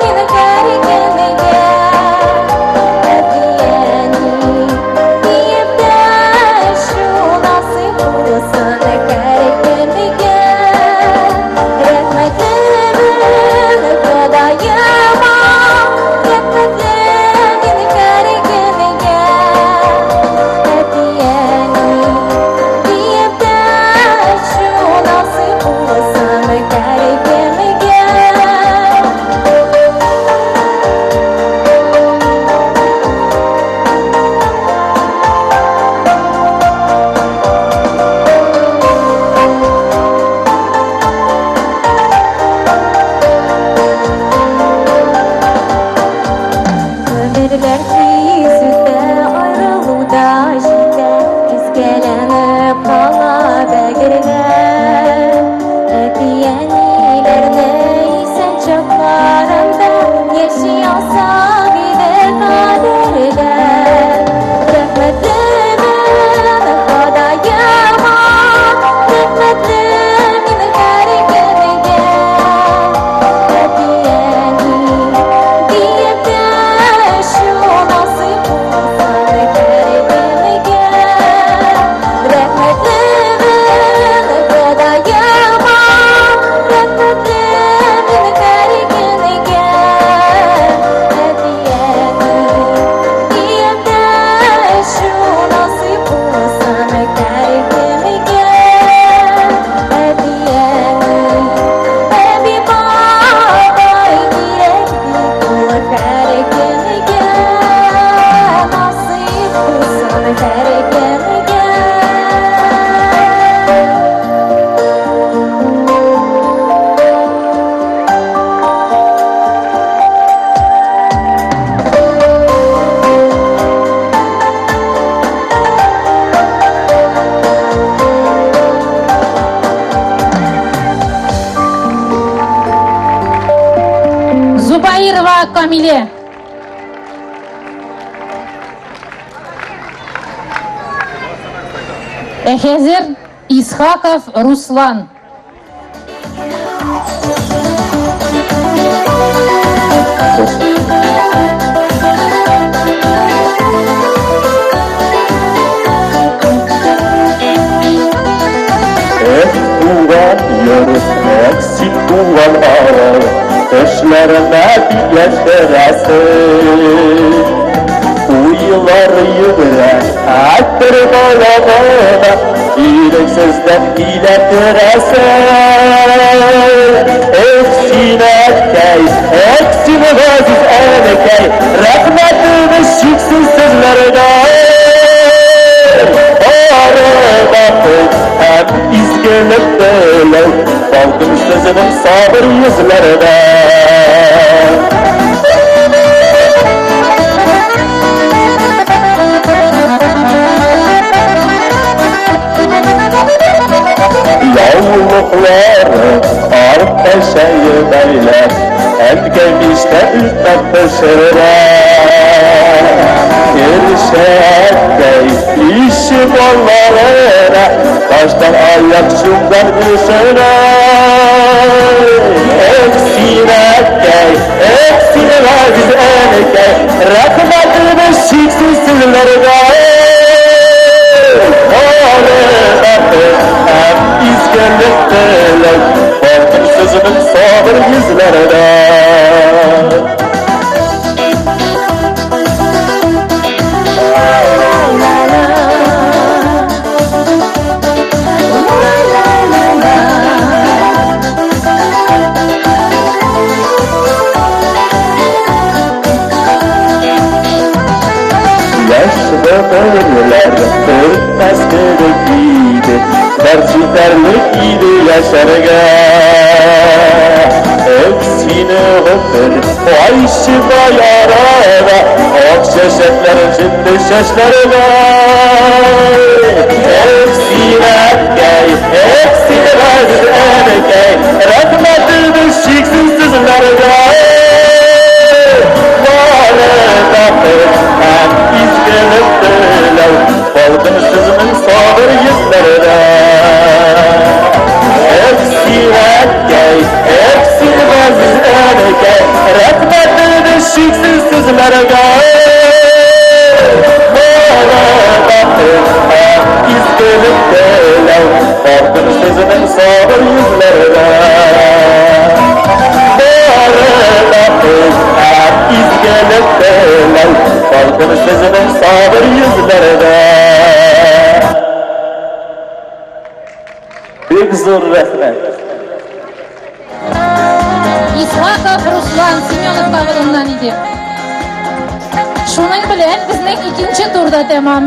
мин һәркемгә. Әти-әни диеп дәшү насыйп булсын һәркемгә. Рәхмәтлемен Ходаема, рәхмәтле мин һәркемгә. Әти-әни диеп дәшү насыйп булсын һәркемгә. Гомерләр тиз үтә, аерылу да җитә, Өзгәләнеп кала бәгырьләр. Әти-әниләрне исән чакларында Яши алсак иде кадерләп. Рәхмәтлемен Ходаема, рәхмәтле мин һәркемгә. Әти-әни диеп дәшү насыйп булсын һәркемгә. Рәхмәтлемен Ходаема, рәхмәтле мин һәркемгә. Әти-әни диеп дәшү насыйп булсын һәркемгә. Әти-әни, әби-бабай кирәк бит ул һәркемгә. Насыйп булсын һәркемгә. Зубаирова Камиле. Ә хәзер Исхаков Руслан. Эх, туган йорт, эх, син туган авыл, Төшләремә бик яшерәсең. Уйлар йөгерә, хәтер балагына, Ирексездән килә керәсең. Эх, син әткәй, эх, син газиз әнекәй, Рәхмәтебез чиксез сезләргә. Бары бәхет һәм изгелек теләү, Балкын сезнең сабыр йөзләрдә. Яулыклары артта шәе бәйләп, Әнкәй мичтә икмәк пешерә. Иршәткәй ише балаларына, Таштан аяк чумган эшенә. Эх, син әткәй, эх, син газиз әнкәй, Рәхмәтебез чиксез сезләргә. Бары бәхет һәм изгелек теләү, Балкын сезнең сабыр йөзләрдә. Яшь гомерләр бетмәс кебек иде, Дәрт җитәрлек иде яшәргә. Эх, сине гомер, ай шифа ярага, Ак чәчәкләр җитте чәчләргә. Эх, син әткәй, эх, син газиз әнкәй, Рәхмәтебез чиксез сезләргә. Бары бәхет һәм изгелек теләү, Балкын сезнең сабыр йөзләрдә. Эх, син әткәй, эх, син газиз әнкәй, йөзләргә. Бары да хезмәт, изгелек теләү, Бардыр сезнең сабыр йөзләрдә. Бары да хезмәт, изгелек теләү, Бардыр сезнең сабыр йөзләрдә. Бик зур рәхмәт. Исхаков Руслан Семенов авылыннан иде. Шуның белән безнең икенче турда тәмам.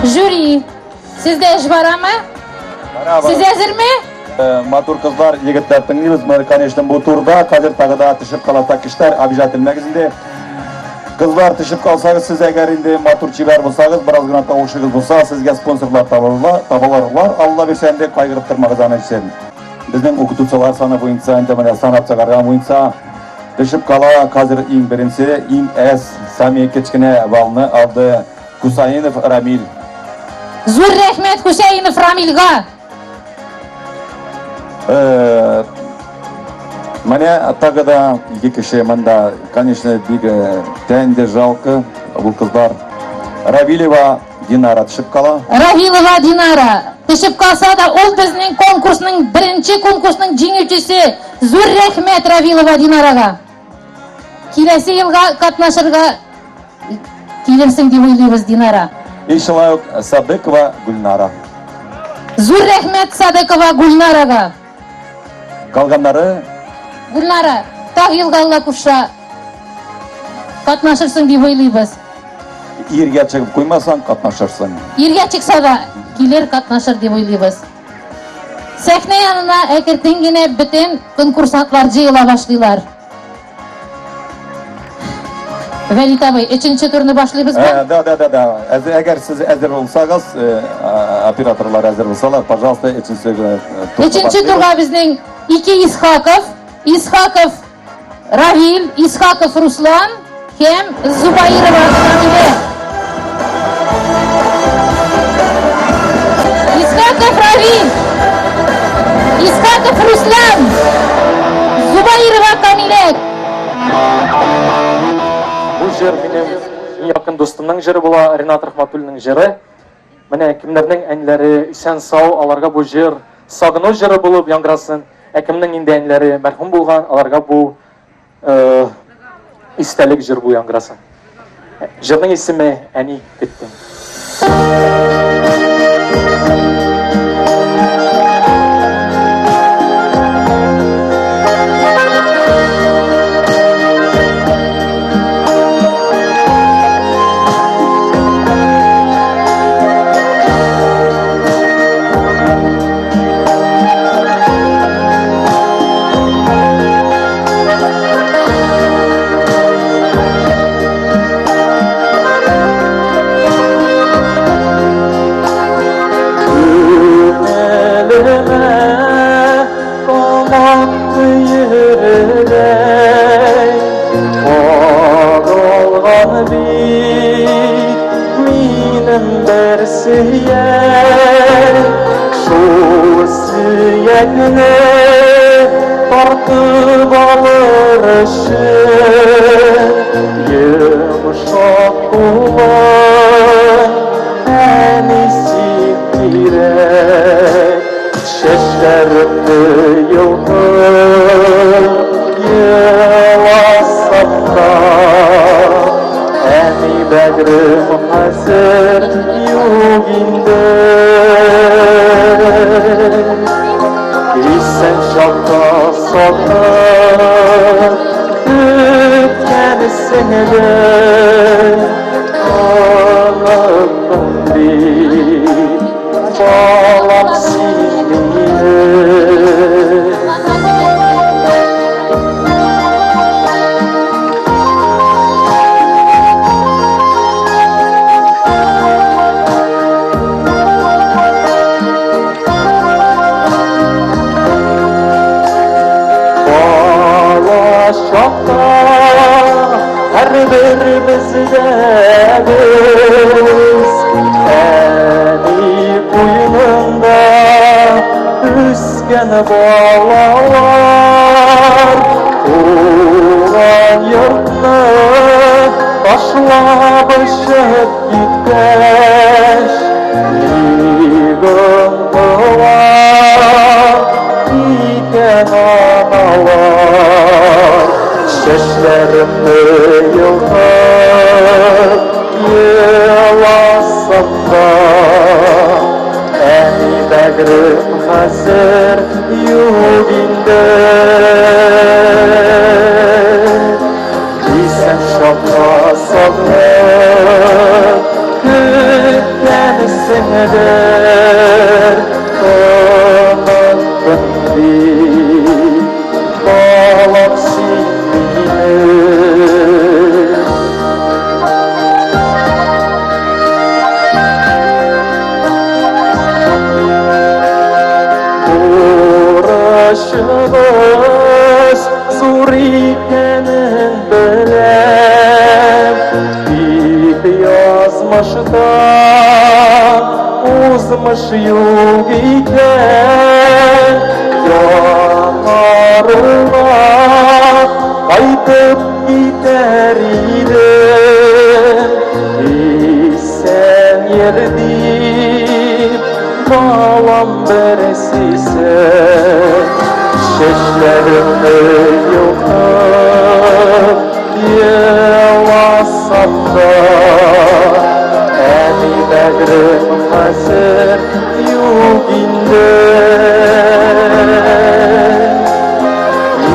Жюри, сездә эш барамы? Бара, Сез әзерме? Э, матур кызлар, егетләр тыңлыйбыз. Менә, конечно, бу турда хәзер тагы да төшеп калата кешеләр, обижать итмәгез инде. Кызлар төшеп калсагыз, сез әгәр инде матур чибәр булсагыз, бераз гына тавышыгыз булса, сезгә спонсорлар табылырлар, табылырлар. Алла бирсә инде кайгырып тормагыз аның өчен. Безнең укытучылар саны буенча инде менә санап чыгарган буенча төшеп кала хәзер иң беренче, иң әз сами кечкенә баллны алды Кусаинов Рамиль. Зур рәхмәт Хусәинов Рамильга. Э, менә тагы да ике кеше монда, конечно, бик э, тән дә жалко бу кызлар. Равилева Динара төшеп кала. Равилова Динара төшеп калса да, ул безнең конкурсның беренче конкурсның җиңүчесе. Зур рәхмәт Равилова Динарага. Киләсе елга катнашырга килерсең дип уйлыйбыз, Динара. И шулай ук Садыкова Гульнара. Зур рәхмәт Садыкова Гульнарага. Калганнары Гульнара, таг елга Алла кушса катнашырсың дип уйлыйбыз. Иргә чыгып куймасаң, катнашырсың. Иргә чыкса да килер, катнашыр дип уйлыйбыз. Сәхнә янына әкертен генә бөтен конкурсантлар җыела башлыйлар. Вәлит абый, өченче турны башлыйбызмы? Э, да, да, да, да. Әгәр сез әзер булсагыз, э, операторлар әзер булсалар, пожалуйста, өченче э, турны Өченче турга безнең ике Исхаков, Исхаков Равил, Исхаков Руслан һәм Зубаирова Камилә. Исхаков Равил, Исхаков Руслан, Зубаирова Камилә. Бу җыр минем иң якын дустымның җыры була, Ренат Рахматуллинның җыры. Менә кемнәрнең әниләре исән-сау, аларга бу җыр сагыну җыры булып яңгырасын. Ә кемнең инде әниләре мәрхүм булган, аларга бу э, истәлек җыр бу яңгырасын. Җырның исеме Әни көттем. Тартып алыр өчен йомшак кулың әни син кирәк. Чәчләр коелды еласам да, әни бәгърем хәзер юк инде. Исән чакта сагынып көткән сеңлем, оныттың бит, балам син мине. Бала чакта һәрберебездә без әни куенында үскән балалар, туган йортны Чәчләремне йолкып еласам да, Әни бәгърем хәзер юк инде. Исән чакта сагынып көткәнсеңдер, Оныттың бит, балам, син мине. Бурычыбыз зур икәнен беләм, Тик язмыштан узмыш юк икән. Яннарыңа кайтып китәр идем, Исән йөр дип, балам, бер сизсәң. Чәчләремне йолкып еласам да, Әни бәгърем хәзер юк инде.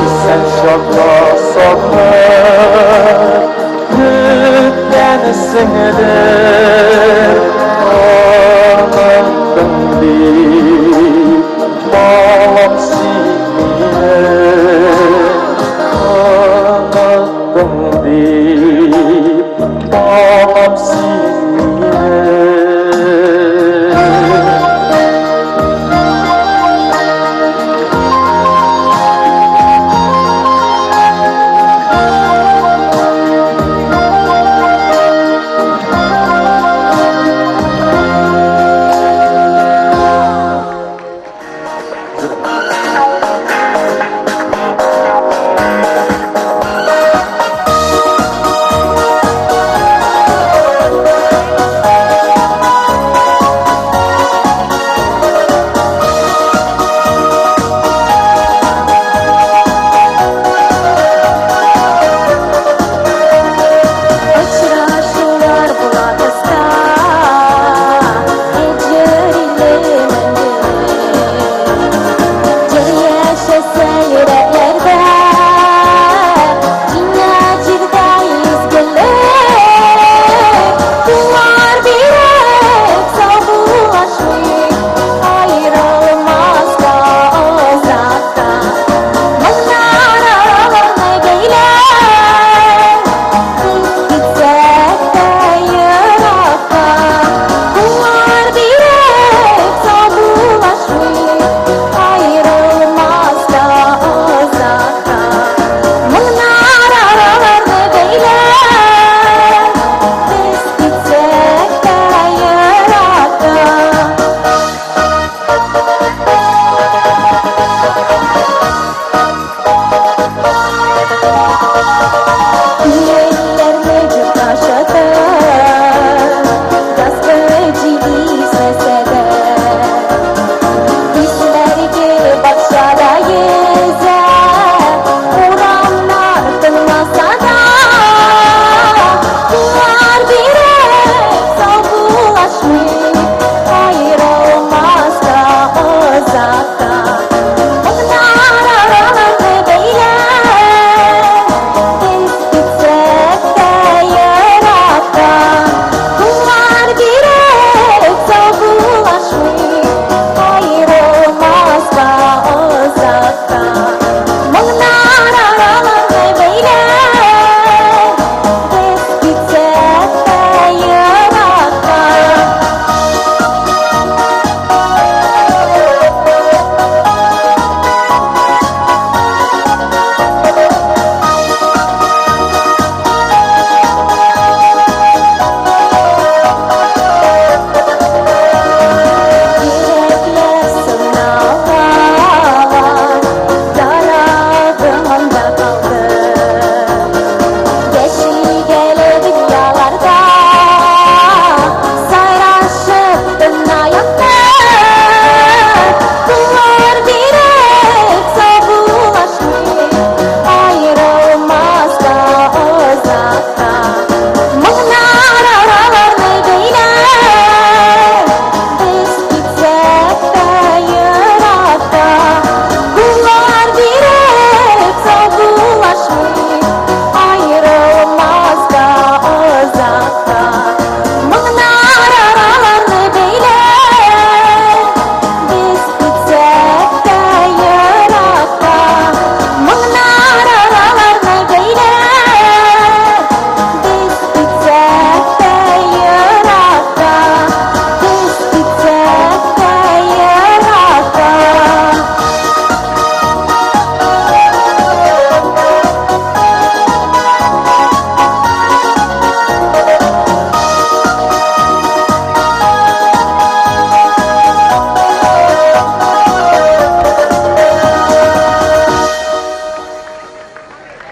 Исән чакта сагынып көткәнсеңдер, Оныттың бит, балам, син мине. Оныттың бит, балам, син мине.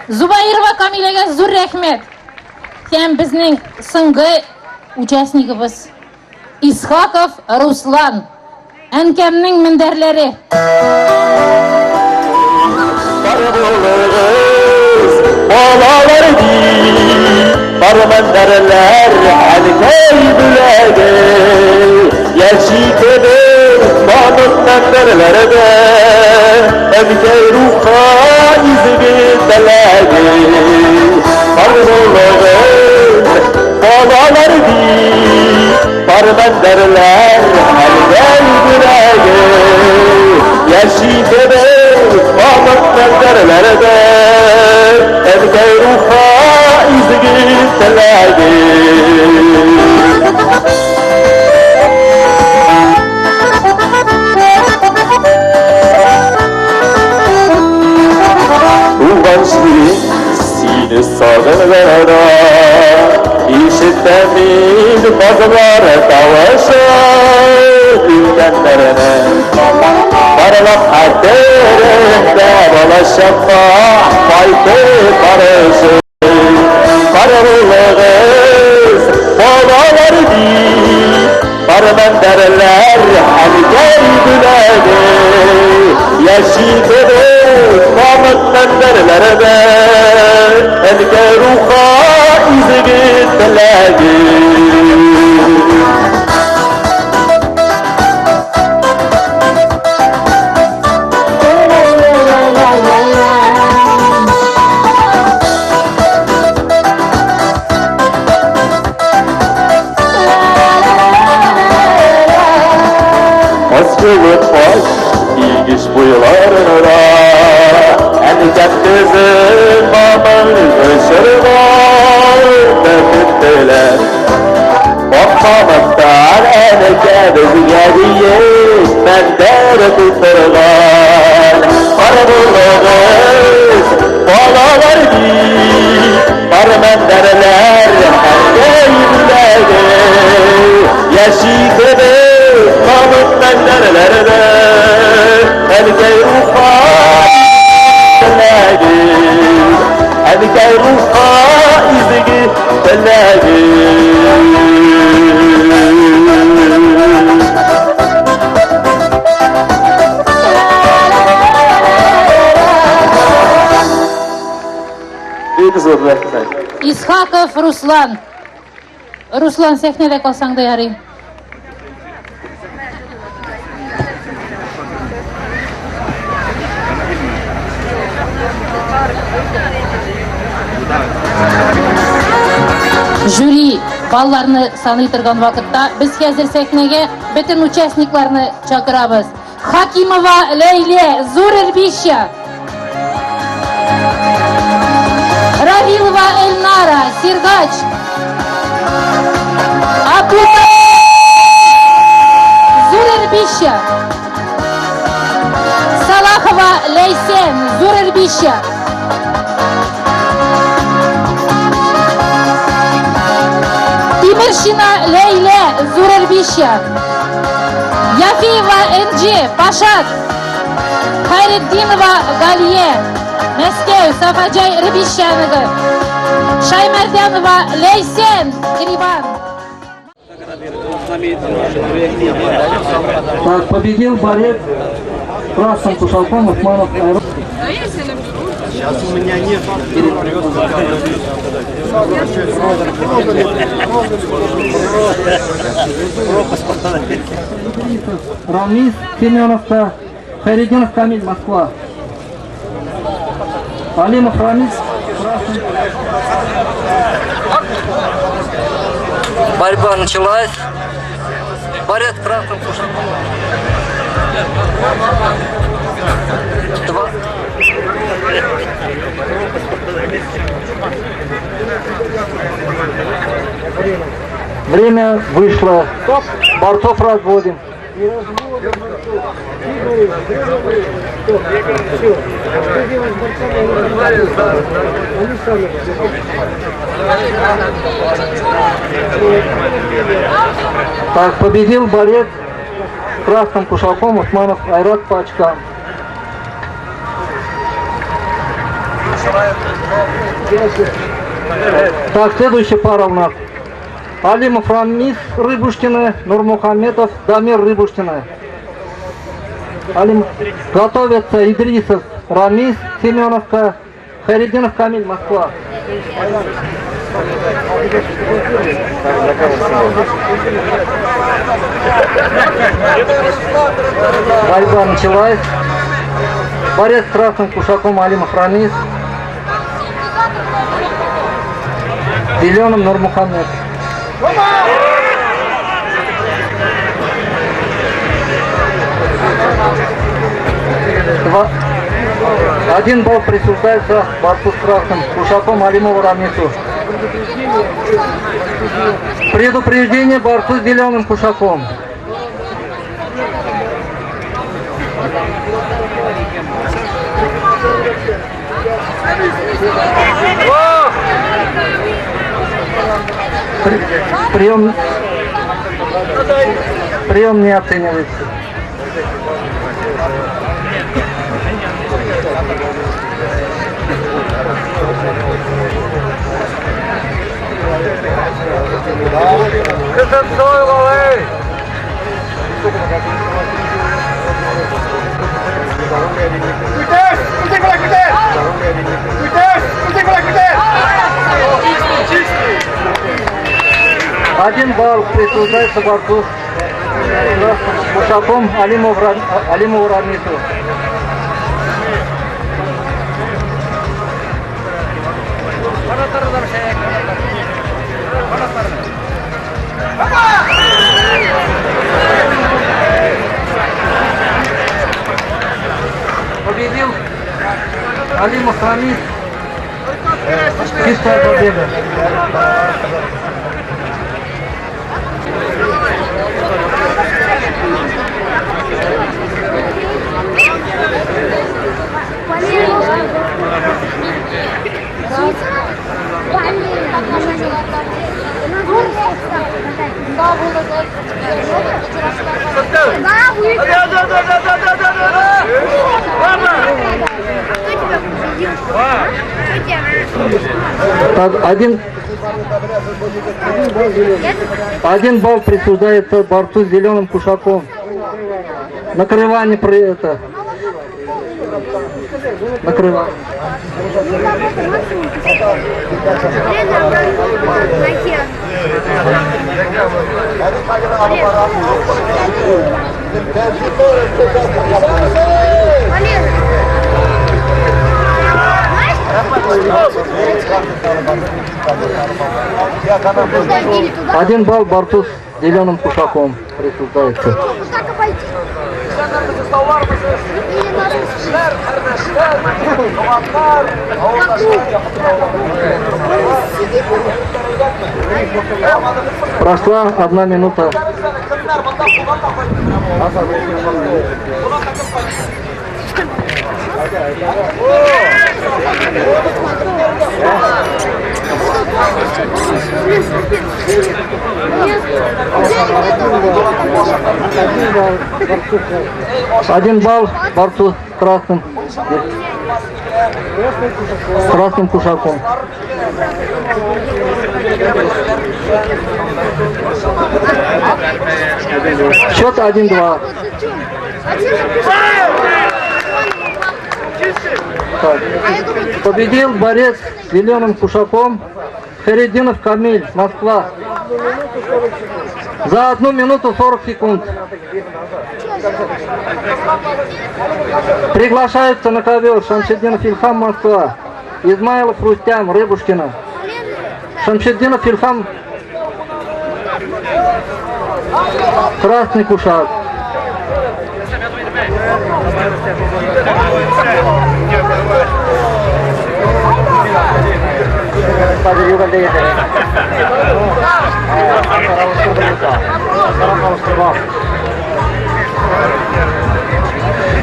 Зубаирова Камиләгә зур рәхмәт. Һәм безнең соңгы участнигыбыз Исхаков Руслан. Әнкәмнең мендәрләре. Балалар дип, бар мендәрләр әнкәй бүләге. Яши кебек мамык мендәрләрдә, әнкәй рухка изге теләге. Бар булыгыз, балалар дип, бар мендәрләр әнкәй бүләге. Яши кебек мамык мендәрләрдә, әнкәй рухка изге теләге. Туган җирем, сине сагынганда, ишетәм мин базлар тавышы, үткәннәрне барлап хәтеремдә балачакка кайтып барышы. Карарлыгыз, балалар дип, бар мендәрләр әнкәй бүләге. Яши кебек мамык мендәрләрдә, әнкәй рухка изге теләге. Асылып ай, игеш буйларында, әнкәм көзен мамың очырган, бәхет теләп. Бакмамыктан әнкә безгә диеп, мендәр тутырган. Бар булыгыз, балалар дип, бар мендәрләр әнкәй бүләге. Яши кебек мамык мендәрләрдә, әнкәй рухка теләге. Әнкәй рухка изге теләге. Бик зур рәхмәт. Исхаков Руслан. Руслан, сәхнәдә калсаң да ярый. Жюри балларны саный торган вакытта без хәзер сәхнәгә бөтен участникларны чакырабыз. Хакимова Ләйлә, Зур Рбища. Равилова Эльнара, Сергач. Абдулла Зур Рбища. Салахова Ләйсән, Зур Рбища. Тимершина Ләйлә, Зур Рбища. Яфиева Энҗе, Пашат. Хайретдинова Галия, Мәскәү, Сафаҗай Рбищаныгы. Шаймәрдәнова Ләйсән, Грибан. Так, победил борец красным кушаком Усманов Айрат. Сейчас у меня нет. Рамис Семеновка, Хайрединов Камиль, Москва. Алимов Рамис, красный. Борьба началась. Борец красным кушаком. Два. Время вышло. Борцов разводим. Так, победил борец красным кушаком Усманов Айрат по очкам. Так, следующая пара у нас. Алимов Рамис Рыбушкина, Нурмухаметов Дамир Рыбушкина. Алим... Готовятся Идрисов Рамис Семеновка, Хайрединов Камиль Москва. Борьба началась. Борец с красным кушаком Алимов Рамис. Зеленым Нурмухамед. Два. Один балл присуждается борцу с красным кушаком Алимову Рамису. Предупреждение борцу с зеленым кушаком. Прием, прием не оценивается. Один балл присуждается борцу с Кушаком Алимову Рамису. Победил Алимов Рамис. Чистая победа. Так, один балл присуждается борцу с зеленым кушаком. Накрывание при это. Накрывание. Один балл борцу с зеленым кушаком присуждается. Прошла 1 минута. Один балл борцу с красным кушаком. Счет 1-2. Так. Победил борец с зеленым кушаком Хайрединов Камиль, Москва. За 1 минуту 40 секунд. Приглашаются на ковер Шамшетдинов Ильхам, Москва. Измайлов Рустям, Рыбушкина. Шамшетдинов Ильхам, красный кушак.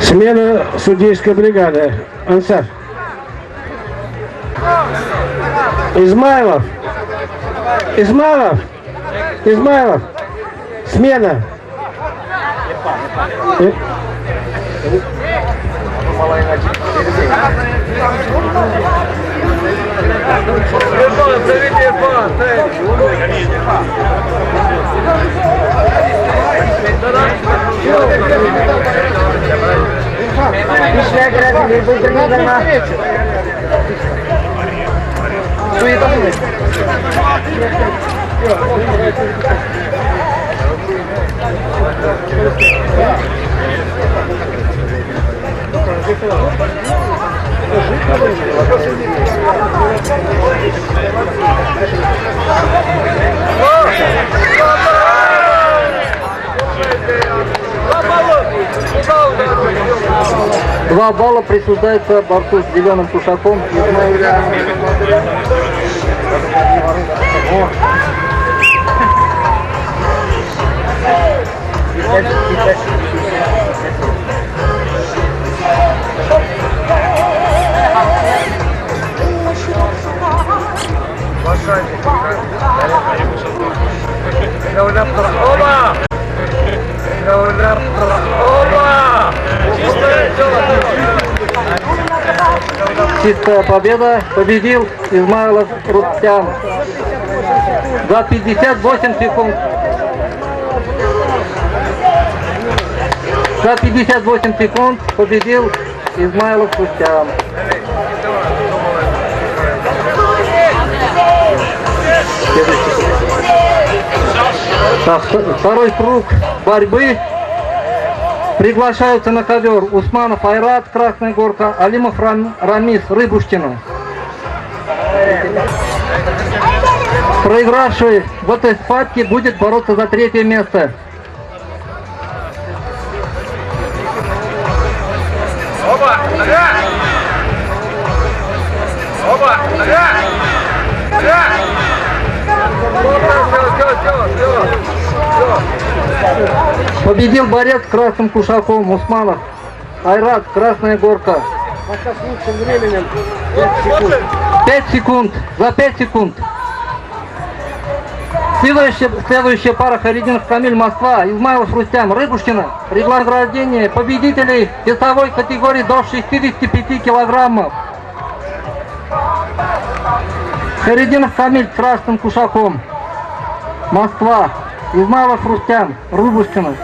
Смена судейской бригады. Ансар. Измайлов. Измайлов. Измайлов. Смена. Два балла присуждается борцу с зеленым кушаком. Чистая победа. Победил Измайлов Рустям. За 58 секунд. За 58 секунд победил Измайлов Рустям. Так, второй круг борьбы. Приглашаются на ковер Усманов Айрат, Красная Горка, Алимов Рамис, Рыбушкина. Проигравший в этой схватке будет бороться за третье место. Оба! Оба! Победил борец с красным кушаком Усманов Айрат, Красная Горка. Пока с лучшим временем 5 секунд. 5 секунд. За 5 секунд. Следующая пара Харидинов Камиль, Москва, Измайлов Рустям, Рыбушкина. Награждение победителей весовой категории до 65 килограммов. Харидинов Камиль с красным кушаком, Москва, Измайлов Рустям, Рыбушкина.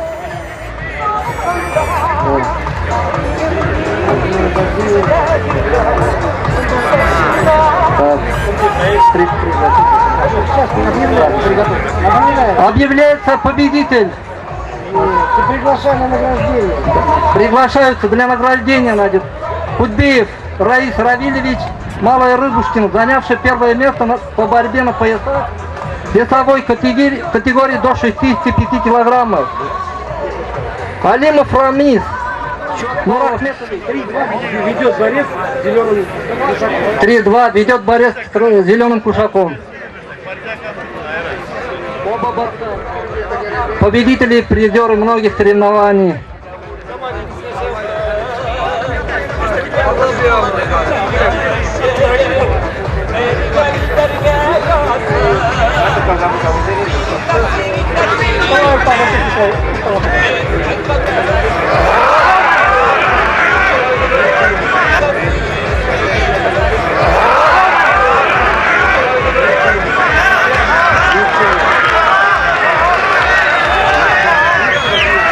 Объявляется победитель. Приглашаю на награждение. Приглашаются для награждения, Надя. Кутбеев Раис Равилевич, Малая Рыбушкина, занявший первое место по борьбе на поясах весовой категории до 65 килограммов. Алимов Рамис. Ведет борец с зеленым кушаком. 3-2 ведет борец с зеленым кушаком. Оба борца. Победители, призеры многих соревнований.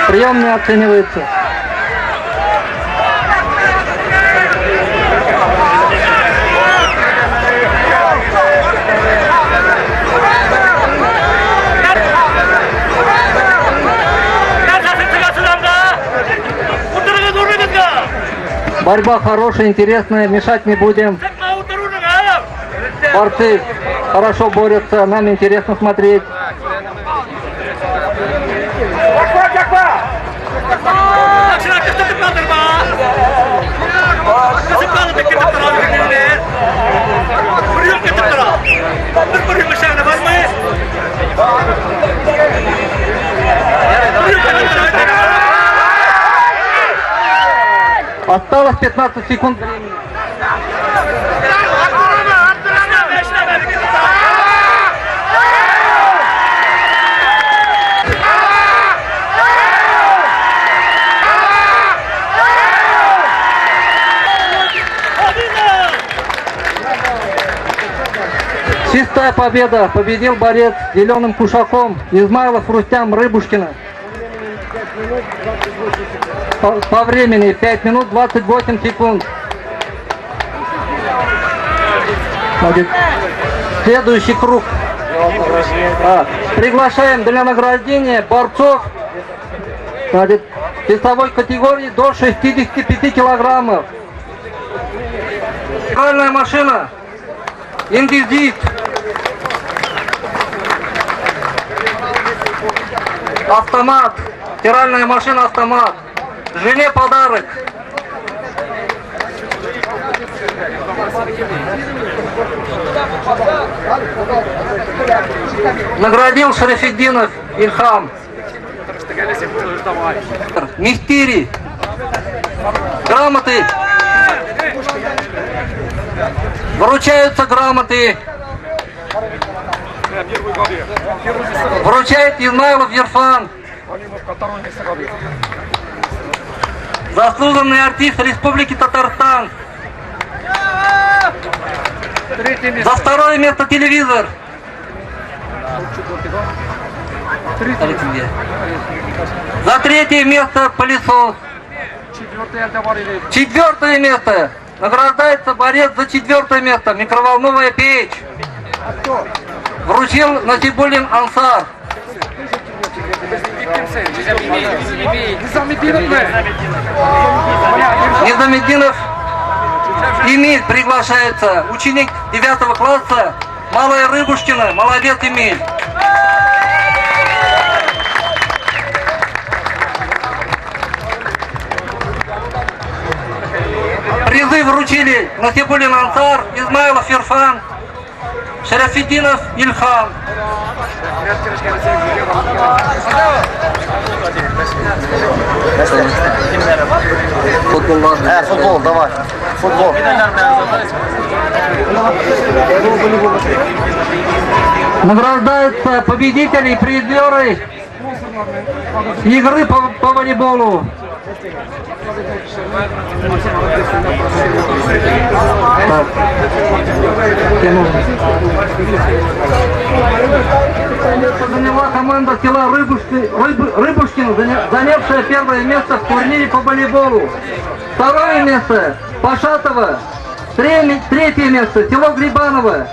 Прием не оценивается. Борьба хорошая, интересная, мешать не будем. Борцы хорошо борются, нам интересно смотреть. Осталось 15 секунд времени. Чистая победа. Победил борец с зеленым кушаком Измайлов Рустям Рыбушкина. По, по времени 5 минут 28 секунд. Значит, следующий круг. А, приглашаем для награждения борцов значит, весовой категории до 65 килограммов. Стиральная машина. Индизит. Автомат. Стиральная машина автомат. Жене подарок. Наградил Шарафетдинов Ильхам. Мифтири. Грамоты. Вручаются грамоты. Вручает Измайлов Ерфан. Заслуженный артист Республики Татарстан. За второе место телевизор. За третье место пылесос. Четвертое место. Награждается борец за четвертое место. Микроволновая печь. Вручил Насибулин Ансар. Низаметдинов Эмиль приглашается. Ученик 9 класса Малая Рыбушкина. Молодец, Эмиль. Призы вручили Насибулин Ансар, Измайлов Ирфан, Шарафетдинов Ильхам. Футбол, футбол, давай. Футбол. Награждаются победители и призеры игры по, по волейболу. Так. Заняла команда села Рыбушки, Рыб, Рыбушкин, занявшая первое место в турнире по волейболу. Второе место Пашатова. Третье место село Грибаново.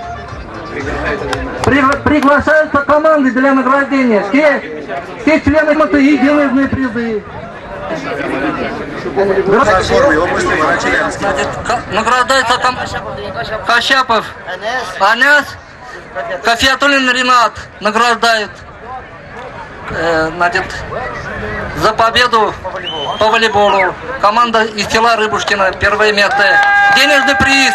При, приглашаются команды для награждения. Все, все члены команды и денежные призы. Награждается ком... Кащапов Анас, Кафиатуллин Ринат награждает э, значит, за победу по волейболу. Команда из села Рыбушкина, первое место. Денежный приз.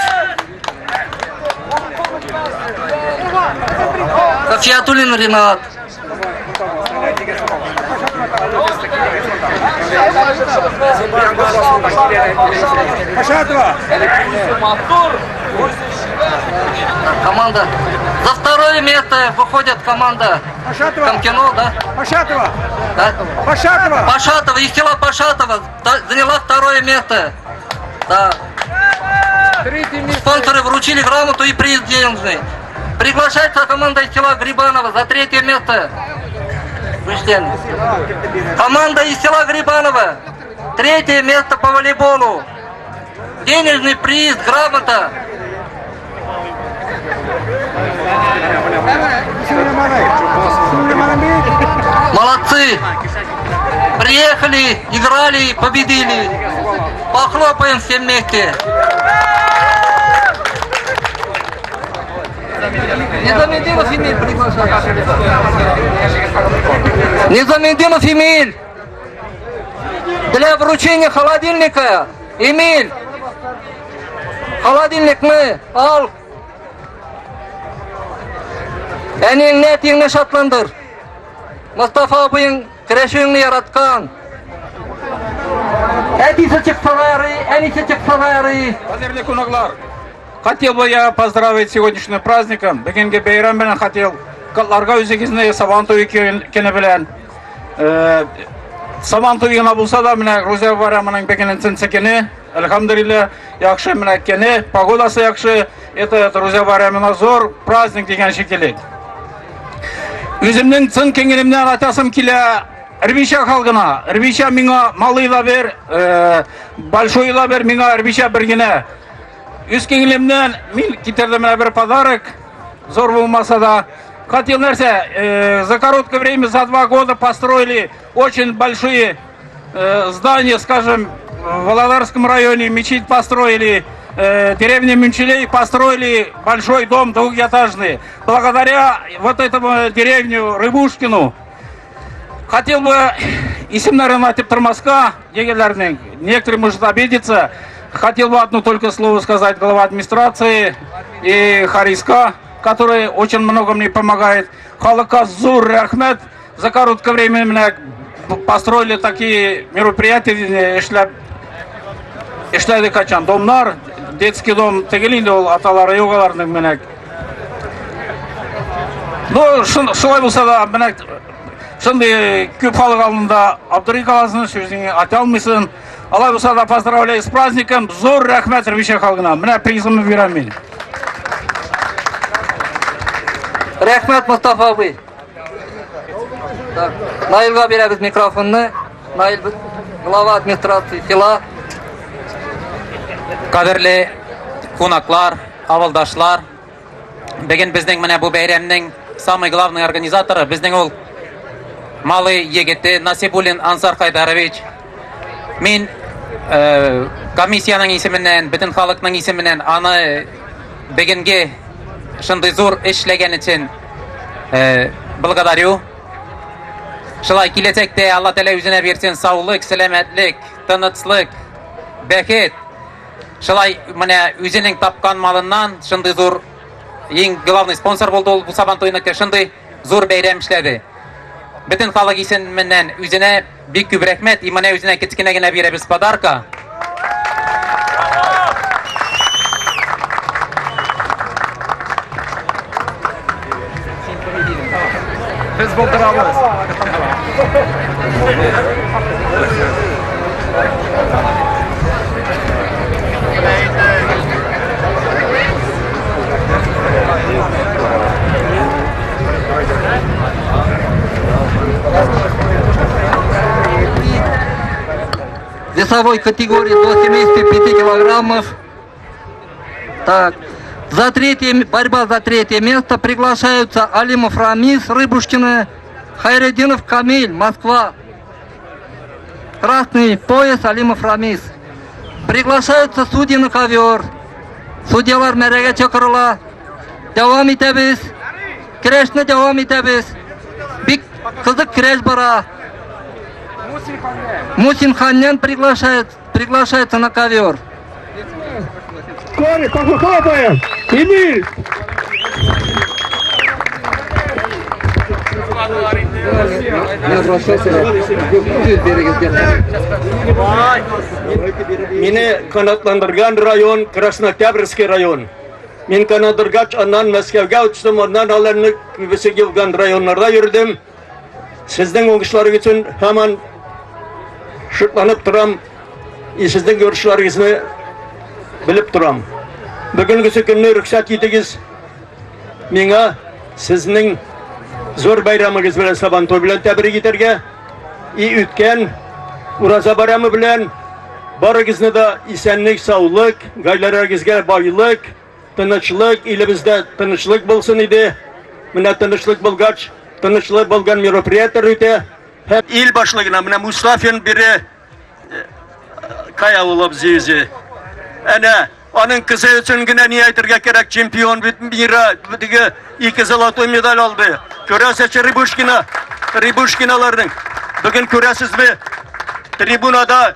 Кафиатуллин Ринат. Команда. За второе место выходит команда Пашатова. Комкино, да? Пашатова. Да? Пашатова. Пашатова, из села Пашатова заняла второе место. Да. Спонсоры вручили грамоту и приз денежный. Приглашается команда из села Грибанова за третье место. Вышли. Команда из села Грибанова. Третье место по волейболу. Денежный приз, грамота. Молодцы! Приехали, играли, победили. Похлопаем все вместе. Низаметдинов Эмиль приглашаю. Низаметдинов Эмиль. Для вручения холодильника. Эмиль. Холодильник мы ал. Әниеңне, әтиеңне шатландыр. Мостафа абыең көрәшүеңне яраткан. Әтисе чыкса да ярый, әнисе чыкса да ярый. Кадерле кунаклар, хотел бы я поздравить сегодняшним праздником. Бүгенге бәйрәм белән хотел котларга үзегезне Сабан туе көне белән. Э, Сабан туе гына булса да, менә Рузия байрамының бүгеннән көне. Әлхәмдүлилләһ, яхшы менә кене, погодасы яхшы. Это, друзья, менә зур праздник дигән шикелле. Үземнең чын күңелемнән айтасым килә Рбишә халкына. Рбишә миңа малый да бер, э, большой да бер, миңа Рбишә бер генә. Үз күңелемнән мин китердем менә бер подарок. Зур булмаса да. Хотел нәрсә, э, за короткое время, за 2 года построили очень большие здания, скажем, в Володарском районе мечеть построили, деревне Мюнчелей построили большой дом двухэтажный. Благодаря вот этому деревню Рыбушкину. Хотел бы исемнәрен әйтеп тормаска, егетләрнең, некоторые может обидеться. Хотел бы одно только слово сказать глава администрации и Хариска, который очень много мне помогает. Халыкка зур рәхмәт. За короткое время менә построили такие мероприятия, эшләп эшләде качан домнар, детский дом түгел инде ул аталары юк аларның менә. Ну, шулай булса да, менә шундый күп халык алдында аптырый каласың, сүзеңне айта алмыйсың. Алай булса да, поздравляю с праздником. Зур рәхмәт Рбишә халкына. Менә призымны бирәм мин. Рәхмәт, Мостафа абый. Так, Наилгә бирәбез микрофонны. Наил, глава администрации села. Кадерле кунаклар, авылдашлар, бүген безнең менә бу бәйрәмнең самый главный организаторы безнең ул малый егете Насибуллин Ансар Хайдарович. Мин комиссиянең исеменнән, бөтен халыкның исеменнән аны бүгенге шундый зур эшләгән өчен благодарю. Шулай киләчәктә Алла Тәгалә үзенә бирсен саулык, сәламәтлек, тынычлык, бәхет. Шулай менә үзенең тапкан малыннан шундый зур иң главный спонсор булды ул бу Сабан туеныкы, шундый зур бәйрәм эшләде. Бөтен халык исеменнән үзенә бик күп рәхмәт. И менә үзенә кечкенә генә бирәбез подарка. Без булдырабыз. Весовой категории до 75 килограммов. Так, за третье, борьба за третье место приглашаются Алимов Рамис, Рыбушкина, Хайрединов Камиль, Москва. Красный пояс Алимов Рамис. Приглашаются судьи на ковер. Судьялар мәрәгә чакырыла. Дәвам итәбез. Көрәшне дәвам итәбез. Бик кызык көрәш бара. Мусин Ханнян приглашается на ковер. Скорее, похлопаем! Эмиль! Мине канатландырган район Краснооктябрьский район. Мин канадыргач, аннан Мәскәүгә очтым, аннан аларны күбесе елган районнарда йөрдем. Сезнең уңышларыгыз өчен һаман шатланып торам. И сезнең ярышларыгызны белеп торам. Бүгенгесе көнне рөхсәт итегез миңа сезнең зур бәйрәмегез белән Сабантуй белән тәбрик итәргә и үткән Ураза байрамы белән барыгызны да исәнлек, саулык, гаиләләрегезгә байлык, тынычлык, илебездә тынычлык булсын иде. Менә тынычлык булгач, тынычлык булган мероприятиеләр үтә. Һәм ил башлыгына менә Мустафин бире кая ул абзый үзе? Әнә аның кызы өчен генә ни әйтергә кирәк, чемпион бит мира, теге ике золотой медаль алды. Күрәсез, Рыбушкина, Рыбушкиналарның. Бүген күрәсезме, трибунада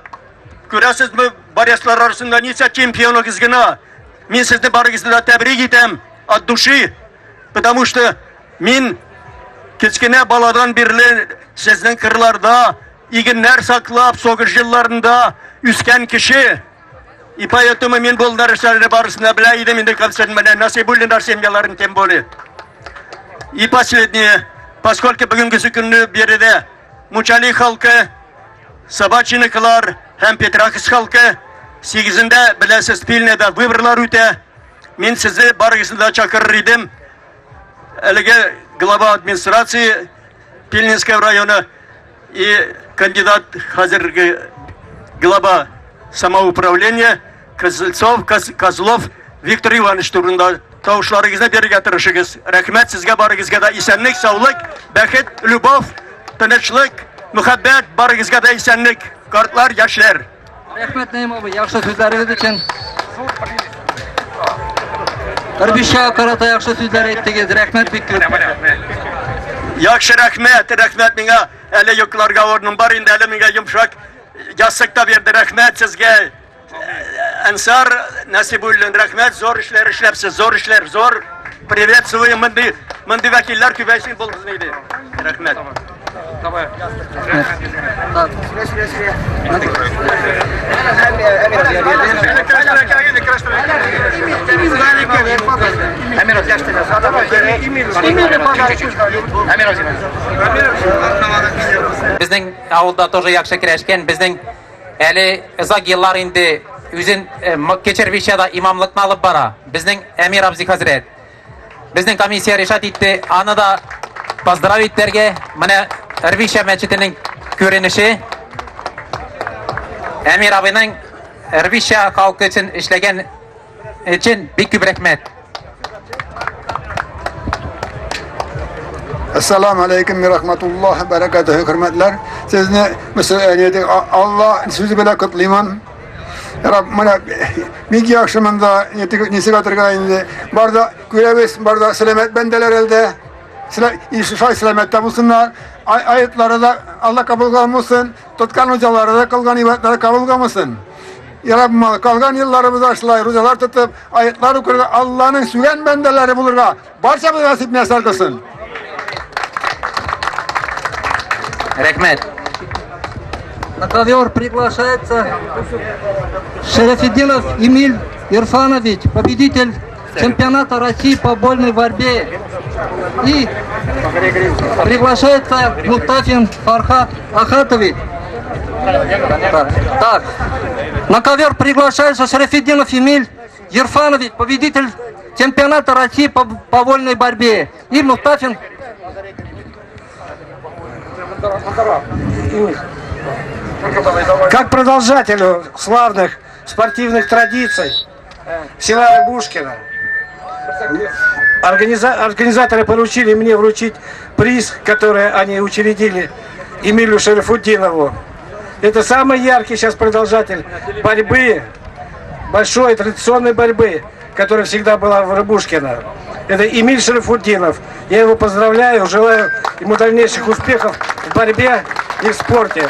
күрәсезме, борецлар арасында ничә чемпионыгыз гына. Мин сезне барыгызны да тәбрик итәм от души, потому что мин кечкенә баладан бирле сезнең кырларда игеннәр саклап, сугыш елларында үскән кеше. И поэтому мин бу нәрсәләрне барысын да белә идем инде концерт менә Насибуллиннар семьяларын тем более. И последнее, поскольку бүгенгесе көнне биредә Мучали халкы, Собачьиныкылар һәм Петракс халкы. Сигезендә, беләсез, Пильнәдә выборлар үтә. Мин сезне барыгызны да чакырыр идем. Әлеге глава администрации Пильнинского района и кандидат хәзерге глава самоуправления Козлецов, Козлов Виктор Иванович турында тавышларыгызны бирергә тырышыгыз. Рәхмәт сезгә барыгызга да исәнлек, саулык, бәхет, любовь, тынычлык, мөхәббәт, барыгызга да исәнлек, картлар, яшьләр. Рәхмәт, Наим абый, яхшы сүзләрегез өчен. Рбишә карата яхшы сүзләр әйттегез. Рәхмәт бик күп. Яхшы рәхмәт, рәхмәт миңа. Әле йокларга урыным бар инде, әле миңа йомшак ястык та бирде. Рәхмәт сезгә. Ансар Насибуллин, рәхмәт, зур эшләр эшләпсез, зур эшләр, зур. Приветствуем, мондый, мондый вәкилләр күбәйсен булсын иде. Рәхмәт. Давай. Безнең авылда тоже яхшы керәшкән, безнең Әле озак еллар инде үзен э, Кечербишада имамлыкны алып бара. Безнең Әмир абзый хәзрәт. Безнең комиссия решать итте, аны да поздравить итәргә. Менә Рвиша мәчетенең күренеше. Әмир абыйның Рвиша халкы өчен эшләгән өчен бик күп рәхмәт. Ассаламу алейкум ва рахматуллахи ва баракатуху, хөрмәтләр. Сезне мөселман Алла сүзе белән котлыймын. Раб, менә бик яхшы монда нисек атырга инде. Бар да күрәбез, бар да сәламәт бәндәләр әлдә. Шулай сәламәттә булсыннар. Аятлары да Алла кабул кылсын. Тоткан рузалары да кылган ибадәтләре кабул кылмасын. Я Раббым, калган елларыбызда шулай рузалар тотып, аятлар укырга, Алланың сүгән бәндәләре булырга барчабызга насыйп мияссар кылсын. Рәхмәт. На ковер приглашается Шерафетдинов Эмиль Ирфанович, победитель чемпионата России по вольной борьбе. И приглашается Мустафин Фархат Ахатович. Так, так. На ковер приглашается Шарафетдинов Эмиль Ерфанович, победитель чемпионата России по, по вольной борьбе. И Мустафин Как продолжателю славных спортивных традиций села Рыбушкина, организаторы поручили мне вручить приз, который они учредили Эмилю Шарафутдинову. Это самый яркий сейчас продолжатель борьбы, большой традиционной борьбы, которая всегда была в Рыбушкино. Это Эмиль Шарафутдинов. Я его поздравляю, желаю ему дальнейших успехов в борьбе и в спорте.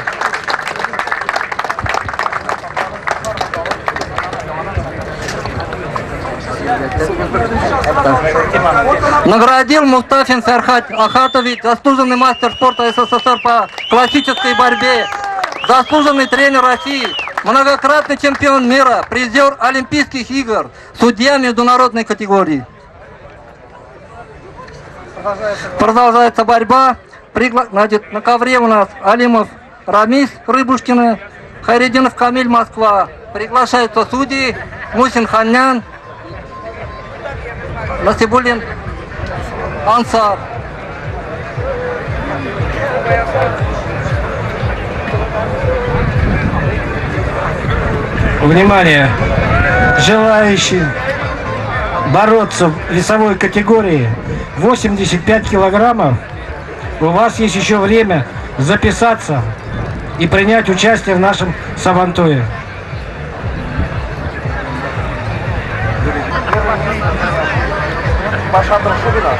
Наградил Мустафин Фархат Ахатович, заслуженный мастер спорта СССР по классической борьбе, заслуженный тренер России, многократный чемпион мира, призер Олимпийских игр, судья международной категории. Продолжается борьба. Пригла... Значит, на ковре у нас Алимов Рамис Рыбушкина, Хайрединов Камиль Москва. Приглашаются судьи Мусин Ханян, Насибулин Ансар. Внимание! Желающие бороться в весовой категории 85 килограммов, у вас есть еще время записаться и принять участие в нашем Сабантуе.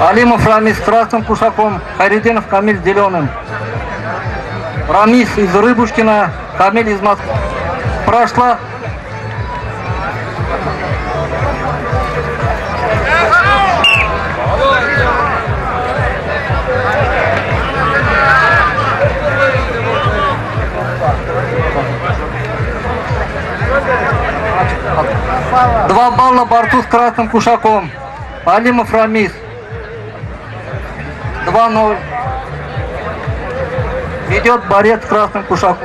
Алимов Рамис с красным кушаком, Хайрединов Камиль с зеленым. Рамис из Рыбушкина, Камиль из Москвы. Прошла Два балла борцу с красным кушаком. Алимов Рамис. 2-0. Ведет борец с красным кушаком.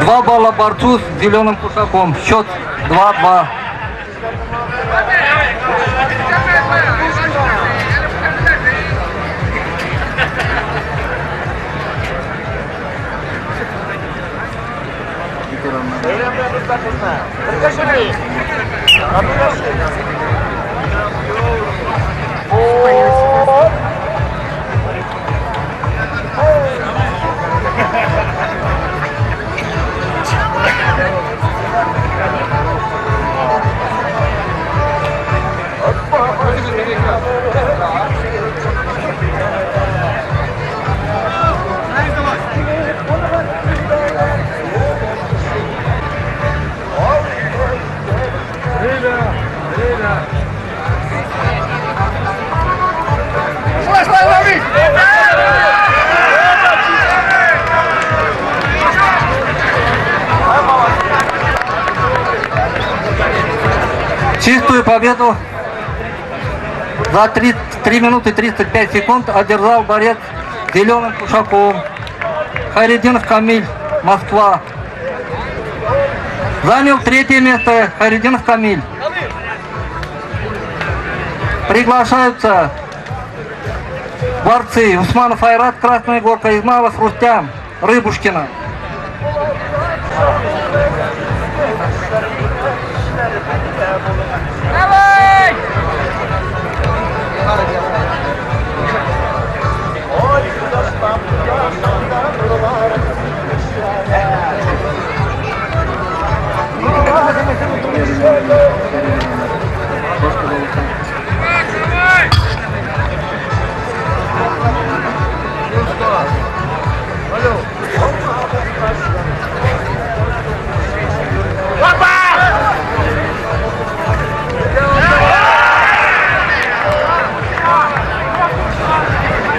Два балла борцу с зеленым кушаком. Счет 2-2. Чистую победу за 3, 3 минуты 35 секунд одержал борец зеленым кушаком Хайрединов Камиль, Москва. Занял третье место Хайрединов Камиль. Приглашаются борцы Усманов Айрат, Красная Горка, Измайлов Рустям, Рыбушкина.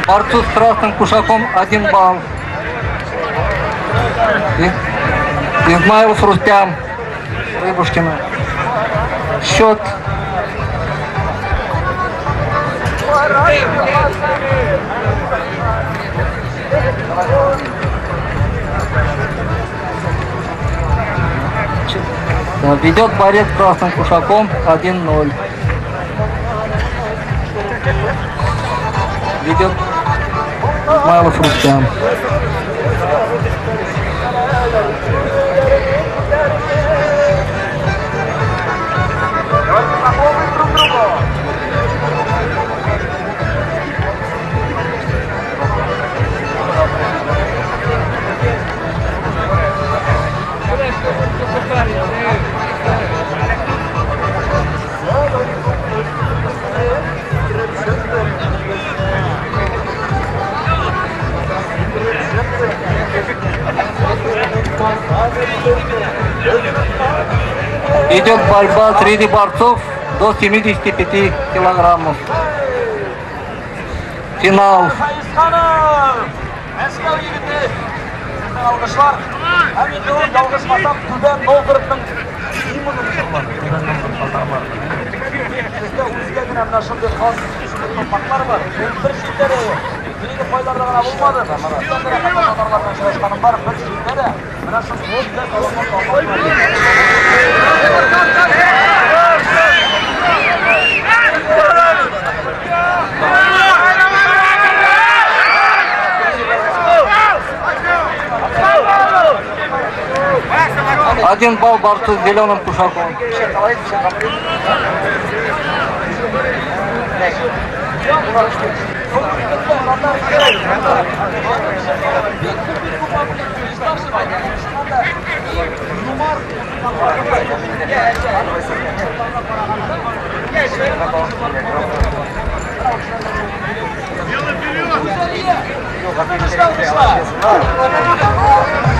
Борцу с красным кушаком один балл. Измайлов Рустям, Рыбушкина. Счет. Ведет борец красным кушаком 1-0. Ведет Измайлов Рустям. Идет борьба среди борцов до 75 килограммов. Финал. Один балл борцу с зеленым кушаком.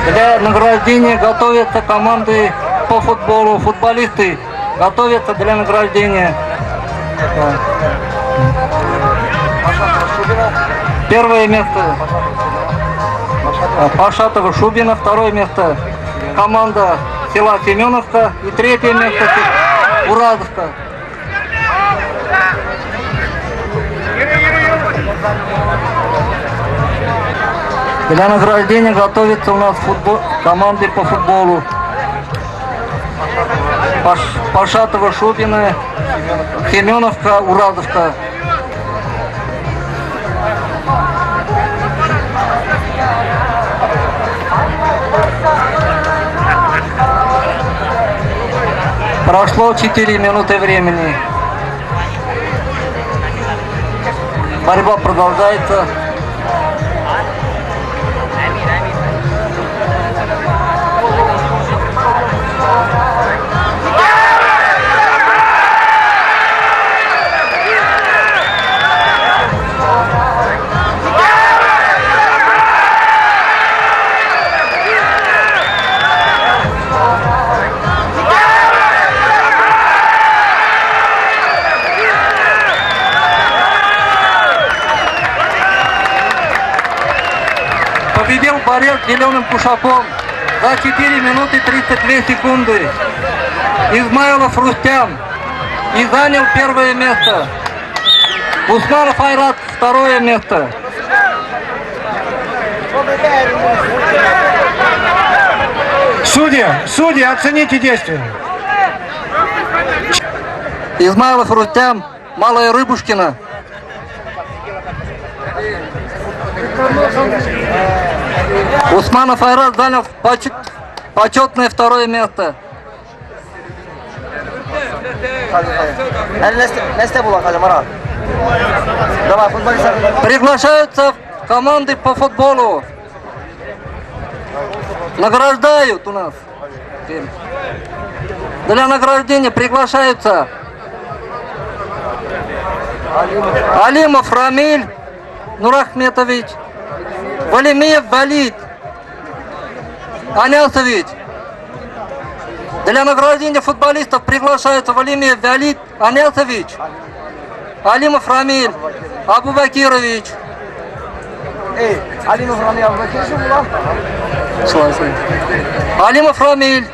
Для награждения готовятся команды по футболу, футболисты готовятся для награждения. Да. Первое место Пашатова Шубина, второе место команда села Семеновка и третье место Уразовка. Для награждения готовится у нас футбол, команды по футболу. Пашатова, Шубина, Семеновка, Уразовка. Прошло 4 минуты времени. Борьба продолжается. Победил борец зеленым кушаком за 4 минуты 32 секунды. Измайлов Рустям и занял первое место. Усманов Айрат второе место. Судьи, судьи, оцените действия. Измайлов Рустям, Малая Рыбушкина. Усманов Айрат занял почетное второе место. Приглашаются команды по футболу. Награждают у нас. Для награждения приглашаются Алимов Рамиль Нурахметович, Валимиев Валид Анясович. Для награждения футболистов приглашаются Валимиев Валид Анясович, Алимов Рамиль Абубакирович. Алимов Рамиль Абубакирович. Алимов Рамиль,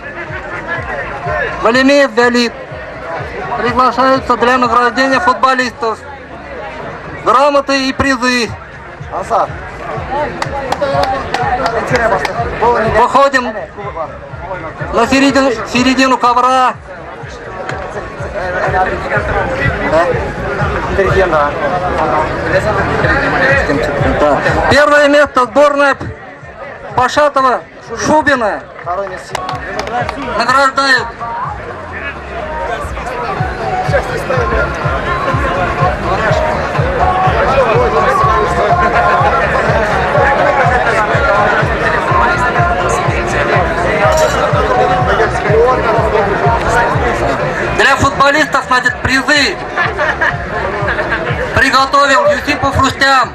Валимиев Валид приглашаются для награждения футболистов. Грамоты и призы. Выходим на середину ковра. Да. Первое место сборная Пашатова Шубина. Награждают. Для футболистов, значит, призы приготовил Юсипов Рустям.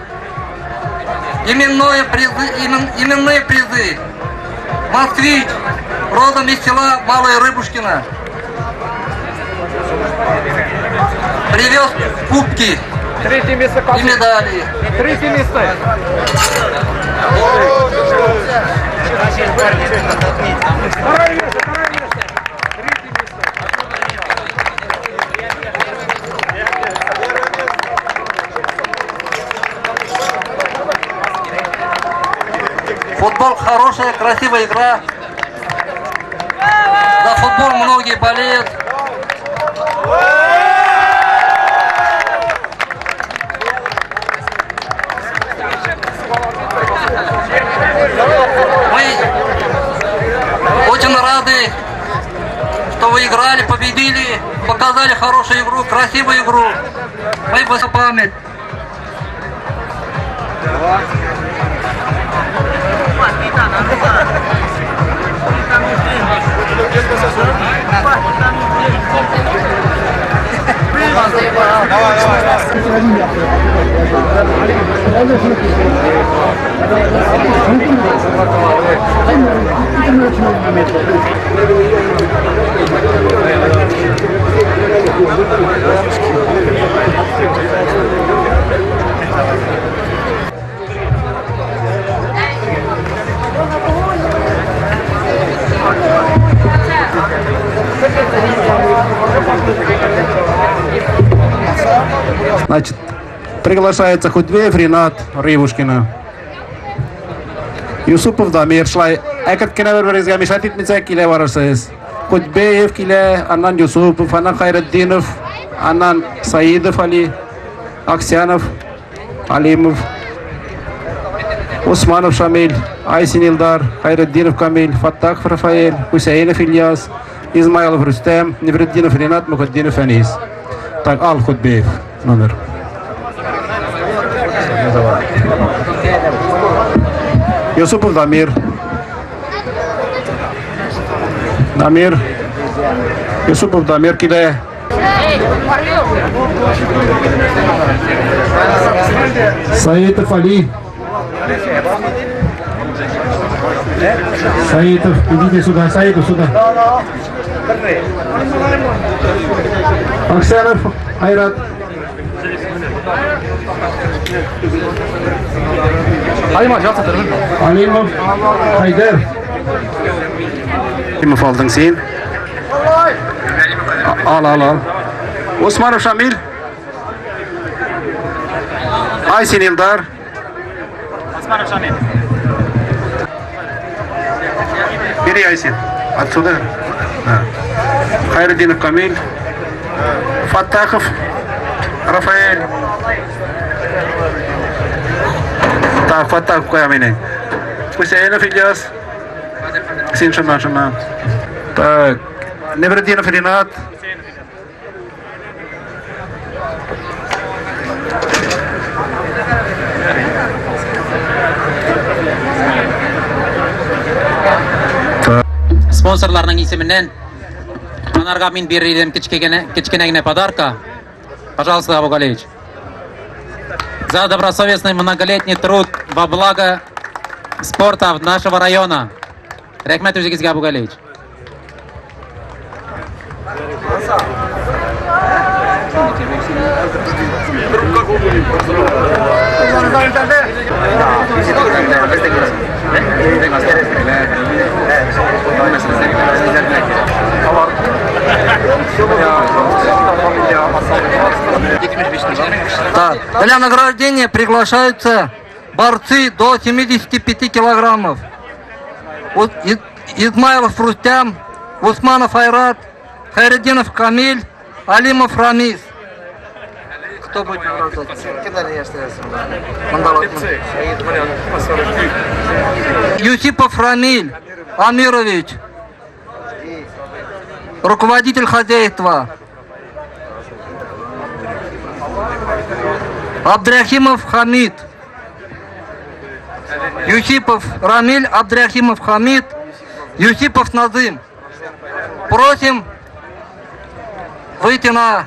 Именные призы. Москвич, родом из села Малая Рыбушкина. Привез кубки и медали. Третье место. Второе место, второе место. Третье место. Футбол хорошая, красивая игра. За футбол многие болеют. Мы очень рады, что вы играли, победили, показали хорошую игру, красивую игру. Мы вас память. Значит, приглашается Худбеев Ринат Рыбушкина. Юсупов Дамир шулай әкрт кенә бер-берегезгә мешать итмичә килә барырсыз. Худбеев килә, аннан Юсупов, аннан Хайретдинов, аннан Саидов Али, Аксянов, Алимов, Усманов Шамиль, Айсин Илдар, Хайретдинов Камиль, Фаттахов Рафаэль, Хусейнов Ильяс, Измайлов Рустем, Невретдинов Ринат, Мухатдинов Әнис. Так, ал Худбеев номер. Юсупов Дамир. Дамир. Юсупов Дамир килә. Саитов Али. Саитов, идите сюда, Саитов сюда. Аксенов, Айрат. Алимов, Хайдер. Алимов алдың син. Ал, ал, ал. Усманов Шамил. Айсин Илдар. Усманов Шамил. Бери, Айсин. Отсюда. Да. Хайрединов Камиль. Фаттахов Рафаэль. Так, Фаттахов куя мине. Хусейнов Ильяс. Син шуннан, шуннан. Так, Неврединов Ринат. Спонсорларның исеменнән анарга мин бирер идем кечкенә кечкенә генә подарка. Пожалуйста, Абу Галиевич. За добросовестный многолетний труд во благо спорта нашего района. Рәхмәт үзегезгә, Абу Галиевич. Так, для награждения приглашаются борцы до 75 килограммов. Вот Измайлов Рустям, Усманов Айрат, Хайрединов Камиль, Алимов Рамис. Кто будет награждать? Юсипов Рамиль Амирович, руководитель хозяйства. Абдрахимов Хамид. Юсипов Рамиль, Абдрахимов Хамид, Юсипов Назым. Просим выйти на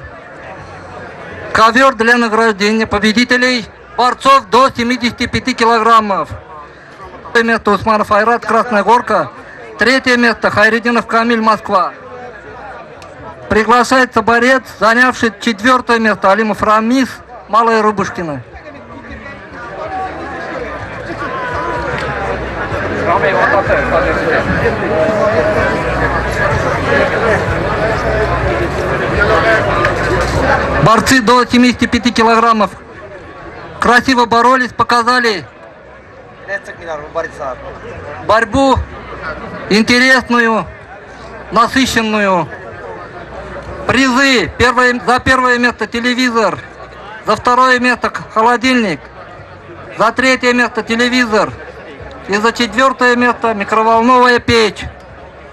ковер для награждения победителей борцов до 75 килограммов. Первое место Усманов Айрат, Красная Горка. Третье место Хайрединов Камиль, Москва. Приглашается борец, занявший четвертое место Алимов Рамис, Малая Рубушкина. Борцы до 75 килограммов красиво боролись, показали борьбу интересную, насыщенную. Призы. За первое место телевизор, за второе место холодильник, за третье место телевизор и за четвертое место микроволновая печь.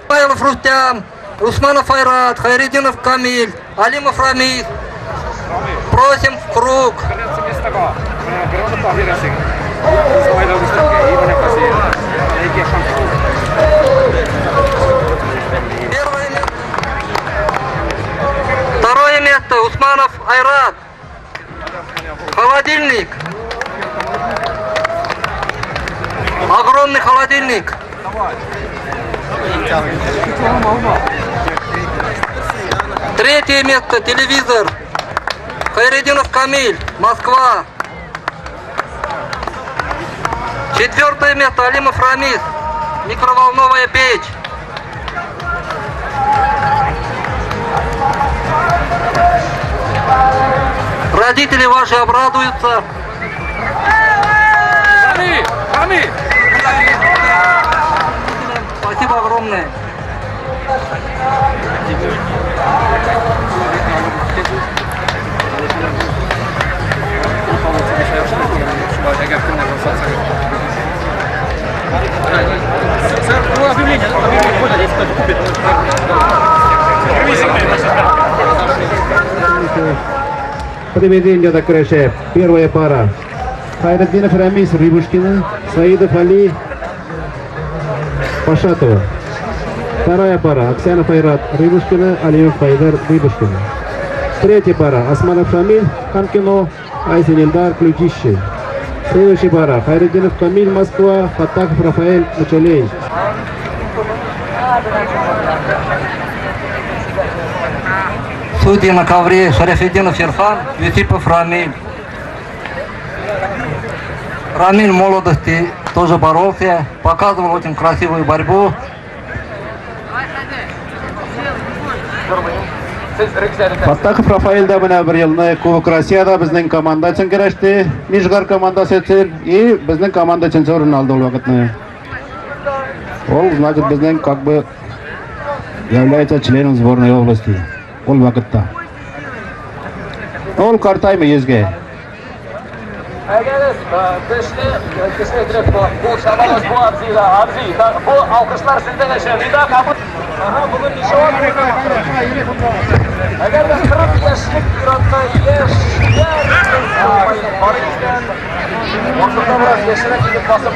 Павлов Рустям, Усманов Айрат, Хайрединов Камиль, Алимов Рамис. Просим в круг. Второе место Усманов Айрат. Холодильник. Огромный холодильник. Третье место телевизор. Хайрединов Камиль, Москва. Четвертое место Алимов Рамис, микроволновая печь. Родители ваши обрадуются. Спасибо огромное. Приведение до крыши. Первая пара. Хайретдинов Рамис Рыбушкина, Саидов Али Пашатова. Вторая пара. Аксянов Айрат Рыбушкина, Алиев Хайдар Рыбушкина. Третья пара. Османов Шамиль Хамкино, Айсин Ильдар Ключище. Следующая пара. Хайретдинов Камиль Москва, Фаттахов Рафаэль Мачалей. Судьи на ковре Шарафетдинов Ирфан, Юсипов Рамиль. Рамиль в молодости тоже боролся, показывал очень красивую борьбу. Фаттахов Рафаэль да менә бер елны Кубок Россиядә безнең команда өчен көрәште. Нижгар командасы өчен и безнең команда өчен урын алды ул вакытны. Ул, значит, безнең как бы является членом сборной области. Ул вакытта. Ул картаймы йөзгә. Әйдәгез, көчле, көчле итеп кул чабабыз бу абзыйга, абзый, бу алкышлар сездән өчен. Итак, ага, бүген ничә Әгәр дә 40 яшьлек ир-атка яшь, бар икән, ортада бераз яшьрәк егет басып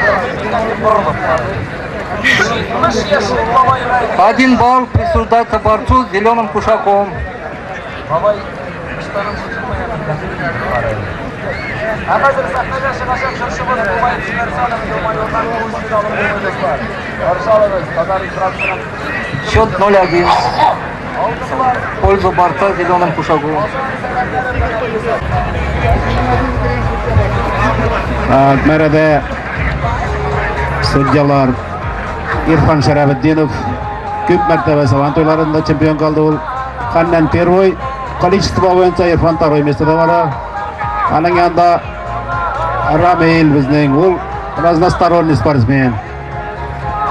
борылып. 70 яшьлек бабайга 1 балл присуждается борцу с зеленым кушаком. Бабай ыштанын шешеп. Ә хәзер сәхнәгә чыгачак җырчыбыз Тумай Тимерзянов елмаюыннан күз алып дуслар. Каршы алыгыз, татар эстрадасының Счет 0-1. В пользу борца с зеленым кушаком. Мәрәдә судьялар Ирфан Шәрәфетдинов күп мәртәбә Сабан туйларында чемпион калды ул. Ханнан первый количество буенча Ирфан второй местода бара. Аның янында Рамил безнең, ул разносторонний спортсмен.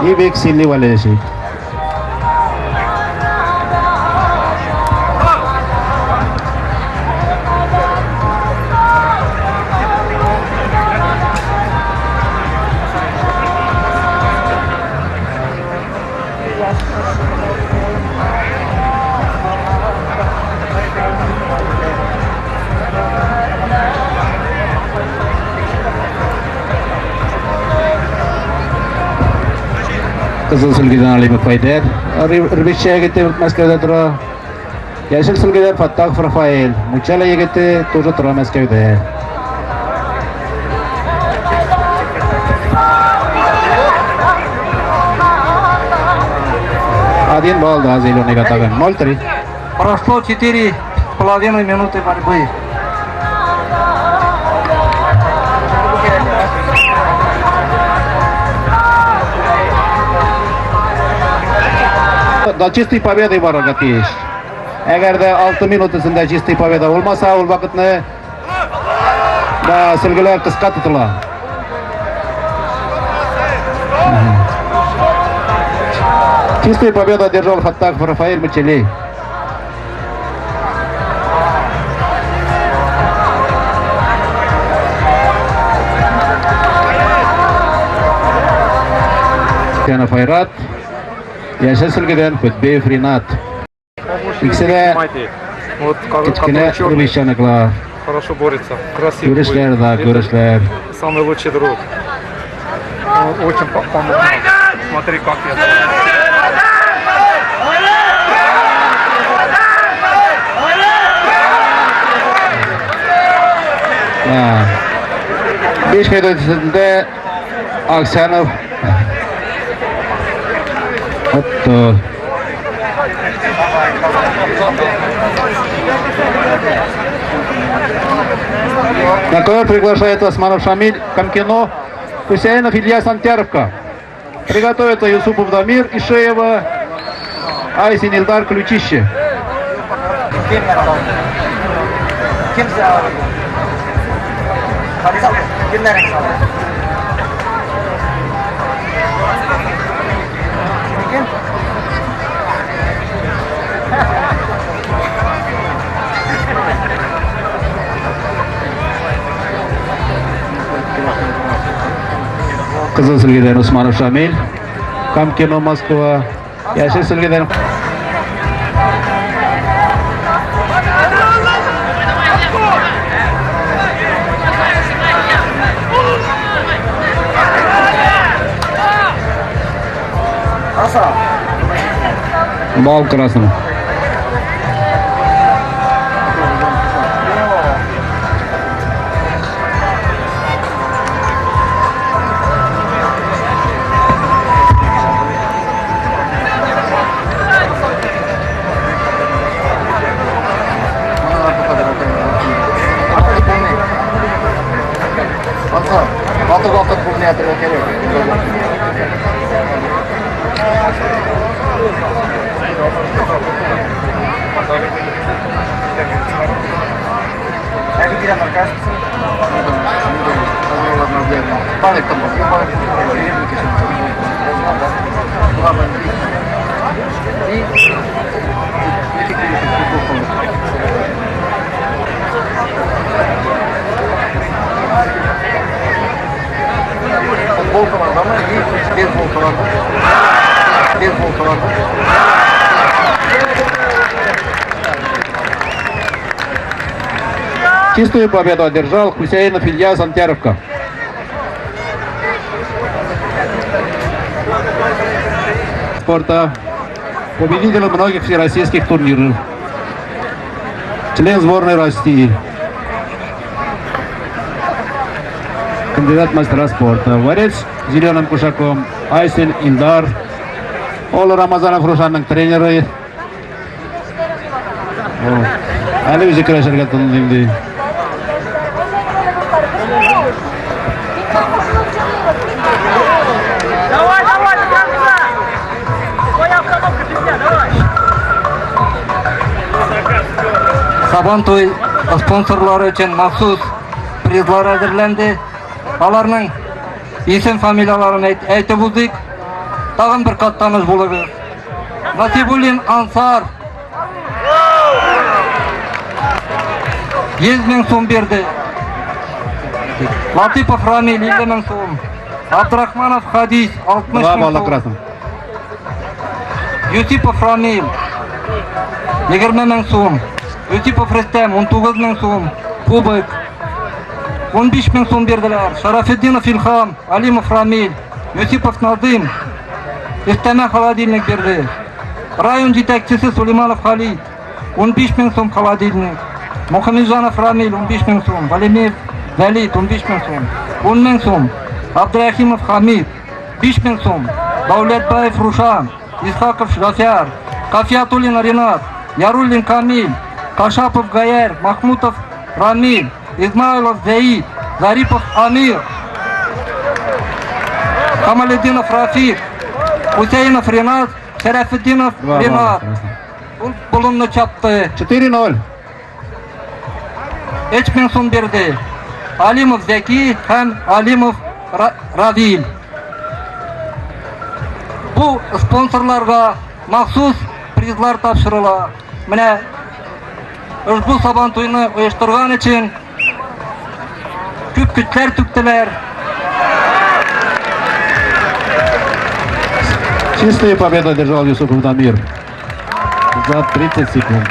И бик сильный болельщик. Кызыл сөлгедән Алимов Айдар, Рбишчә егете Мәскәүдә тора. Яшел сөлгедән Фаттахов Рафаэль, Мучала егете тоже тора Мәскәүдә. Один балл, да, зеленый тагын. 0-3. Прошло 4,5 минуты борьбы. До чистой победы барырга тиеш. Әгәр дә 6 минут эчендә чистый победа булмаса, ул вакытны да сөлгеләр кыска тотыла. Чистую победу одержал Фаттахов Рафаэль Мачелей. Кенов Айрат, Яшел сөлгедән Хөтбеев Ринат. Икесе дә Вот, кечкенә который черный, Рубишчаныклар. хорошо борется, красивый. Көрәшләр да, Это көрәшләр. Самый лучший друг. Он очень помог нам. Смотри, как я. 5 минут эчендә Аксянов отты. На ковер приглашает Османов Шамиль, Камкино, Хусейнов Илья Сантяровка. Приготовится Юсупов Дамир, Ишеева, Айсин Ильдар, Ключище. Кем салды? Харис алды. Кемнәрең салды? Кем? Кызыл сөлгедән Усманов Шамил, Камкино, Москва. Яшел сөлгедән Бал красным. Футбол командамы и бейсбол команды. Бейсбол команды. Чистую победу одержал Хусейнов Илья, Сантеровка. Спорта. Победитель многих всероссийских турниров. Член сборной России. Кандидат мастера спорта. Борец с зеленым кушаком Айсель Индар. Ола Рамазанов Рушанның тренеры. Әле үзе көрәшергә тотынды инде. Давай, давай, до конца! Твоя остановка без меня, давай! Сабан туй спонсорлары өчен махсус призлар әзерләнде. Аларның исем фамилияларын әйтеп узыйк. Тагын бер кат таныш булыгыз. Насибуллин Ансар 100 мең сум бирде. Латипов Рамил 50 мең сум. Абдрахманов Хадис 60 мең сум. Юсипов Рамил 20 мең сум. Юсипов Рөстәм 19 мең сум. Кубок 15 мең сум бирделәр. Шарафетдинов Илхам, Алимов Рамил, Юсипов Назым өстәмә холодильник бирде. Район җитәкчесе Сулейманов Халид 15 мең сум холодильник. Мухамеджанов Рамил 15 мең сум. Валимеев Вәлид 15 мең сум. 10 мең сум. Абдрахимов Хамид 5 мең сум. Дәүләтбаев Рушан, Исхаков Җафяр, Кафиятуллин Ринат, Яруллин Камил, Кашапов Гаяр, Махмутов Рамил, Измайлов Зәид, Зарипов Амир, Камалетдинов Рафик, Хусейнов Ринат, Шәрәфетдинов Ринат. Ул болынны чапты. 4-0. 3000 сум бирде. Алимов Зәки һәм Алимов Равил. Бу спонсорларга махсус призлар тапшырыла. Менә ошбу Сабан туйны оештырган өчен күп көчләр түктеләр. Чистую победу одержал Юсупов Дамир за 30 секунд.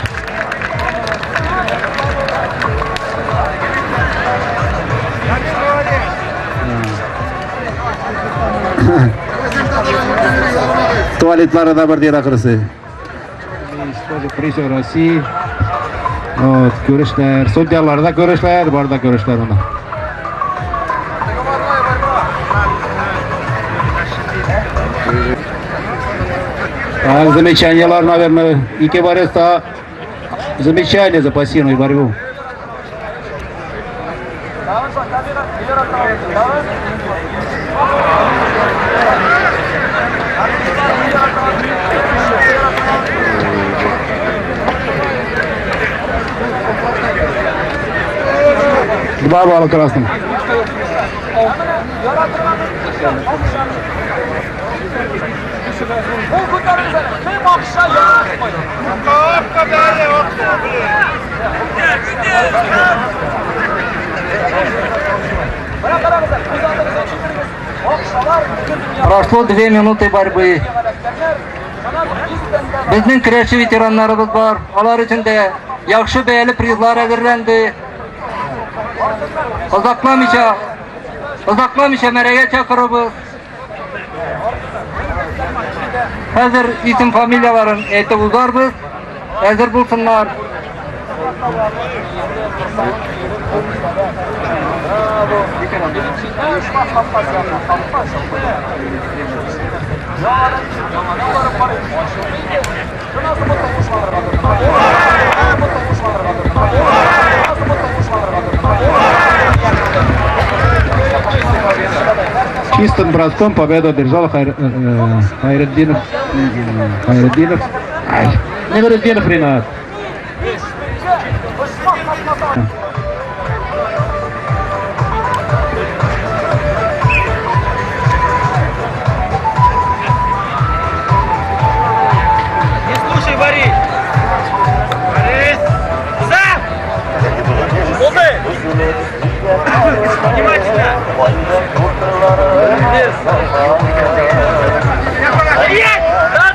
Туалетлары да бер ахрысы. Тоже призер России. Вот, көрүшләр, судьялар да көрүшләр, бар да көрүшләр анда. Так, замечаниялар, наверное, ике борец та замечание за пассивную борьбу. 2 балла красным. Прошло 2 минуты борьбы. Безнең көрәшче ветераннарыбыз бар. Алар өчен дә яхшы бәяле призлар әзерләнде. Озакламыйча, озакламыйча мәрәгә чакырабыз. Хәзер исем фамилияларын әйтеп узарбыз. Әзер булсыннар. Чистым броском победу одержал Хайретдинов. Хайретдинов. Ай, Нигоретдинов Ринат. Не слушай, Борис! Борис! За! Внимательно!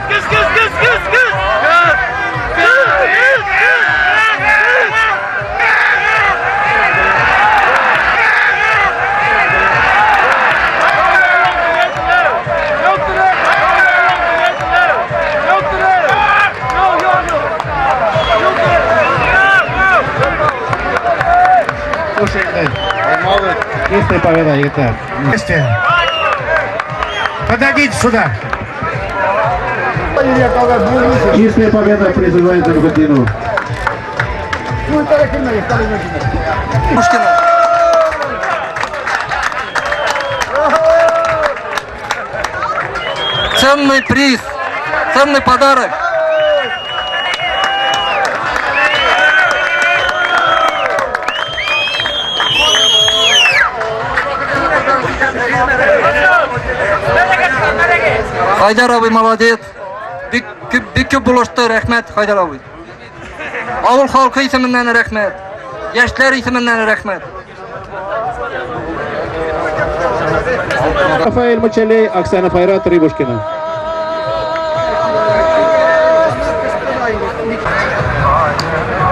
Кыз, кыз, кыз, кыз, кыз! Кыз! Кыз! Слушай, чистая победа, егетләр. Подойдите сюда. Чистая победа призывает Аргутину. Пушкина. Ценный приз, ценный подарок. Хайдар абый молодец. Бик күп, бик күп булышты, рәхмәт Хайдар абый. Авыл халкы исеменнән рәхмәт. Яшьләр исеменнән рәхмәт. Рафаэль Мачалей, Оксана Файрат, Рыбушкина.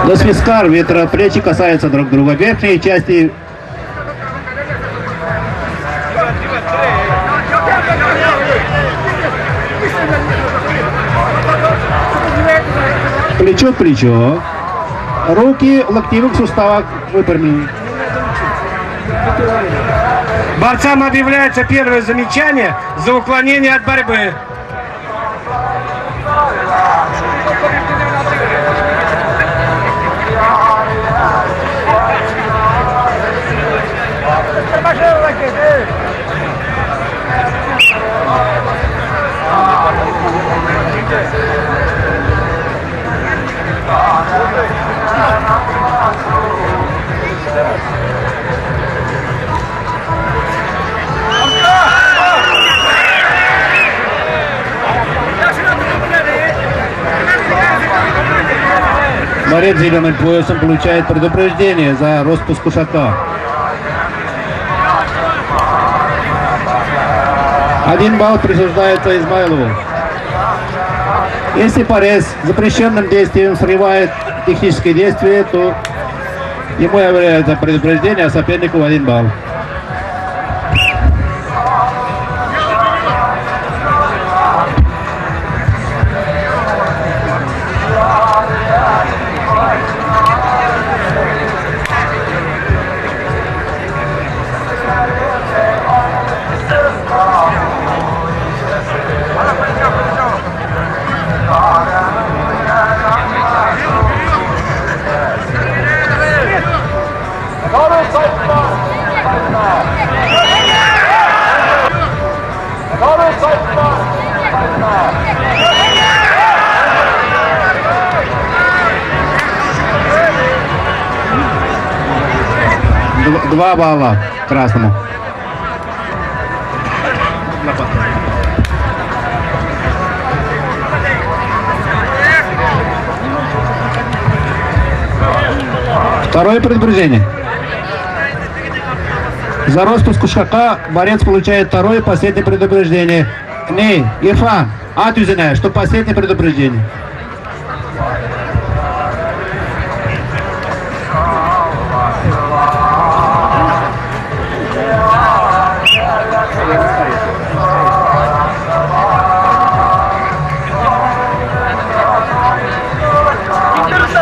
До свистка ветра плечи касаются друг друга. Верхние части плечо к плечо. Руки в локтевых суставах выпрямлены. Борцам объявляется первое замечание за уклонение от борьбы. Борец зеленым поясом получает предупреждение за распуск кушака. 1 балл присуждается Измайлову. Если борец запрещенным действием срывает техническое действие, то ему является предупреждение, а сопернику 1 балл. 2 балла красному. Второе предупреждение. За роспуск кушака борец получает второе последнее предупреждение. Не, Ирфан, ат үзенә, что последнее предупреждение.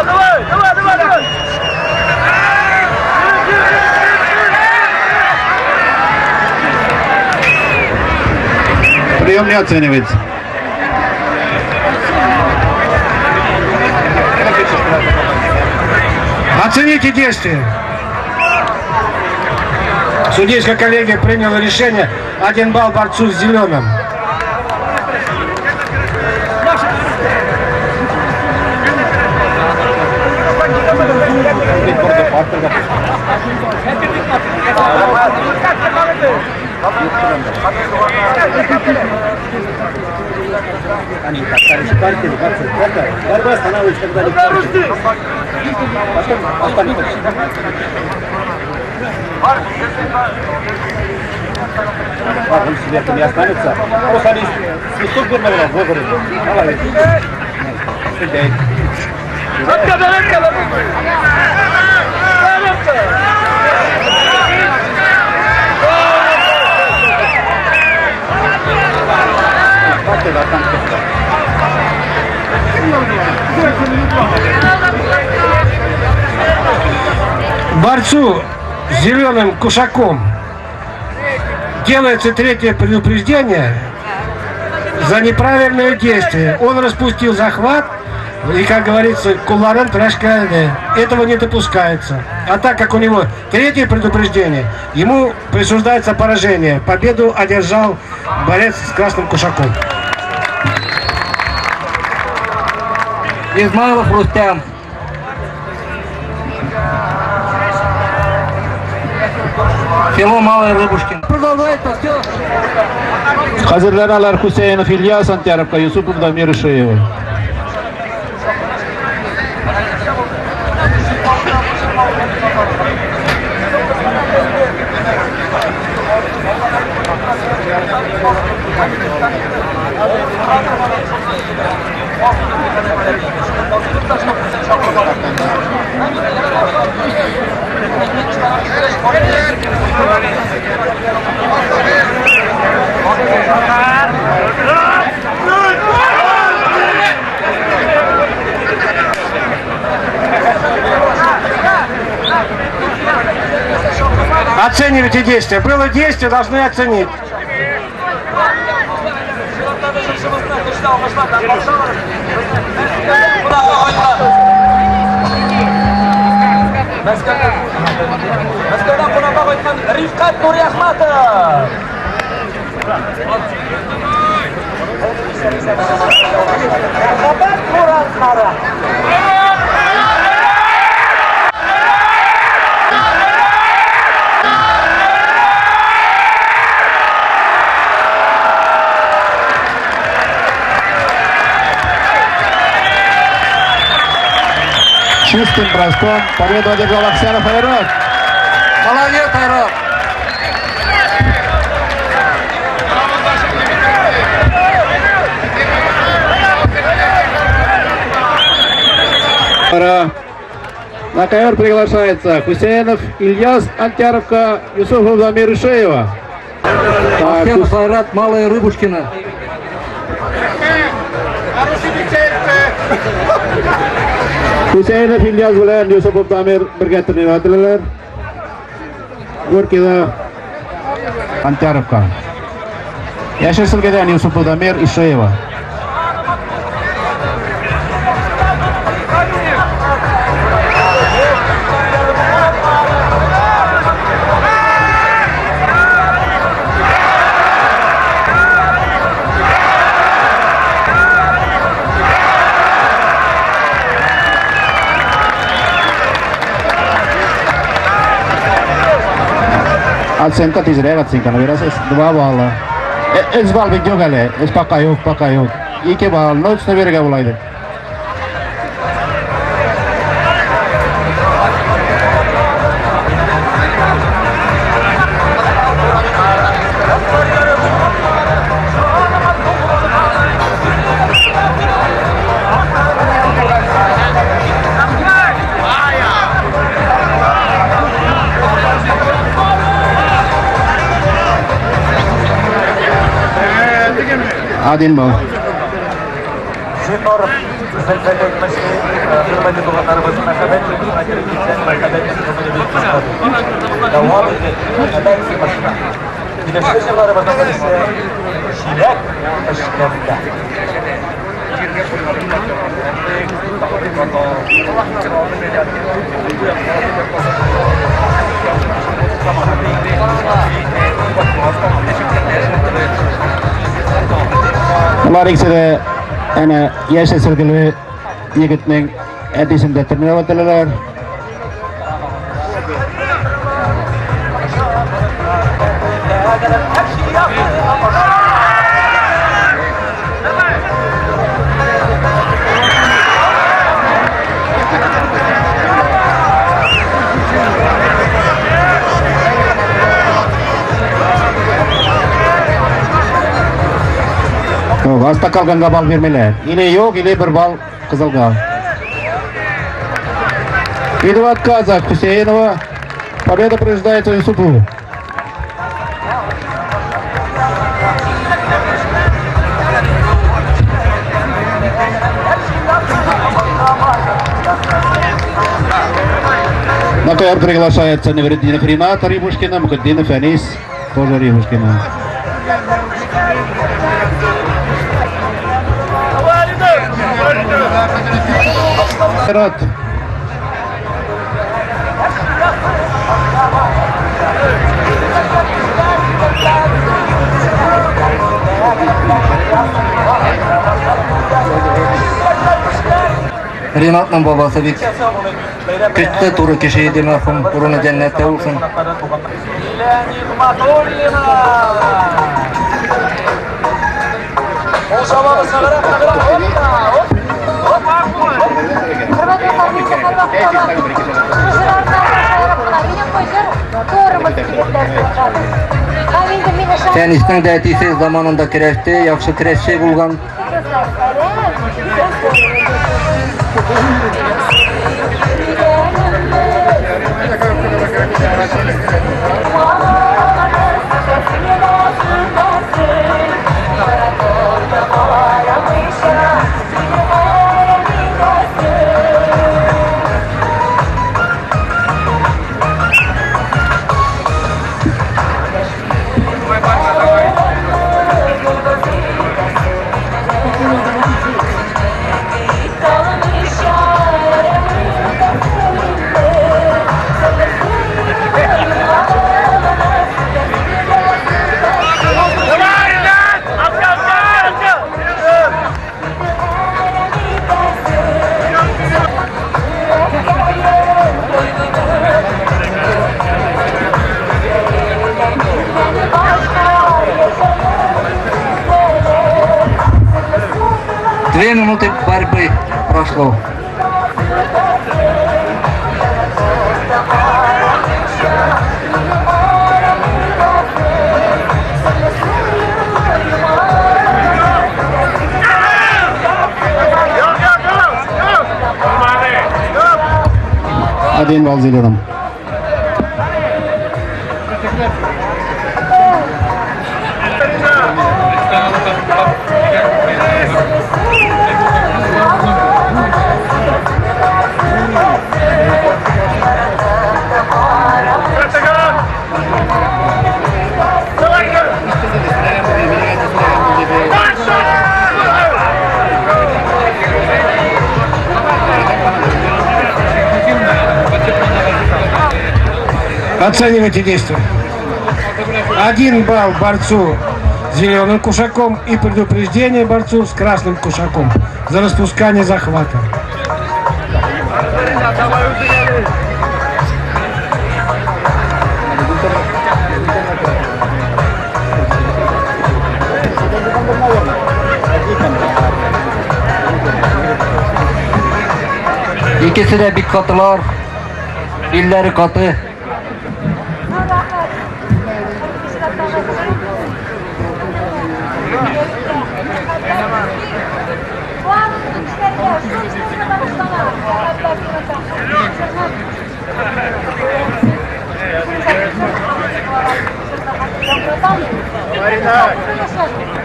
Давай, давай, давай, давай! Прием не оценивается. Оцените действие. Судейская коллегия приняла решение. 1 балл борцу с зеленым. Борьба останавливается, когда потом сверху не останется. Просто они свисток вернули, выбрали. Молодец. Борцу с зеленым кушаком делается третье предупреждение за неправильное действие. Он распустил захват и, как говорится, куларен трэшкальный. Этого не допускается. А так как у него третье предупреждение, ему присуждается поражение. Победу одержал борец с красным кушаком. Измайлов Рустем. Село Малая Рыбушкин. Продолжается все. Хазирлар Хусейнов Илья, Сантьяровка, Юсупов Дамир Ишеева. Оценивайте действия. Было действие, должны оценить. Рифкат Нуриахматов! Чистым броском победу одержал Аксенов Айрат. Молодец, Айрат! На ковер приглашается Хусейнов Ильяс, Антяровка, Юсуфов Дамир Ишеева. Аксенов Айрат, Малая Рыбушкина. Хусейнов Ильяс белән Юсупов Дамир бергә тренирователләр. Горкида Антяровка. Яшел Силгедән Юсупов Дамир Ишеева. Оценка тизрәк оценканы бирәсез. 2 балла. Өч балл бит юк әле. Өч пока юк, пока юк. 2 балл. Ну, өчне бирергә була иде. Один балл. Зиннур Зөлфәт әйтмешли, хөрмәтле туганнарыбыз, мәхәббәт йортына кереп китсәң, мәхәббәт гомере бик кыска ди. Дәвам итеп, мәхәббәт темасына. Киләсе җырларыбызның берсе Җиләк пешкәндә. Болар икесе дә әнә яшел сөлгеле егетнең әтисен дә тренировать итәләр. Юк, аста калганга балл бирмиләр. Или юк, или бер балл кызылга. И два отказа Хусейнова. Победа присуждается Юсупову. На ковер приглашается Неверетдинов Ринат Рибушкина, Мухетдинов Анис, тоже Рибушкина. Ринат. Ринатның бабасы бик көчле туры кеше иде мәрхүм, урыны җәннәттә булсын. Фәниснең дә әтисе заманында көрәште, яхшы көрәшче булган. Две минуты борьбы прошло. Один балл зеленым. Оценивайте действия. 1 балл борцу с зеленым кушаком и предупреждение борцу с красным кушаком за распускание захвата. Икесе дә бик катылар. Билләре каты.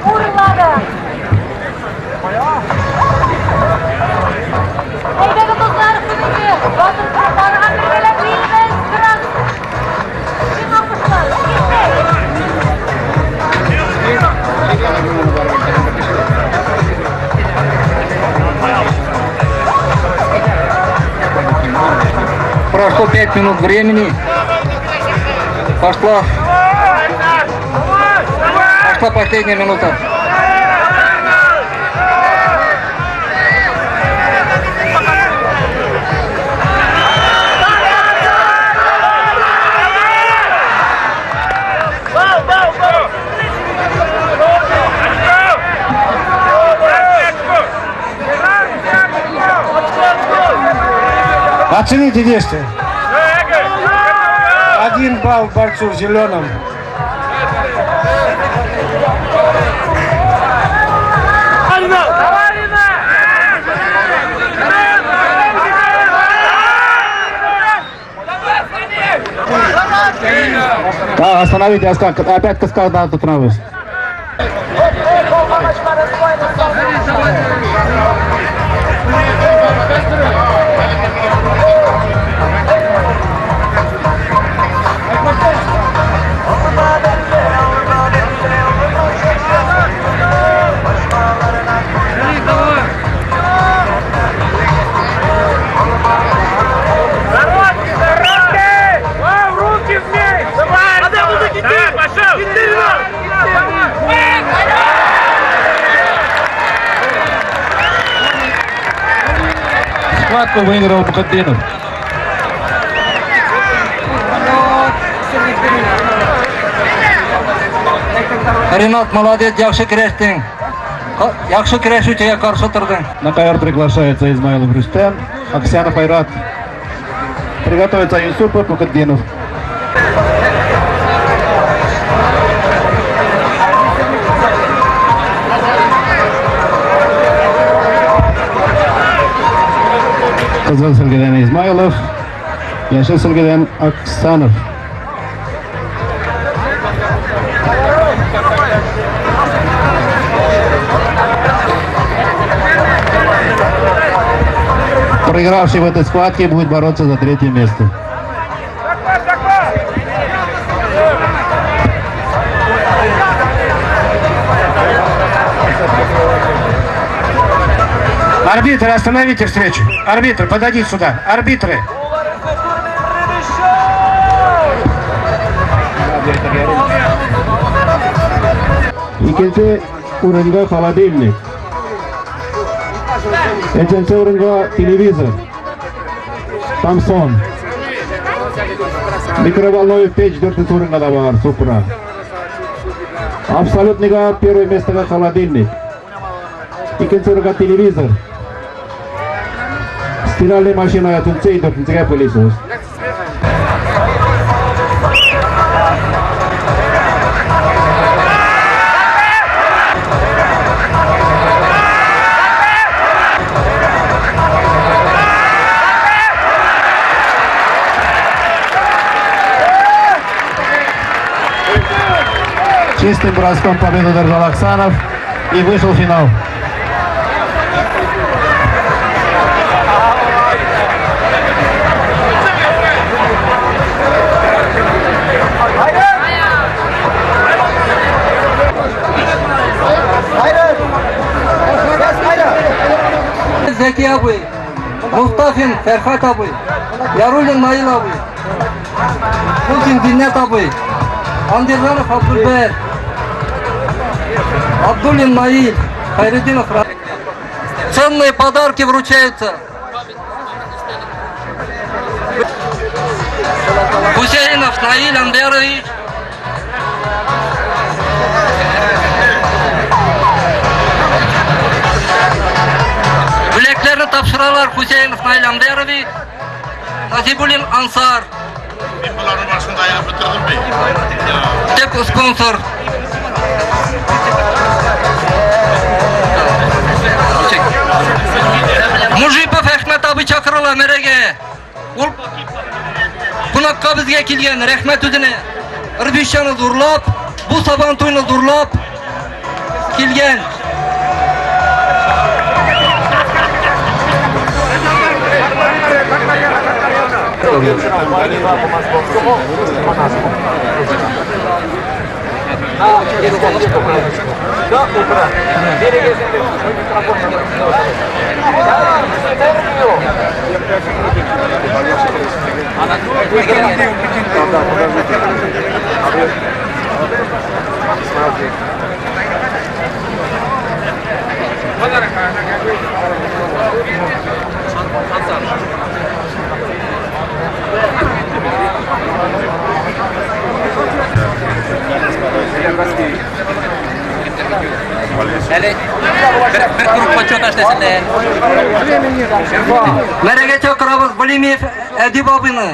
Урлады. Әйдәгез, дуслар, бүгенге батыр барга бергәләп биибез. Бераз сиңа кушыла. Прошло 5 минут времени. Пошла. Пошла последняя минута. Оцените действия. Один балл борцу в зеленом. Да, остановите, опять каскада тут травы. Руки вместе! Давай! Давай, пошел! Схватку выиграл Мухатдинов. Ренат, молодец, яхшы көрәштең. Яхшы көрәшүчегә каршы тордың. На ковер приглашается Измаилов Рустем, Аксянов Айрат. Приготовится Юсупов, Мухатдинов. Кызыл сөлгедән Измайлов, яшел сөлгедән Аксанов. Проигравший в этой схватке будет бороться за третье место. Арбитры, остановите встречу. Арбитры, подойдите сюда. Арбитры. Икенче урынга холодильник. Өченче урынга телевизор. Самсон. Микроволновый печь дүртенче урынга да бар, Супра. Абсолютныйга первое местога холодильник. Икенче урынга телевизор. Стиральная машина өченче и дүртенчегә пылесос. Чистым броском победу держал Оксанов и вышел в финал. Зәки абый, Мустафин Фәрхат абый, Яруллин Наил абый, Мусин Зиннәт абый, Андирзанов Абдулбәр, Абдуллин Наил, Хайретдинов Ценные подарки вручаются. Хусейнов Наиль Андерович. Бүләкләрне тапшыру. Тапшыралар Хусейнов Наил Амдерович, Насибуллин Ансар. Мин боларның барысын да аерып бетердем бит. Төп спонсор. Мужипов Әхмәт абый чакырыла мәрәгә. Ул кунакка безгә килгән, рәхмәт үзенә. Рбишчаны зурлап, бу сабан туйны зурлап килгән. Әле бер, бер круг почет эшләсеннәр. Мәрәгә чакырабыз Балимиев Әдип абыйны.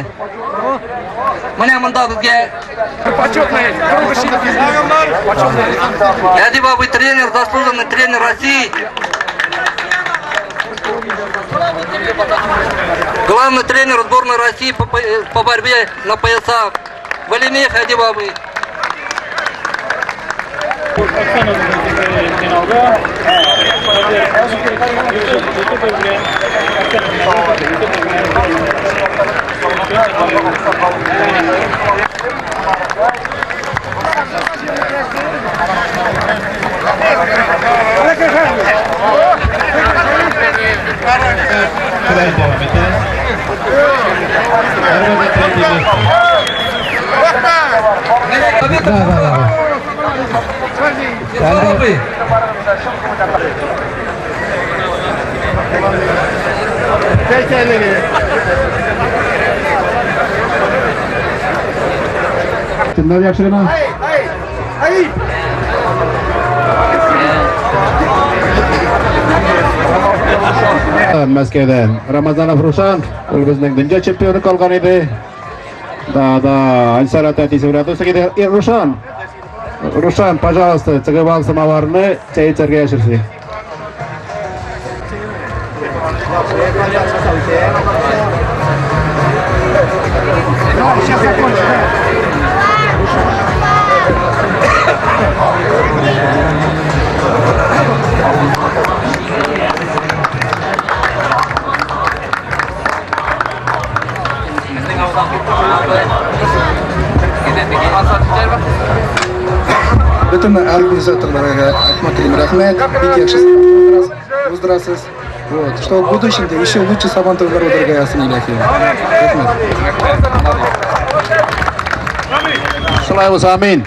Менә монда безгә Әдип абый тренер, заслуженный тренер России. Главный тренер сборной России по борьбе на поясах. Валимиев Әдип абый. Да. Кемнәр яхшы гына? Мәскәүдән Рамазанов Рушан, ул безнең дөнья чемпионы калган иде. Да, да, Ансар әтисе белән дус иде. И Рушан, Рушан, пожалуйста, чыгып ал самоварны, чәй эчәргә яшерсен. Бөтен организаторларга рәхмәт телим, рәхмәт, бик яхшы уздырасыз. Вот, что в будущем еще лучше сабантуйлар уздырырга язсын иләһи. Рәхмәт. Шулай булса, амин.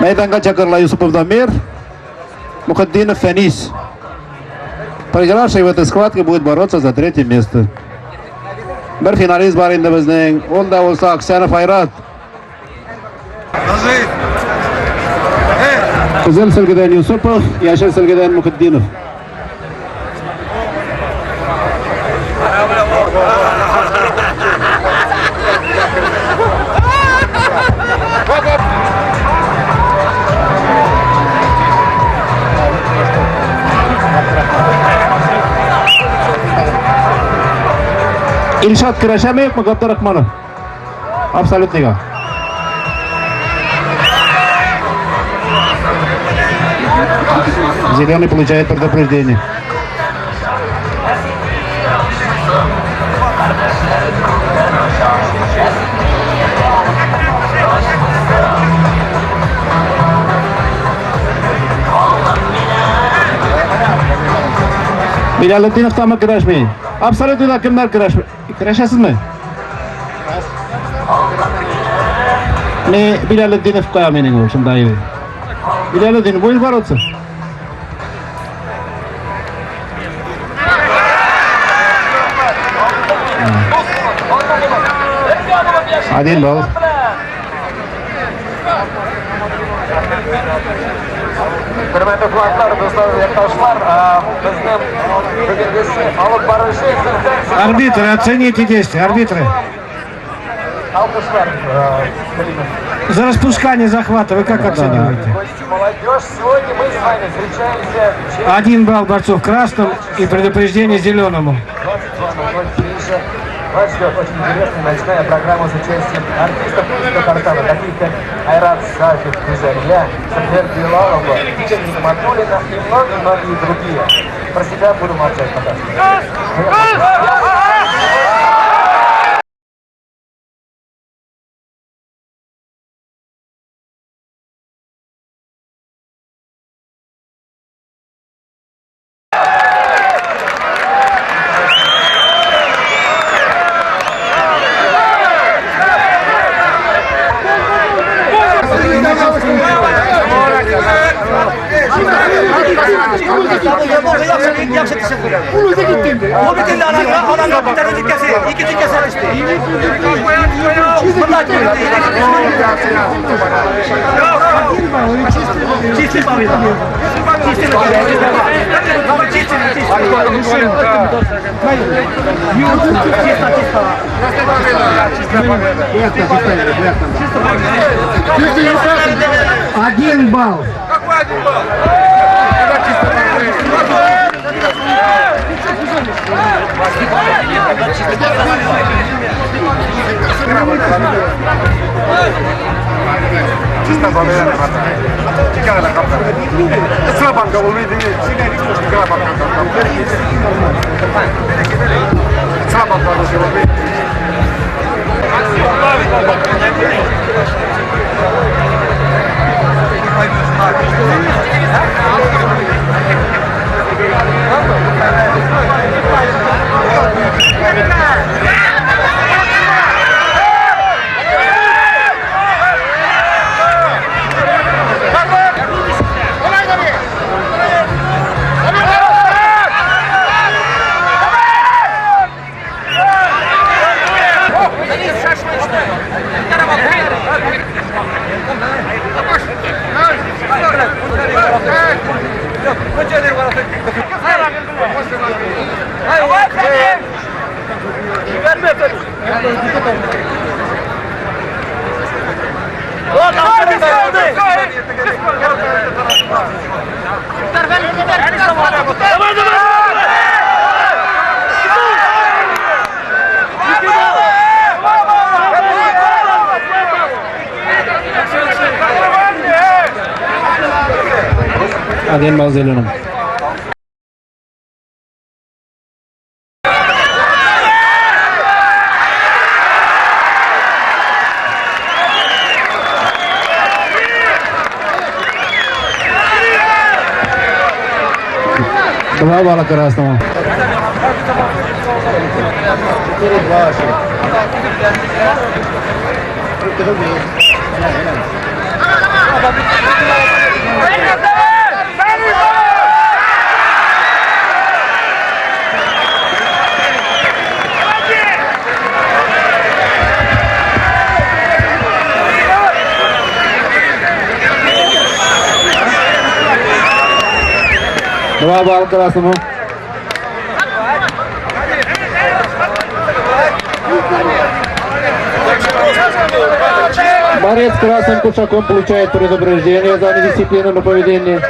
Мәйданга чакырыла Юсупов Дамир, Мухатдинов Фәнис. Проигравший в этой схватке будет бороться за третье место. Бер финалист бар инде безнең. Ул да булса Аксянов Айрат. Кызыл сөлгедән Юсупов, яшел сөлгедән Мухетдинов. Илшат көрәшәме юкмы Габдрахманов? Абсолютныйга. Зеленый получает предупреждение. Билалетдинов тамы көрәшми. Абсолютно кемнәр көрәшми? Көрәшәсезме? Не Билалетдинов кая минең ул шунда иде. Билалетдин будешь бороться? Один балл. Хөрмәтле кунаклар, дуслар, якташлар, безнең бүгенгесе алып баручы сездән Арбитры, оцените действия, арбитры. Алкышлар телимен. За распускание захвата вы как оцениваете? Гости, молодежь, сегодня мы с вами встречаемся в честь 1 балл борцов красным и предупреждение зеленому. 22:00 вечера. Вас ждет очень интересная ночная программа с участием артистов из Татарстана, таких как Айрат Сафин, Гузалия, Сафер Билалова, Евгения Нигматуллина и многие-многие другие. Про себя буду молчать пока что. Один балл. Один балл зеленым. 2 балла красному. 2 балла красному. Борец с красным кушаком получает предупреждение за недисциплину на поведение.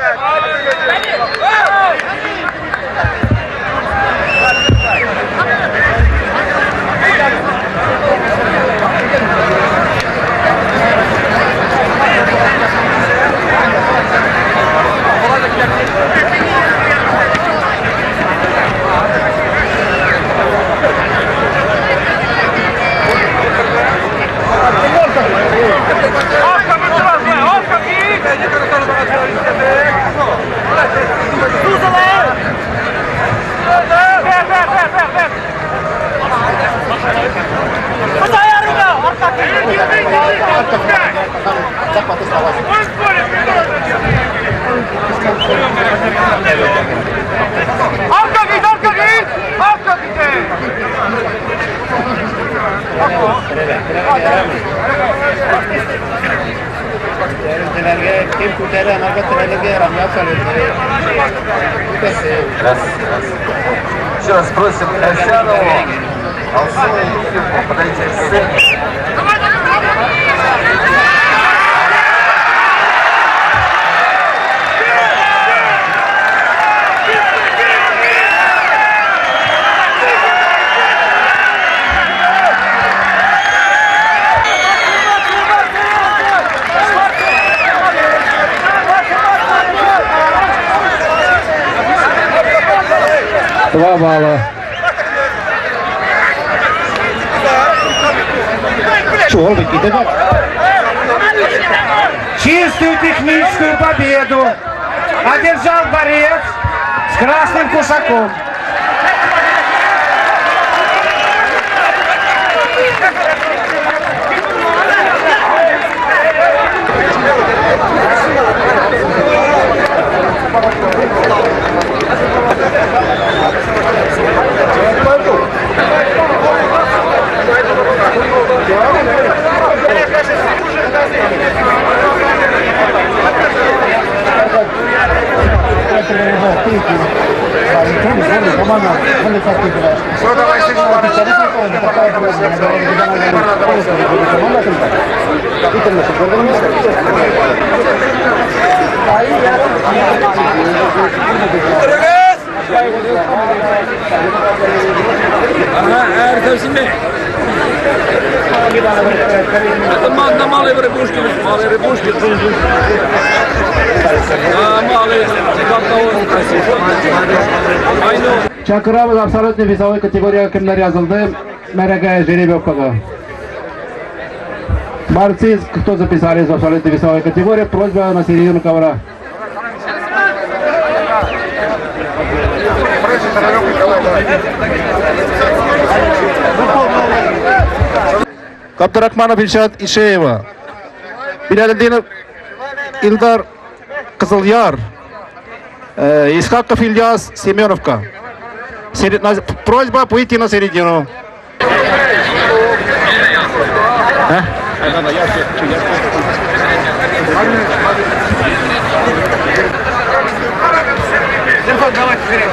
Терәләргә, кем күтәрә, анарга терәлергә ярамый, абсолютно. Үтәсе. Раз, раз. Еще раз просим Касьянову, Алсу и Юрьеву подойти к сцене. Два балла. Чистую техническую победу одержал борец с красным кушаком. Это на Малой Рыбушке, Малой Рыбушке. На Малой, Чакырабыз абсолютно весовой категория кемнәр язылды? Мәрәгә жеребьевкага. Борцы, кто записались в абсолютно весовой категории, просьба на середину ковра. Габдрахманов Ильшат Ишеева. Билялетдинов Илдар Кызылъяр. Исхаков Ильяс Семеновка. Просьба выйти на середину. А? Давай, давай, давай.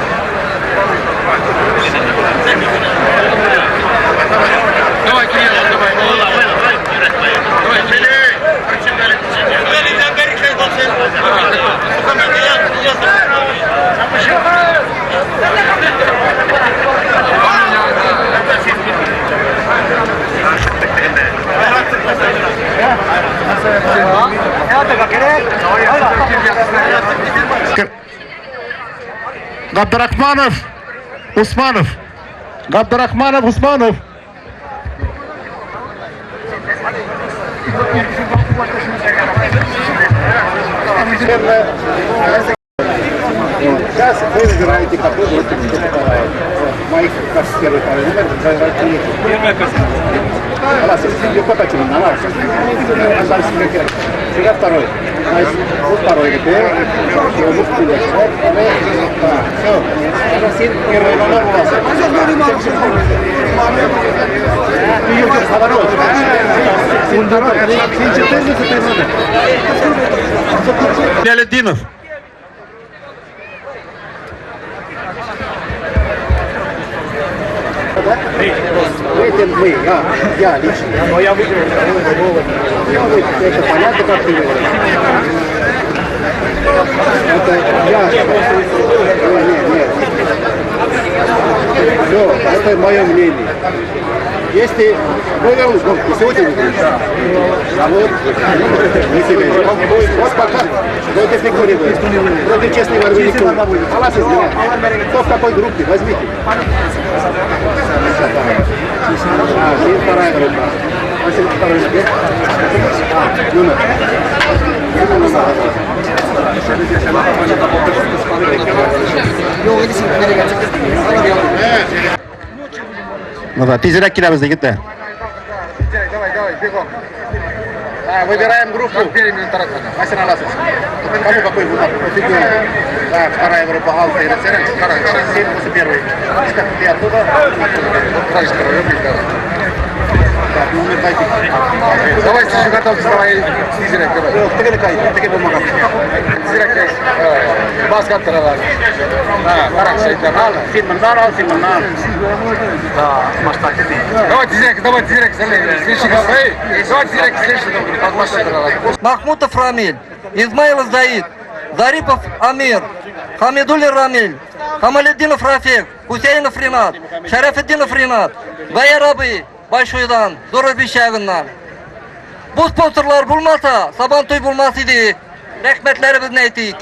Габдрахманов Усманов. Габдрахманов Усманов. Сейчас вы выбираете, какой группе кто. Моих как первый, второй номер, выбирайте третий. Первая Сега второй. Значит, вот второй теперь. Все. Первый номер у вас. Билялетдинов. Это мы, я лично. Но я выиграл. Это понятно, как ты выиграл. Это я. Нет, нет. Все, это мое мнение. Если выиграл, ну, сегодня выиграешь. А вот, не себе. Вот пока, против никто не выиграл. Против честной борьбы никто. Аллах извиняет. Кто в какой группе, возьмите. А, вторая группа. Второй группа. А, номер. Ну да, тизрәк киләбез, егетләр. Давай, давай, бегом. Выбираем группу. Кому какой выбор? Да, вторая группа Алта и Рецерен. Вторая, 7, 8, первый. Ты оттуда? Давай, сез готовьтесь, давай, тизрәк, давай. Юк, тегене кай, теге булмаган. Тизрәк, баскап торалар. Ha, карак шәйтән, ал, син моннан ал, син моннан. Давай тизрәк, давай тизрәк, следующий, эй, давай тизрәк, следующий, подмашка торалар. Махмутов Рамиль, Измаилов Заид, Зарипов Амир, Хамидуллин Рамиль, Камалетдинов Рафик, Хусейнов Ринат, Шәрәфетдинов Ринат, Гаяр абый Большойдан, Зур Рбишчагыннан. Бу спонсорлар булмаса, Сабантуй булмас иде. Рәхмәтләребезне әйтик.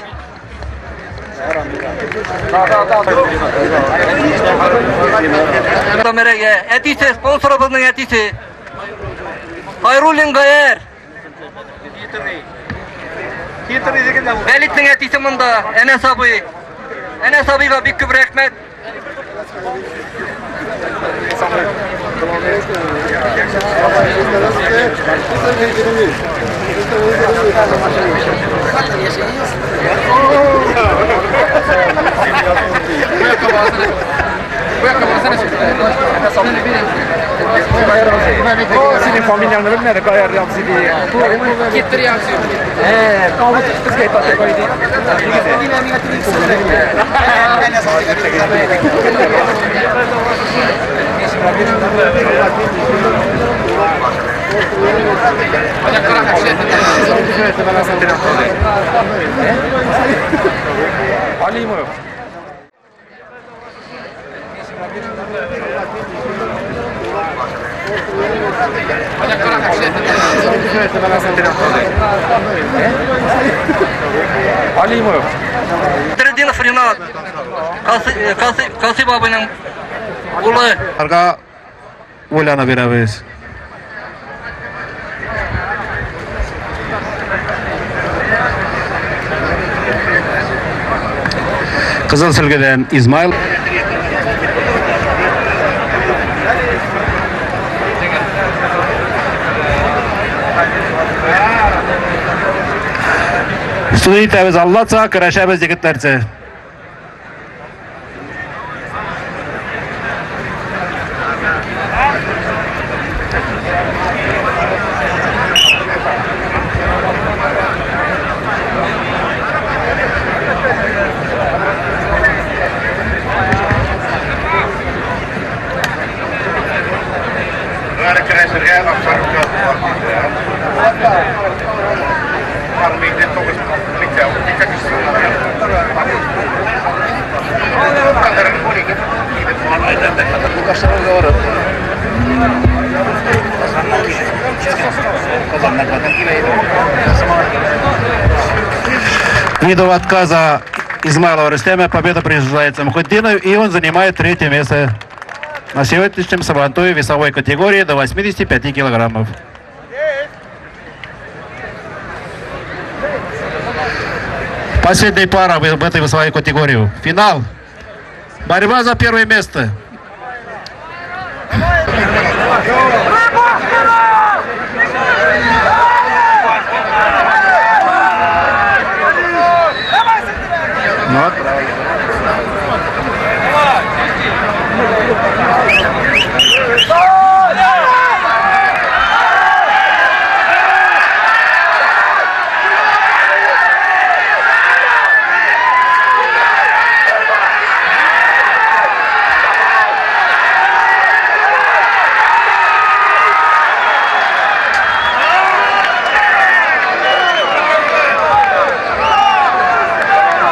Мәрәгә, әтисе, спонсорыбызның әтисе. Хайруллин Гаяр. Вәлитнең әтисе монда, Әнәс абый. Әнәс абыйга бик күп рәхмәт. Синең фамилияңне белмәдек, Гаяр абзый ди. Киттер абзый. Безгә әйтә ди. Алимов. Алимов. Бәдретдинов Ринат. Касыйм абыйның улы. Арга уйлана бирәбез. Кызыл сөлгедән Измайл. Сүз итәбез Аллаца, көрәшәбез егетләрчә. Ввиду отказа Измайлова Рустема победа присуждается Мухутдинову, и он занимает третье место на сегодняшнем сабантуе весовой категории до 85 килограммов. Последняя пара в этой весовой категории. Финал. Борьба за первое место. Вот.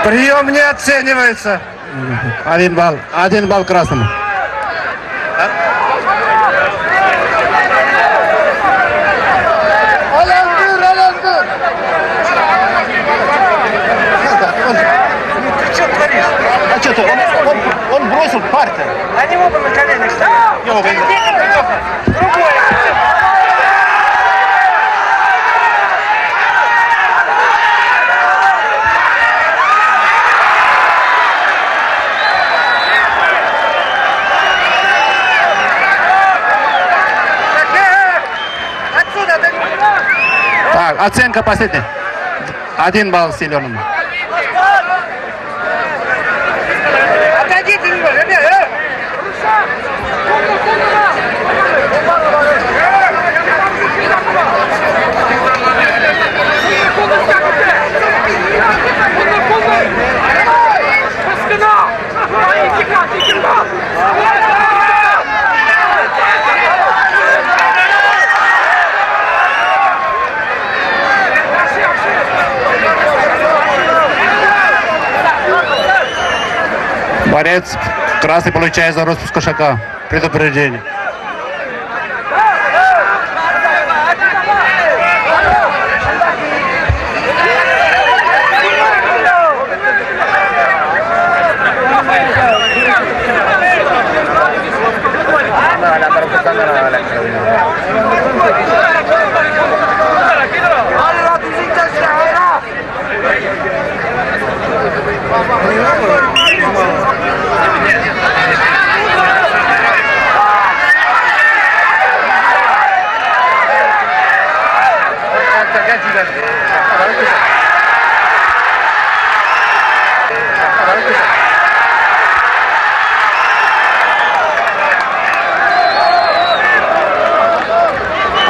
Прием не оценивается. Один балл. Один балл красному. Ты что творишь? А что ты? Он бросил партию. Они оба на коленях стоят. Другой. Так, оценка последняя. Один балл зеленому. Отойдите, ребят! Борец красный получает за распуск кошака. Предупреждение.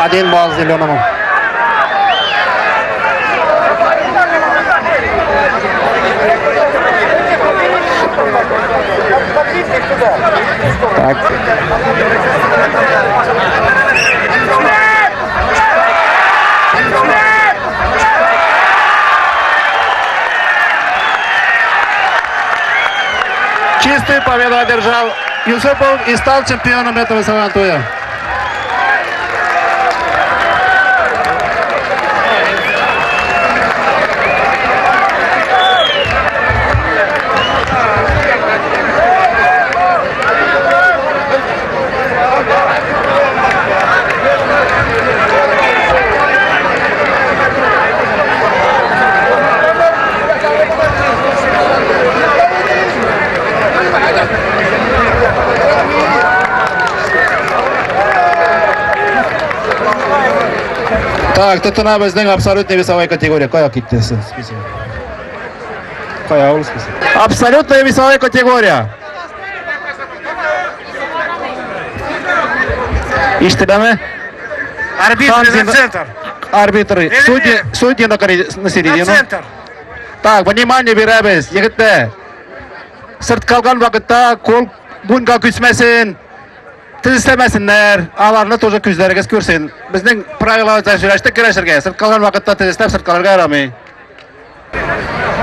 Один балл зеленому. Так. Чистую победу одержал Юсупов и стал чемпионом этого Сабантуя. Так, тотына безнең абсолютный весовая категория. Кая китте список? Кая ул список? Абсолютная весовая категория. Ишетеләме? Арбитры на центр. Арбитры. Судьи, судьи на, на середину. На центр. Так, внимание бирәбез, егетләр. Сырт калган вакытта кул бунга күчмәсен. Тезләмәсеннәр, аларны тоже күзләрегез күрсен. Безнең правилабызда сөйләштек көрәшергә. Сырт калган вакытта тезләп сырт калырга ярамый.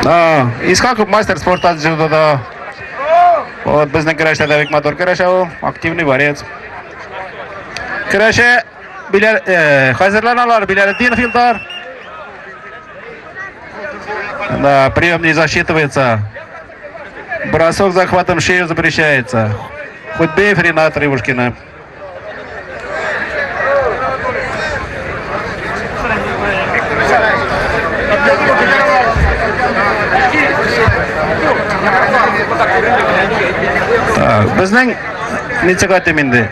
Да, Исхаков мастер спорта дзюдода. Вот безнең көрәштә бик матур көрәшә ул, активный борец. Көрәшә Биләр, хәзерләнәләр Биләлетдинов Илдар. Да, прием не засчитывается. Бросок захватом шею запрещается. Худбеев Ренат Рыбушкина. Так, безнең ничек әйтим инде?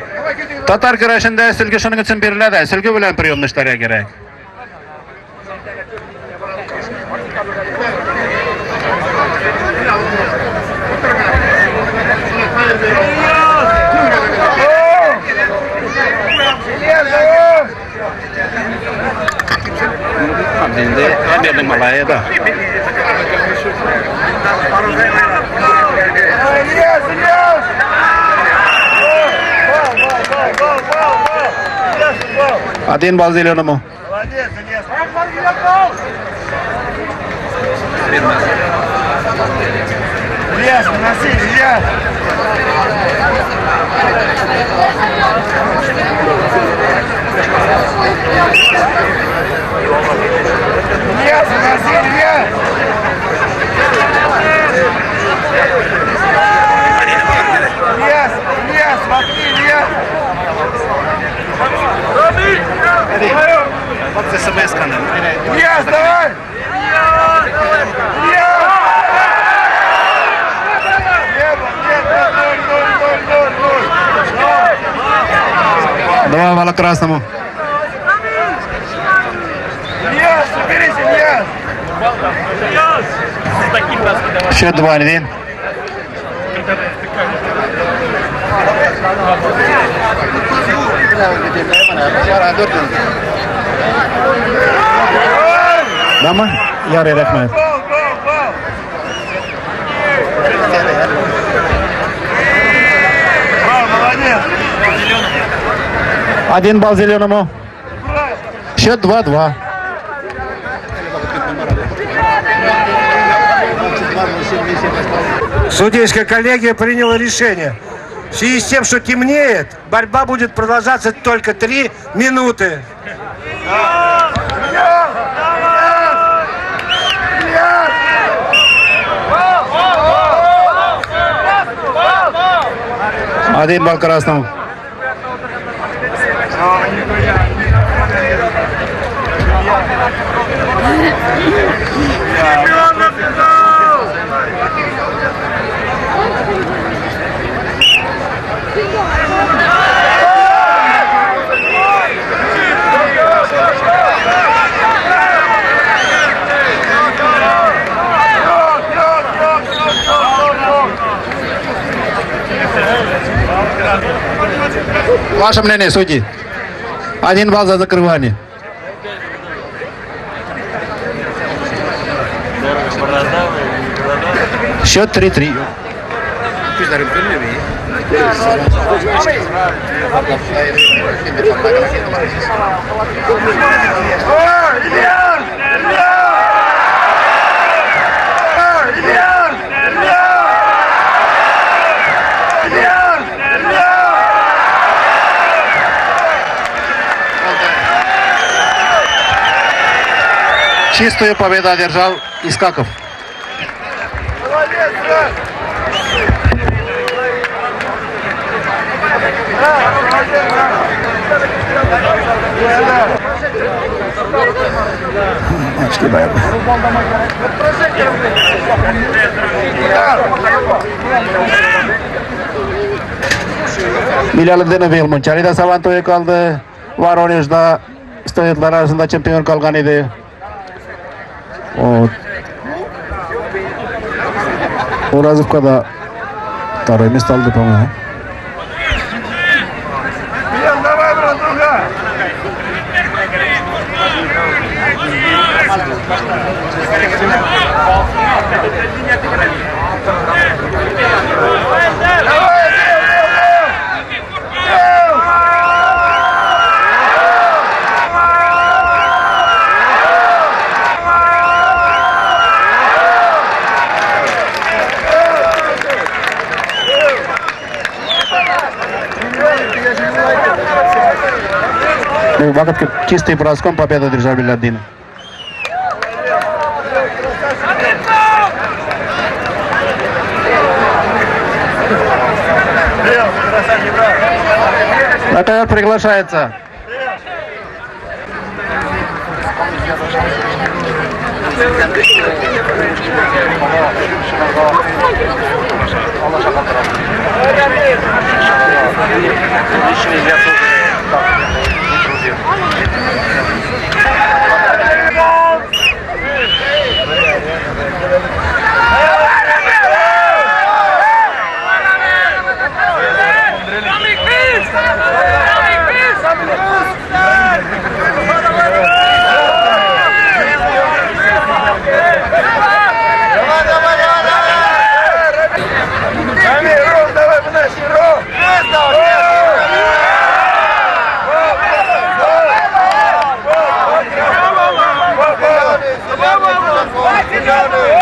Татар көрәшендә сөлге шуның өчен бирелә дә, сөлге белән приемны эшләргә кирәк. Инде Әмирнең малае да. Один балл зеленому. Молодец, Ильяс. Ильяс, выноси, Ильяс. Ильяс, выноси, Ильяс. Ильяс, Ильяс, смотри, Ильяс. Ильяс, давай! Два балла красному. Ильяс, уберись, Ильяс! Счет 2-1. Дама, Ярый, рәхмәт. Один балл зеленому. Счет 2-2. Судейская коллегия приняла решение. В связи с тем, что темнеет, борьба будет продолжаться только 3 минуты. Один балл красному. Ваше мнение, судьи? 1 балл за закрывание. Счет 3-3. Чистую победу одержал Искаков. Bilal Munchali da Saban toyu kaldı. Voronejda studentlar arasında çempion kalgan idi. Уразовка да второе место алды, по-моему. Давай, братуха! Чистый броском победу одержал Белядин. На ковер приглашается.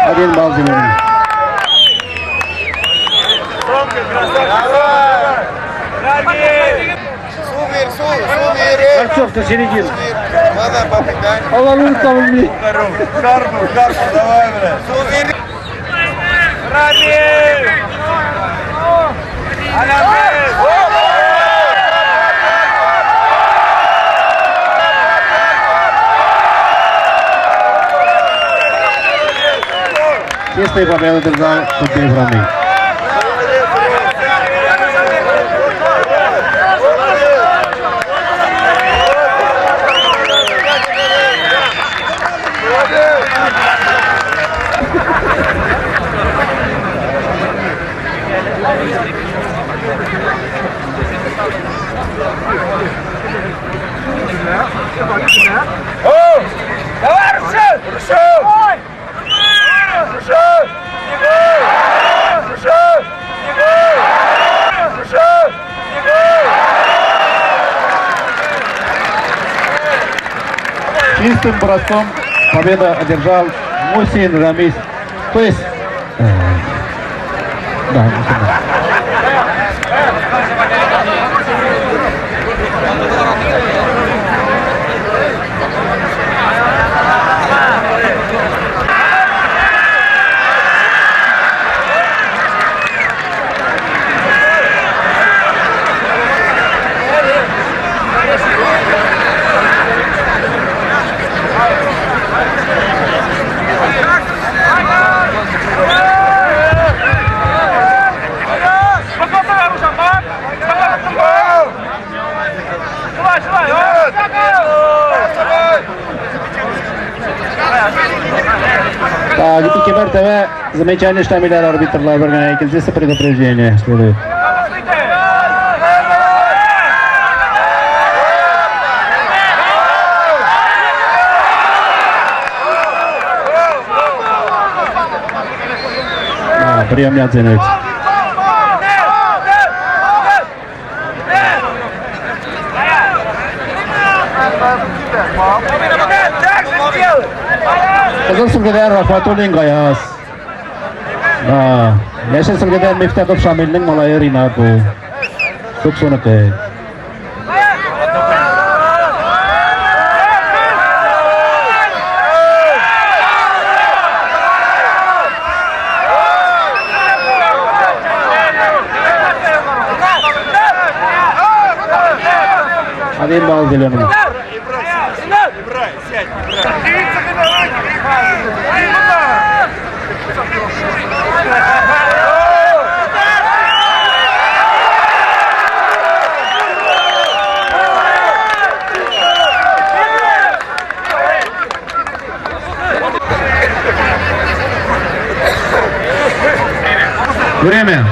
Один балл зеленый. Борцов на середину. Чистую победу держал Кутбеев Рамиль. Чистым броском победу одержал Мусин Рамис. То есть Да. Так, ике мәртәбә замечание эшләмиләр арбитрлар, бер генә икенчесе предупреждение следует. Да, прием не оценивается. Кызыл сөлгедән Рахматуллин Гаяз. Да. Яшел сөлгедән Мифтахов Шамилнең малае Ринат бу. Суксуныкы. Один балл зеленому. Время.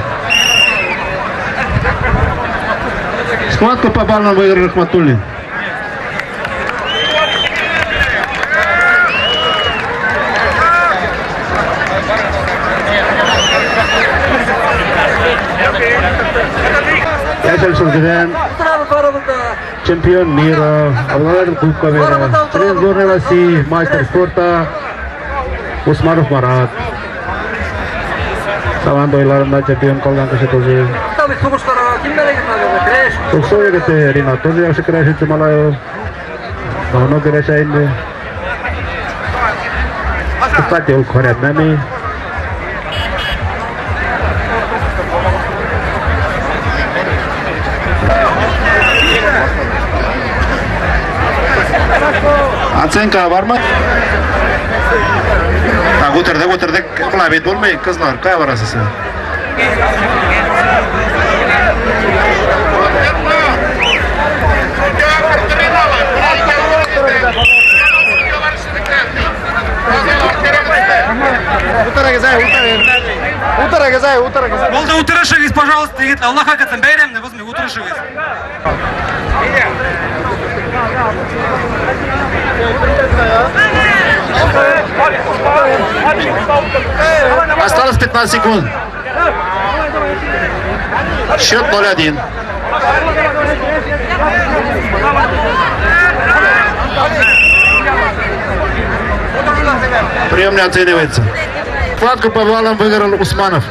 Схватку по баллам выиграл Рахматуллин. Яшел сөлгедән чемпион мира, обладатель Кубка мира, член сборной России, мастер спорта Усманов Марат. Сабан туйларында чемпион калган кеше тоже. Суксу егете Ринат тоже яхшы көрәшүче малай ул. Давно көрәшә инде. Кстати, ул көрәтмәми. Оценка бармы? Так, үтердек, үтердек. Кыла бит булмый, кызлар, кая барасыз сез? Булды, утырышыгыз, пожалуйста, егетләр. Аллаһ хакы бәйрәмне бозмый, утырышыгыз. Осталось 15 секунд. Счет 0-1. Прием не оценивается. Схватку по баллам выиграл Усманов.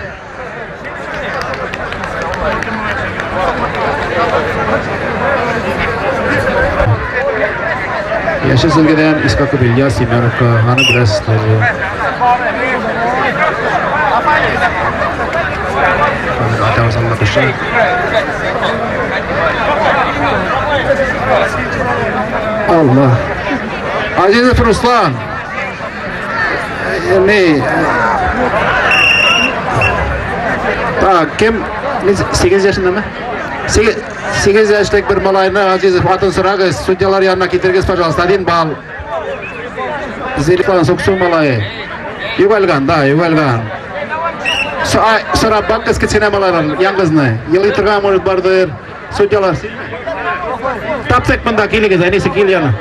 Яшел сөлгедән Искаков Илья Семеновка, аны беләсез тоже. Атабыз Алла кушса. Алла. Азизов Руслан. Не. Так, кем? 8 яшендәме? 8 яшьлек бер малайны Азизов атын сорагыз, судьялар янына китерегез, пожалуйста, 1 балл. Зелифан Суксу малае. Югалган, да, югалган. Сорап бакыгыз кечкенә малайлар, яңгызны. Елый торган может бардыр. Судьялар. Тапсак монда килегез, әнисе кил яна.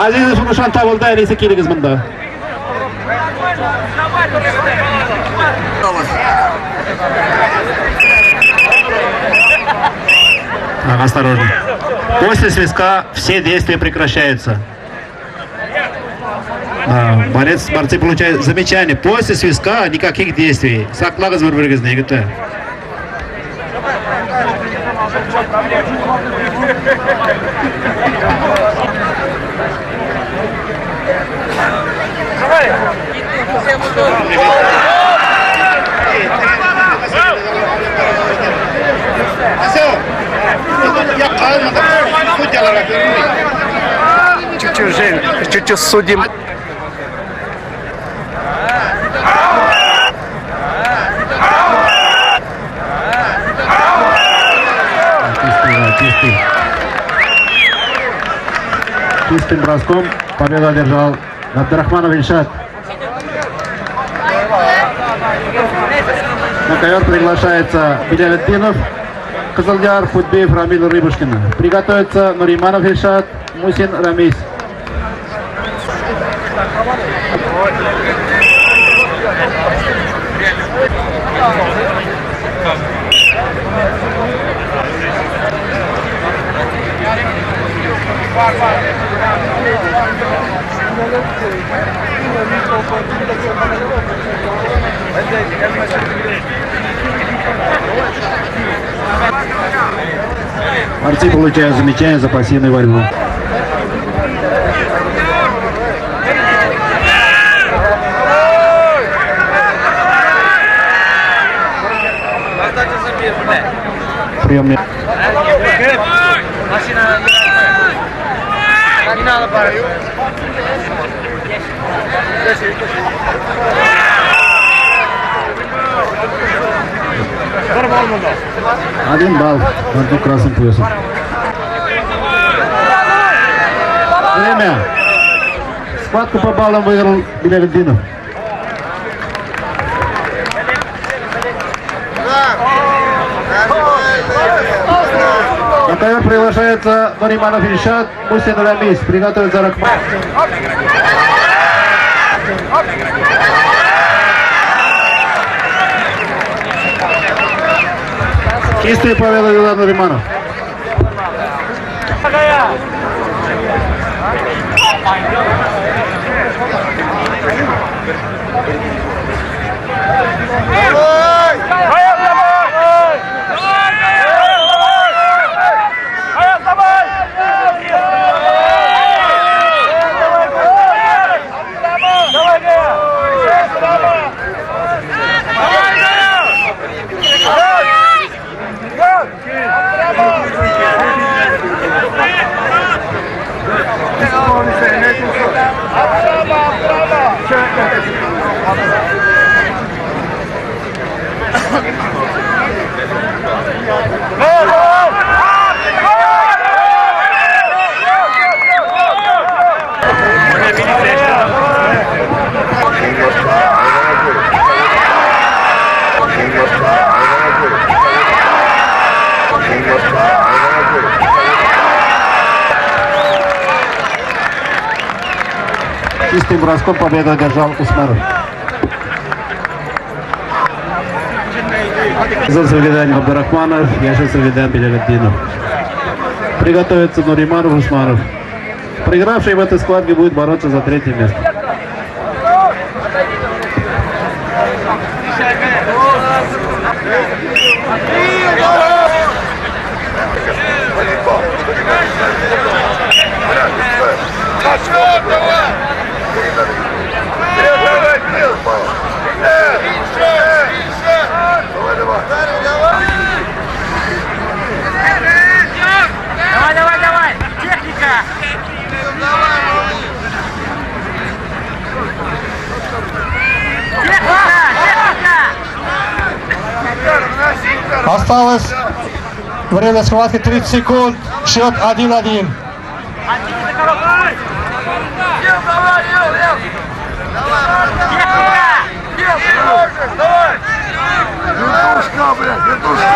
Азизов Рушан табылды, әнисе килегез монда. Так, осторожно. После свистка все действия прекращаются. Борец, борцы получают замечание. После свистка никаких действий. Саклагыз бер-берегезне, егетләр. Чуть-чуть, Жень, чуть-чуть судим. Чистый. Чистым броском победу одержал Абдурахманов Ильшат. На ковер приглашается Белялетдинов, Кызылъяр, Худбеев, Рамиль Рыбушкин. Приготовится Нуриманов Ильшат, Мусин Рамис. Борцы получают замечание за пассивную борьбу. Прием. Один балл в одну красным поясом. Время. Схватку по баллам выиграл Белялетдинов. На ковер приглашается Нуриманов Ильшат, Мусин Рамис. Приготовится Рахман. Чистая победа вела Нуриманов. Чистым броском победу одержал Усманов. Кызыл сөлгедән Абдурахманов, яшел сөлгедән Белялетдинов. Приготовится Нуриманов Усманов. Проигравший в этой схватке будет бороться за третье место. Давай, давай, давай! Техника! Техника! Техника! Осталось время схватки 30 секунд. Счет 1-1. Вертушка, блядь, вертушка!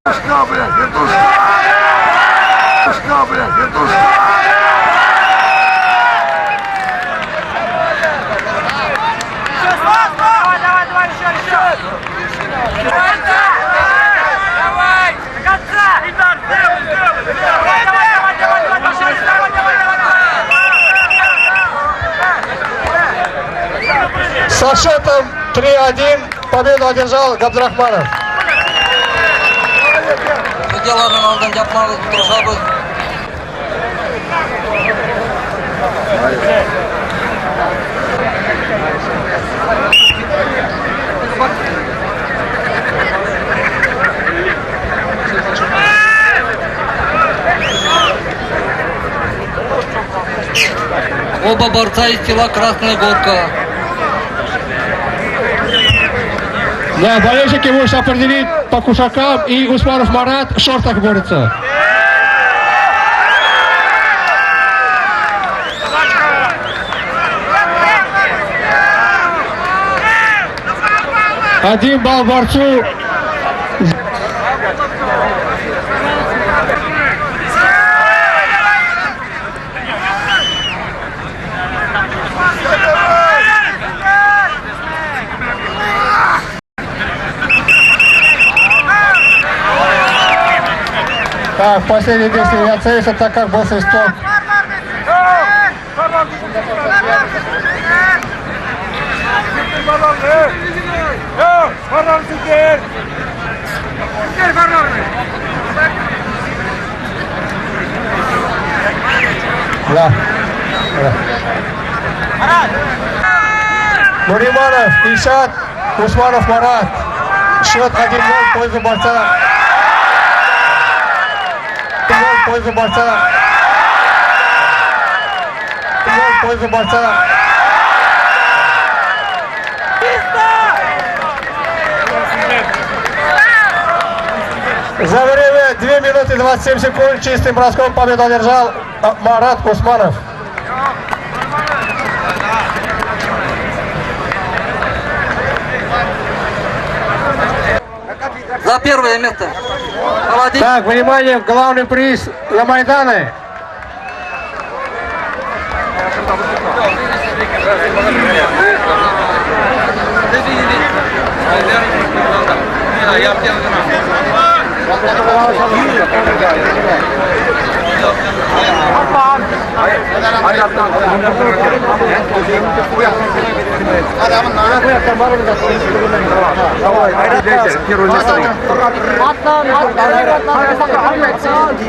Вертушка, блядь, вертушка! Вертушка, блядь, вертушка! Давай, давай, давай, еще, еще! Давай! До конца! Давай, давай, давай, давай, давай, давай, давай, давай, давай! 3-1 победу одержал Габдрахманов. Судьяларның алдын япмагыз, тырышабыз. Оба борца из села Красная Горка. Да, болельщики можут определить по кушакам, и Усманов Марат в шортах борется. Один балл борцу. Так, последние действия не оценится, так как был свисток. Да. Нуриманов, Ильшат, Усманов, Марат. Счет 1-0 в пользу борца. 0 в пользу борца. 0 в пользу борца. За время 2 минуты 27 секунд чистым броском победу одержал Марат Усманов. За первое место. Так, внимание, главный приз за Майданы.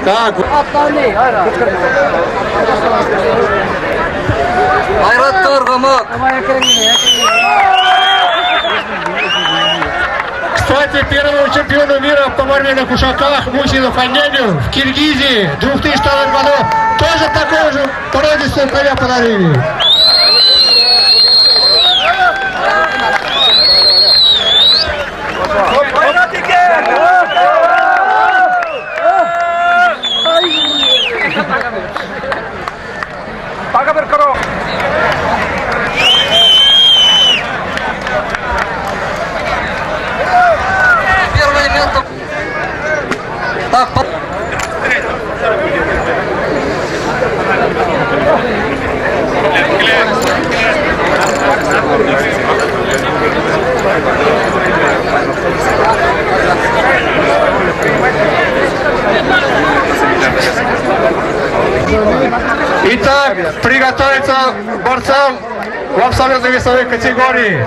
Так. Айрат Каргамак. Кстати, первому чемпиону мира по борьбе на кушаках Мусину Ханеню в Киргизии в 2002 году тоже такого же породистого коня подарили. Первое место. Так, Итак, приготовиться борцам в абсолютной весовой категории.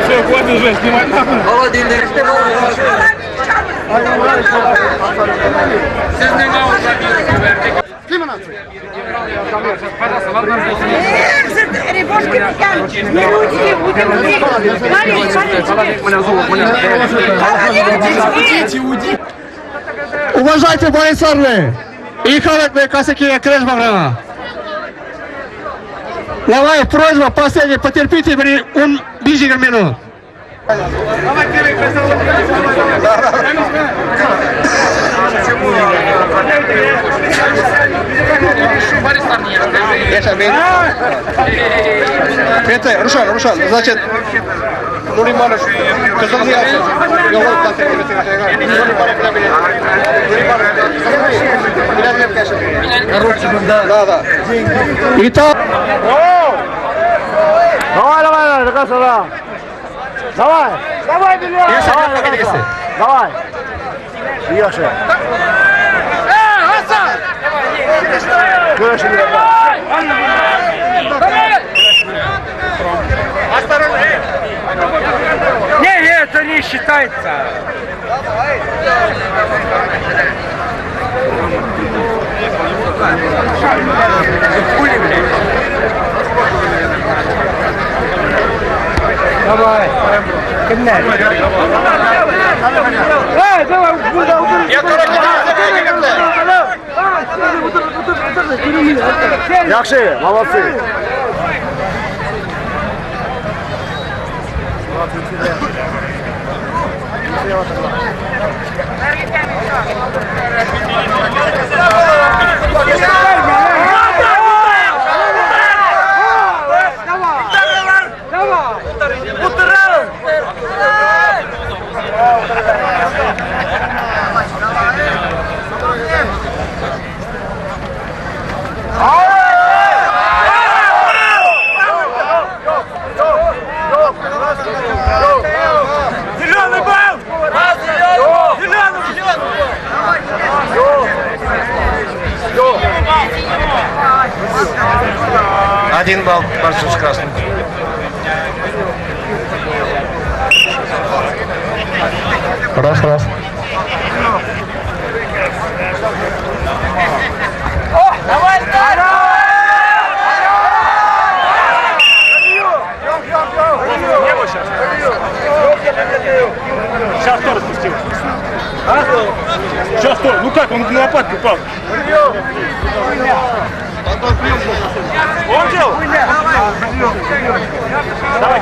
Все, хватит уже снимать надо. Уважайте бойцарны и халатные косяки Крешбаграна. Давай, просьба, последний, потерпите, он 5 минут. Это, Рушан, Рушан, значит, Нуриманов, да, да. Итак. Давай, давай, давай, давай. Давай, давай, Давай. Яхшы. Не, не, это не считается. Давай. Эй, давай, Яхшы, молодцы. Зеленый был! Зеленый! Один балл борцу с красным. Раз, раз. Давай, Сейчас кто распустил? А? Сейчас кто? Ну как, он на лопатку упал. Он делал? Давай,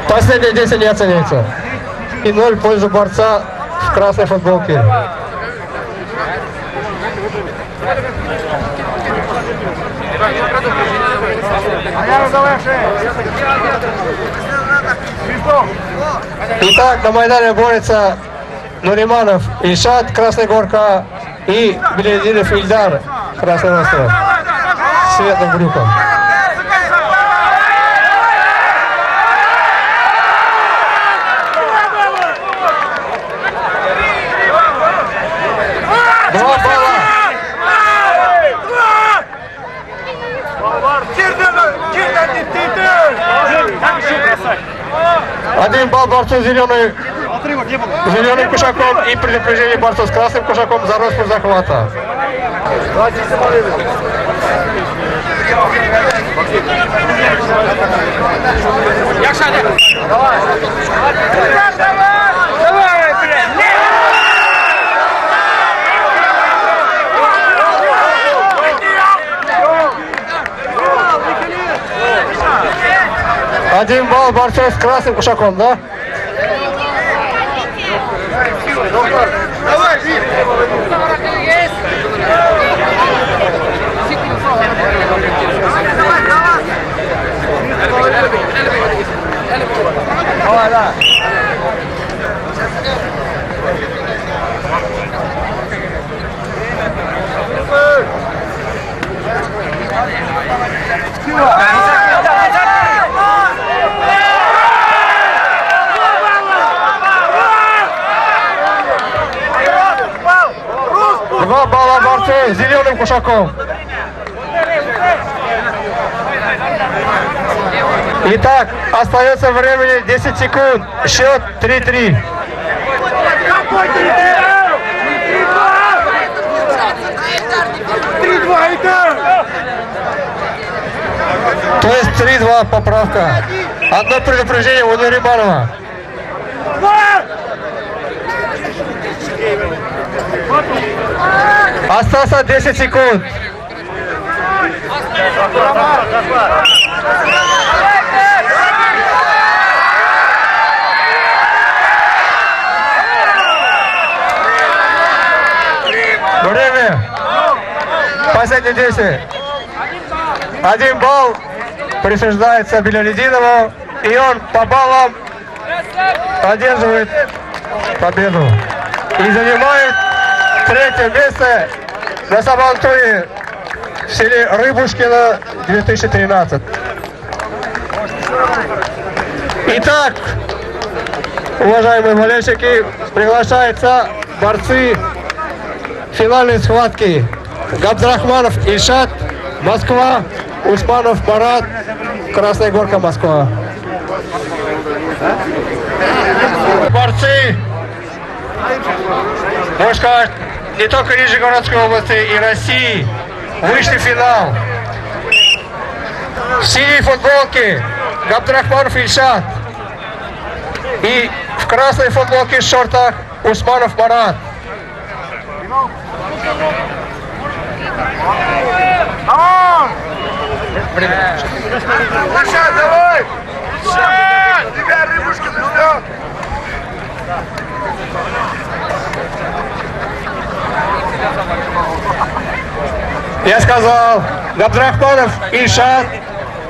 Последние 10 не оценивается. И 0 в пользу борца в красной футболке. Итак, на Майдане борется Нуриманов Ильшат, Красная Горка, и Белединов Ильдар, Красный Остров, с светлым брюком. Два балла. Один балл борцу зеленый, зеленым кушаком и предупреждение борцу с красным кушаком за роспуск захвата. Один балл борцу с красным кушаком, да? Два балла борцу с зеленым кушаком. Итак, остается времени 10 секунд. Счет 3-3. Какой 3-3? 3-2, это! То есть 3-2 поправка. Одно предупреждение у Нуриманова. Осталось 10 секунд. Время. Последние 10. Один балл присуждается Белялетдинову, и он по баллам одерживает победу. И занимает третье место на Сабантуе в селе Рыбушкино 2013. Итак, уважаемые болельщики, приглашаются борцы финальной схватки. Габдрахманов Ильшат, Москва, Усманов Марат, Красная Горка, Москва. Борцы, можно сказать, не только Нижегородской области и России, вышли в финал. В синей футболке Габдрахманов Ильшат и в красной футболке в шортах Усманов Марат. Ильшат, давай! Ильшат! Тебя рыбушка ждет! Я сказал, Габдрахманов Ильшат,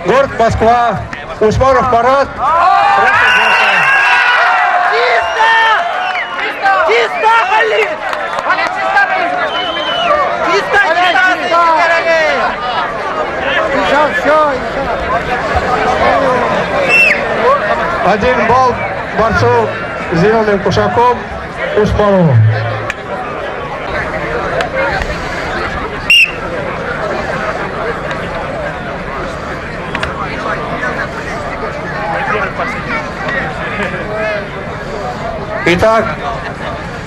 город Москва, Усманов Марат. Чисто! Чисто, Халид! Чисто, чисто! 1 балл борцу с зеленым кушаком Усманову. Итак,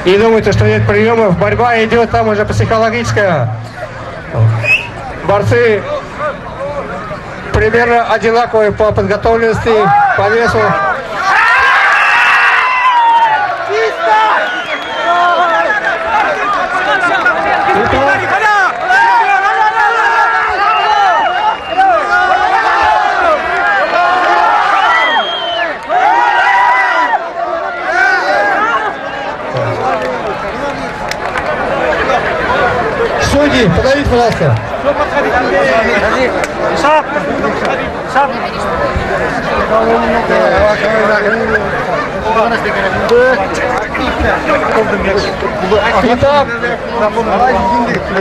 не думайте, что нет приемов. Борьба идет там уже психологическая. Борцы примерно одинаковые по подготовленности, по весу. Судьи, подойдите, пожалуйста. Итак,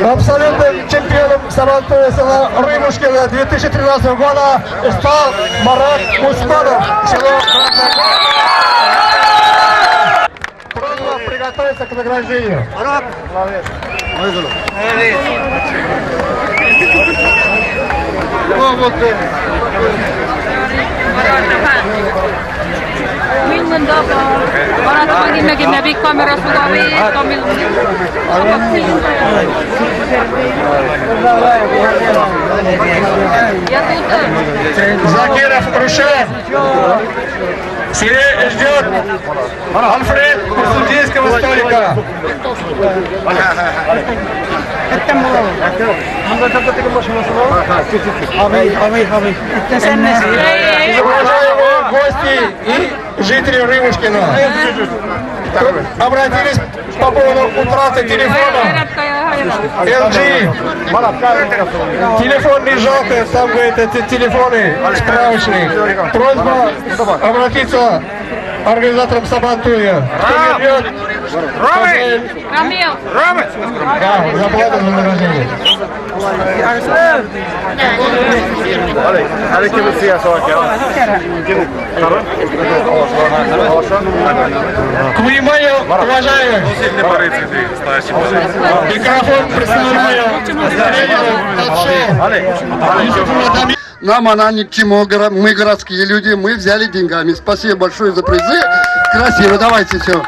абсолютным чемпионом Сабантуя села Рыбушкина 2013 года стал Марат Усманов, село Красная Горка. Просьба приготовиться к награждению. Марат! Мин монда Маратка килмәгәндә бик камера сугабыз, Камил. Я тут. Закиров Рушан. Селе ждет Альфред у судейского столика. Уважаемые гости и жители Рыбушкина, обратились по поводу утраты телефона LG. Телефон не жалко, там, говорит, эти телефоны справочные. Просьба обратиться организаторам Сабантуя. Кто вернет, хозяин... Да, заплата за награждение. К вниманию, уважаемые, микрофон представляю тренеру. Нам она ни к чему, мы городские люди, мы взяли деньгами. Спасибо большое за призы. Красиво, давайте все.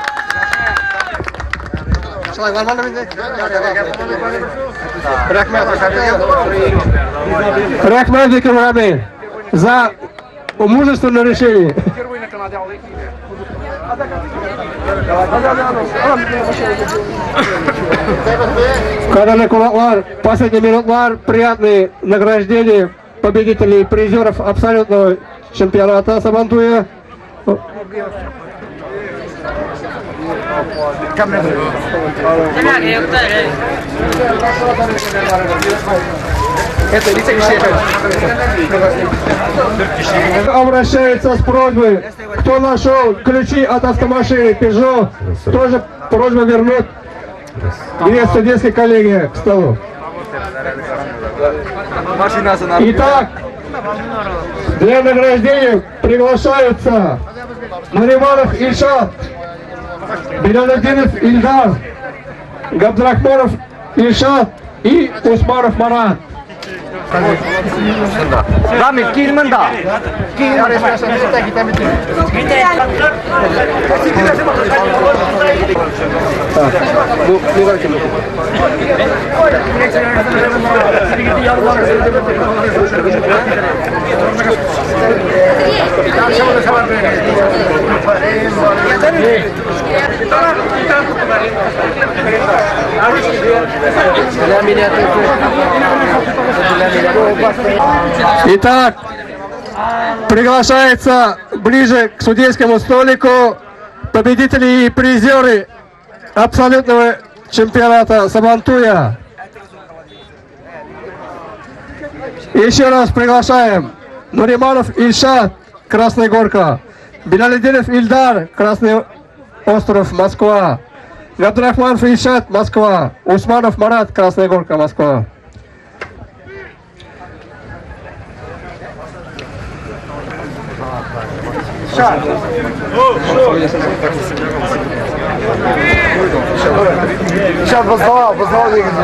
Рахмат Бекмурады за мужественное решение. Кадерле кунаклар, последний минутлар, приятные награждения победителей и призеров абсолютного чемпионата Сабантуя. Обращается с просьбой, кто нашел ключи от автомашины Peugeot, тоже просьба вернуть две судейские коллегии к столу. Итак, для награждения приглашаются Нуриманов Ильшат, Белялетдинов Ильдар, Габдрахманов Ильшат и Усманов Марат. Рамил, кил монда. Кил. Бу медаль кем? Итак, приглашается ближе к судейскому столику победители и призеры абсолютного чемпионата Сабантуя. Еще раз приглашаем Нуриманов Ильшат, Красная Горка, Белялетдинов Ильдар, Красный Остров, Москва, Габдрахманов Ильшат, Москва, Усманов Марат, Красная Горка, Москва.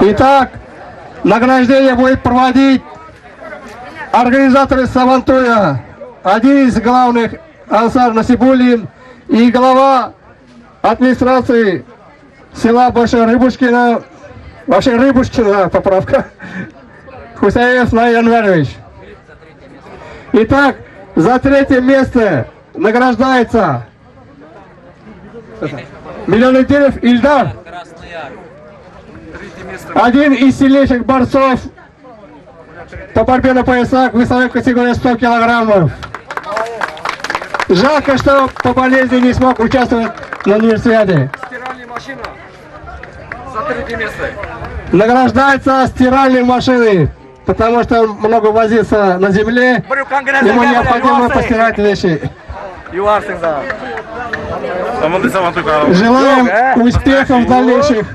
Итак, награждение будет проводить организаторы Сабантуя, один из главных Ансар Насибуллин и глава администрации села Большая Рыбушкина, вообще Рыбушкина, поправка, Хусаев Наиль Анварович. Итак, за третье место награждается Белялетдинов Ильдар, один из сильнейших борцов по борьбе на поясах в весовой категории 100 килограммов. Жалко, что по болезни не смог участвовать на универсиаде. Стиральная машина за третье место. Награждается стиральной машиной, потому что он много возился на земле, ему необходимо постирать вещи. Желаем успехов дальнейших.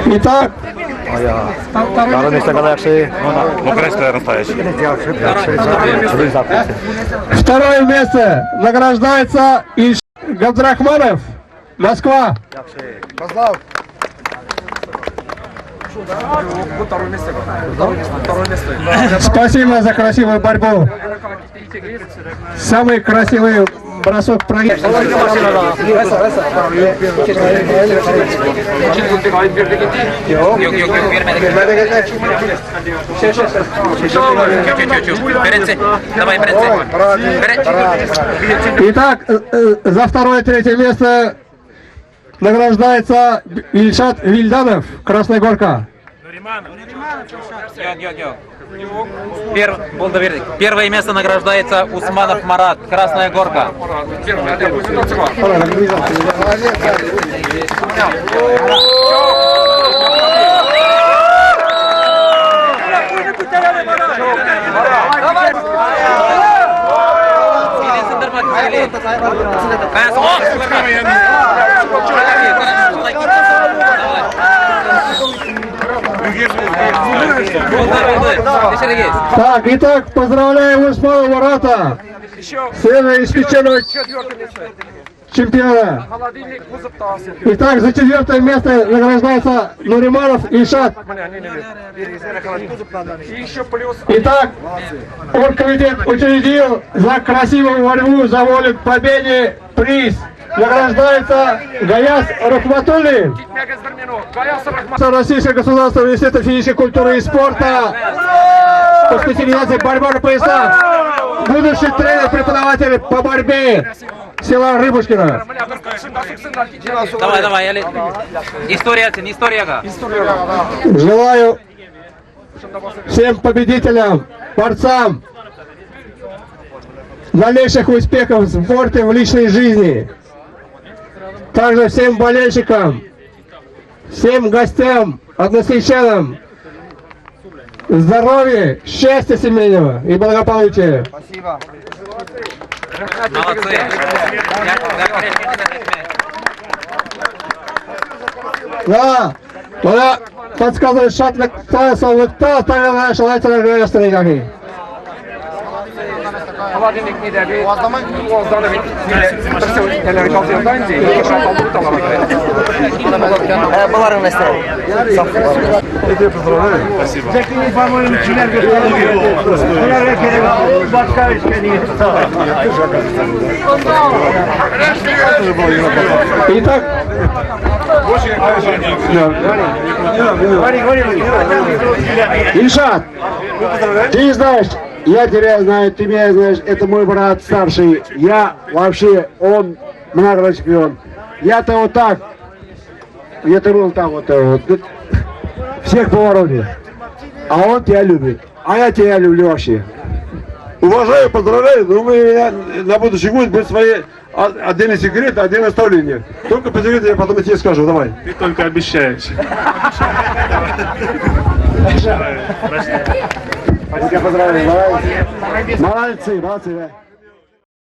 Итак, второе место награждается Ильшат Габдрахманов, Москва. Спасибо за красивую борьбу. Самый красивый бросок проиграл. Итак, за второе и третье место награждается Ильшат Вильданов, Красная Горка. Первое место награждается Усманов Марат, Красная Горка. Так, итак, поздравляем Усмана Марата, свежеиспеченного чемпиона. Итак, за четвертое место награждается Нуриманов Ильшат. Итак, оргкомитет учредил за красивую борьбу, за волю к победе приз. Награждается Гаяз Рахматуллин, Российского государственного университета физической культуры и спорта по специализации борьба на поясах, будущий тренер-преподаватель по борьбе села Рыбушкина. Давай, давай, история, история. Желаю всем победителям, борцам дальнейших успехов в спорте, в личной жизни. Также всем болельщикам, всем гостям, односельчанам здоровья, счастья семейного и благополучия. Спасибо. Молодцы. Да, да. Подсказывает шатлыкта, саулыкта, тагы шулай торырга язсын илаһи. Боларың нәрсә? Я тебя поздравляю. Спасибо. Итак, Ильшат, ты знаешь, я тебя знаю, ты меня знаешь, это мой брат старший. Я вообще, он многократный чемпион. Я-то вот так, я-то был там вот, вот, всех по вороне. А он тебя любит. А я тебя люблю вообще. Уважаю, поздравляю, но у меня на будущий год будет свои отдельный секрет, отдельное наставление. Только по секрету я потом тебе скажу, давай. Ты только обещаешь. Я тебя поздравляю, давай. Молодцы, молодцы, да.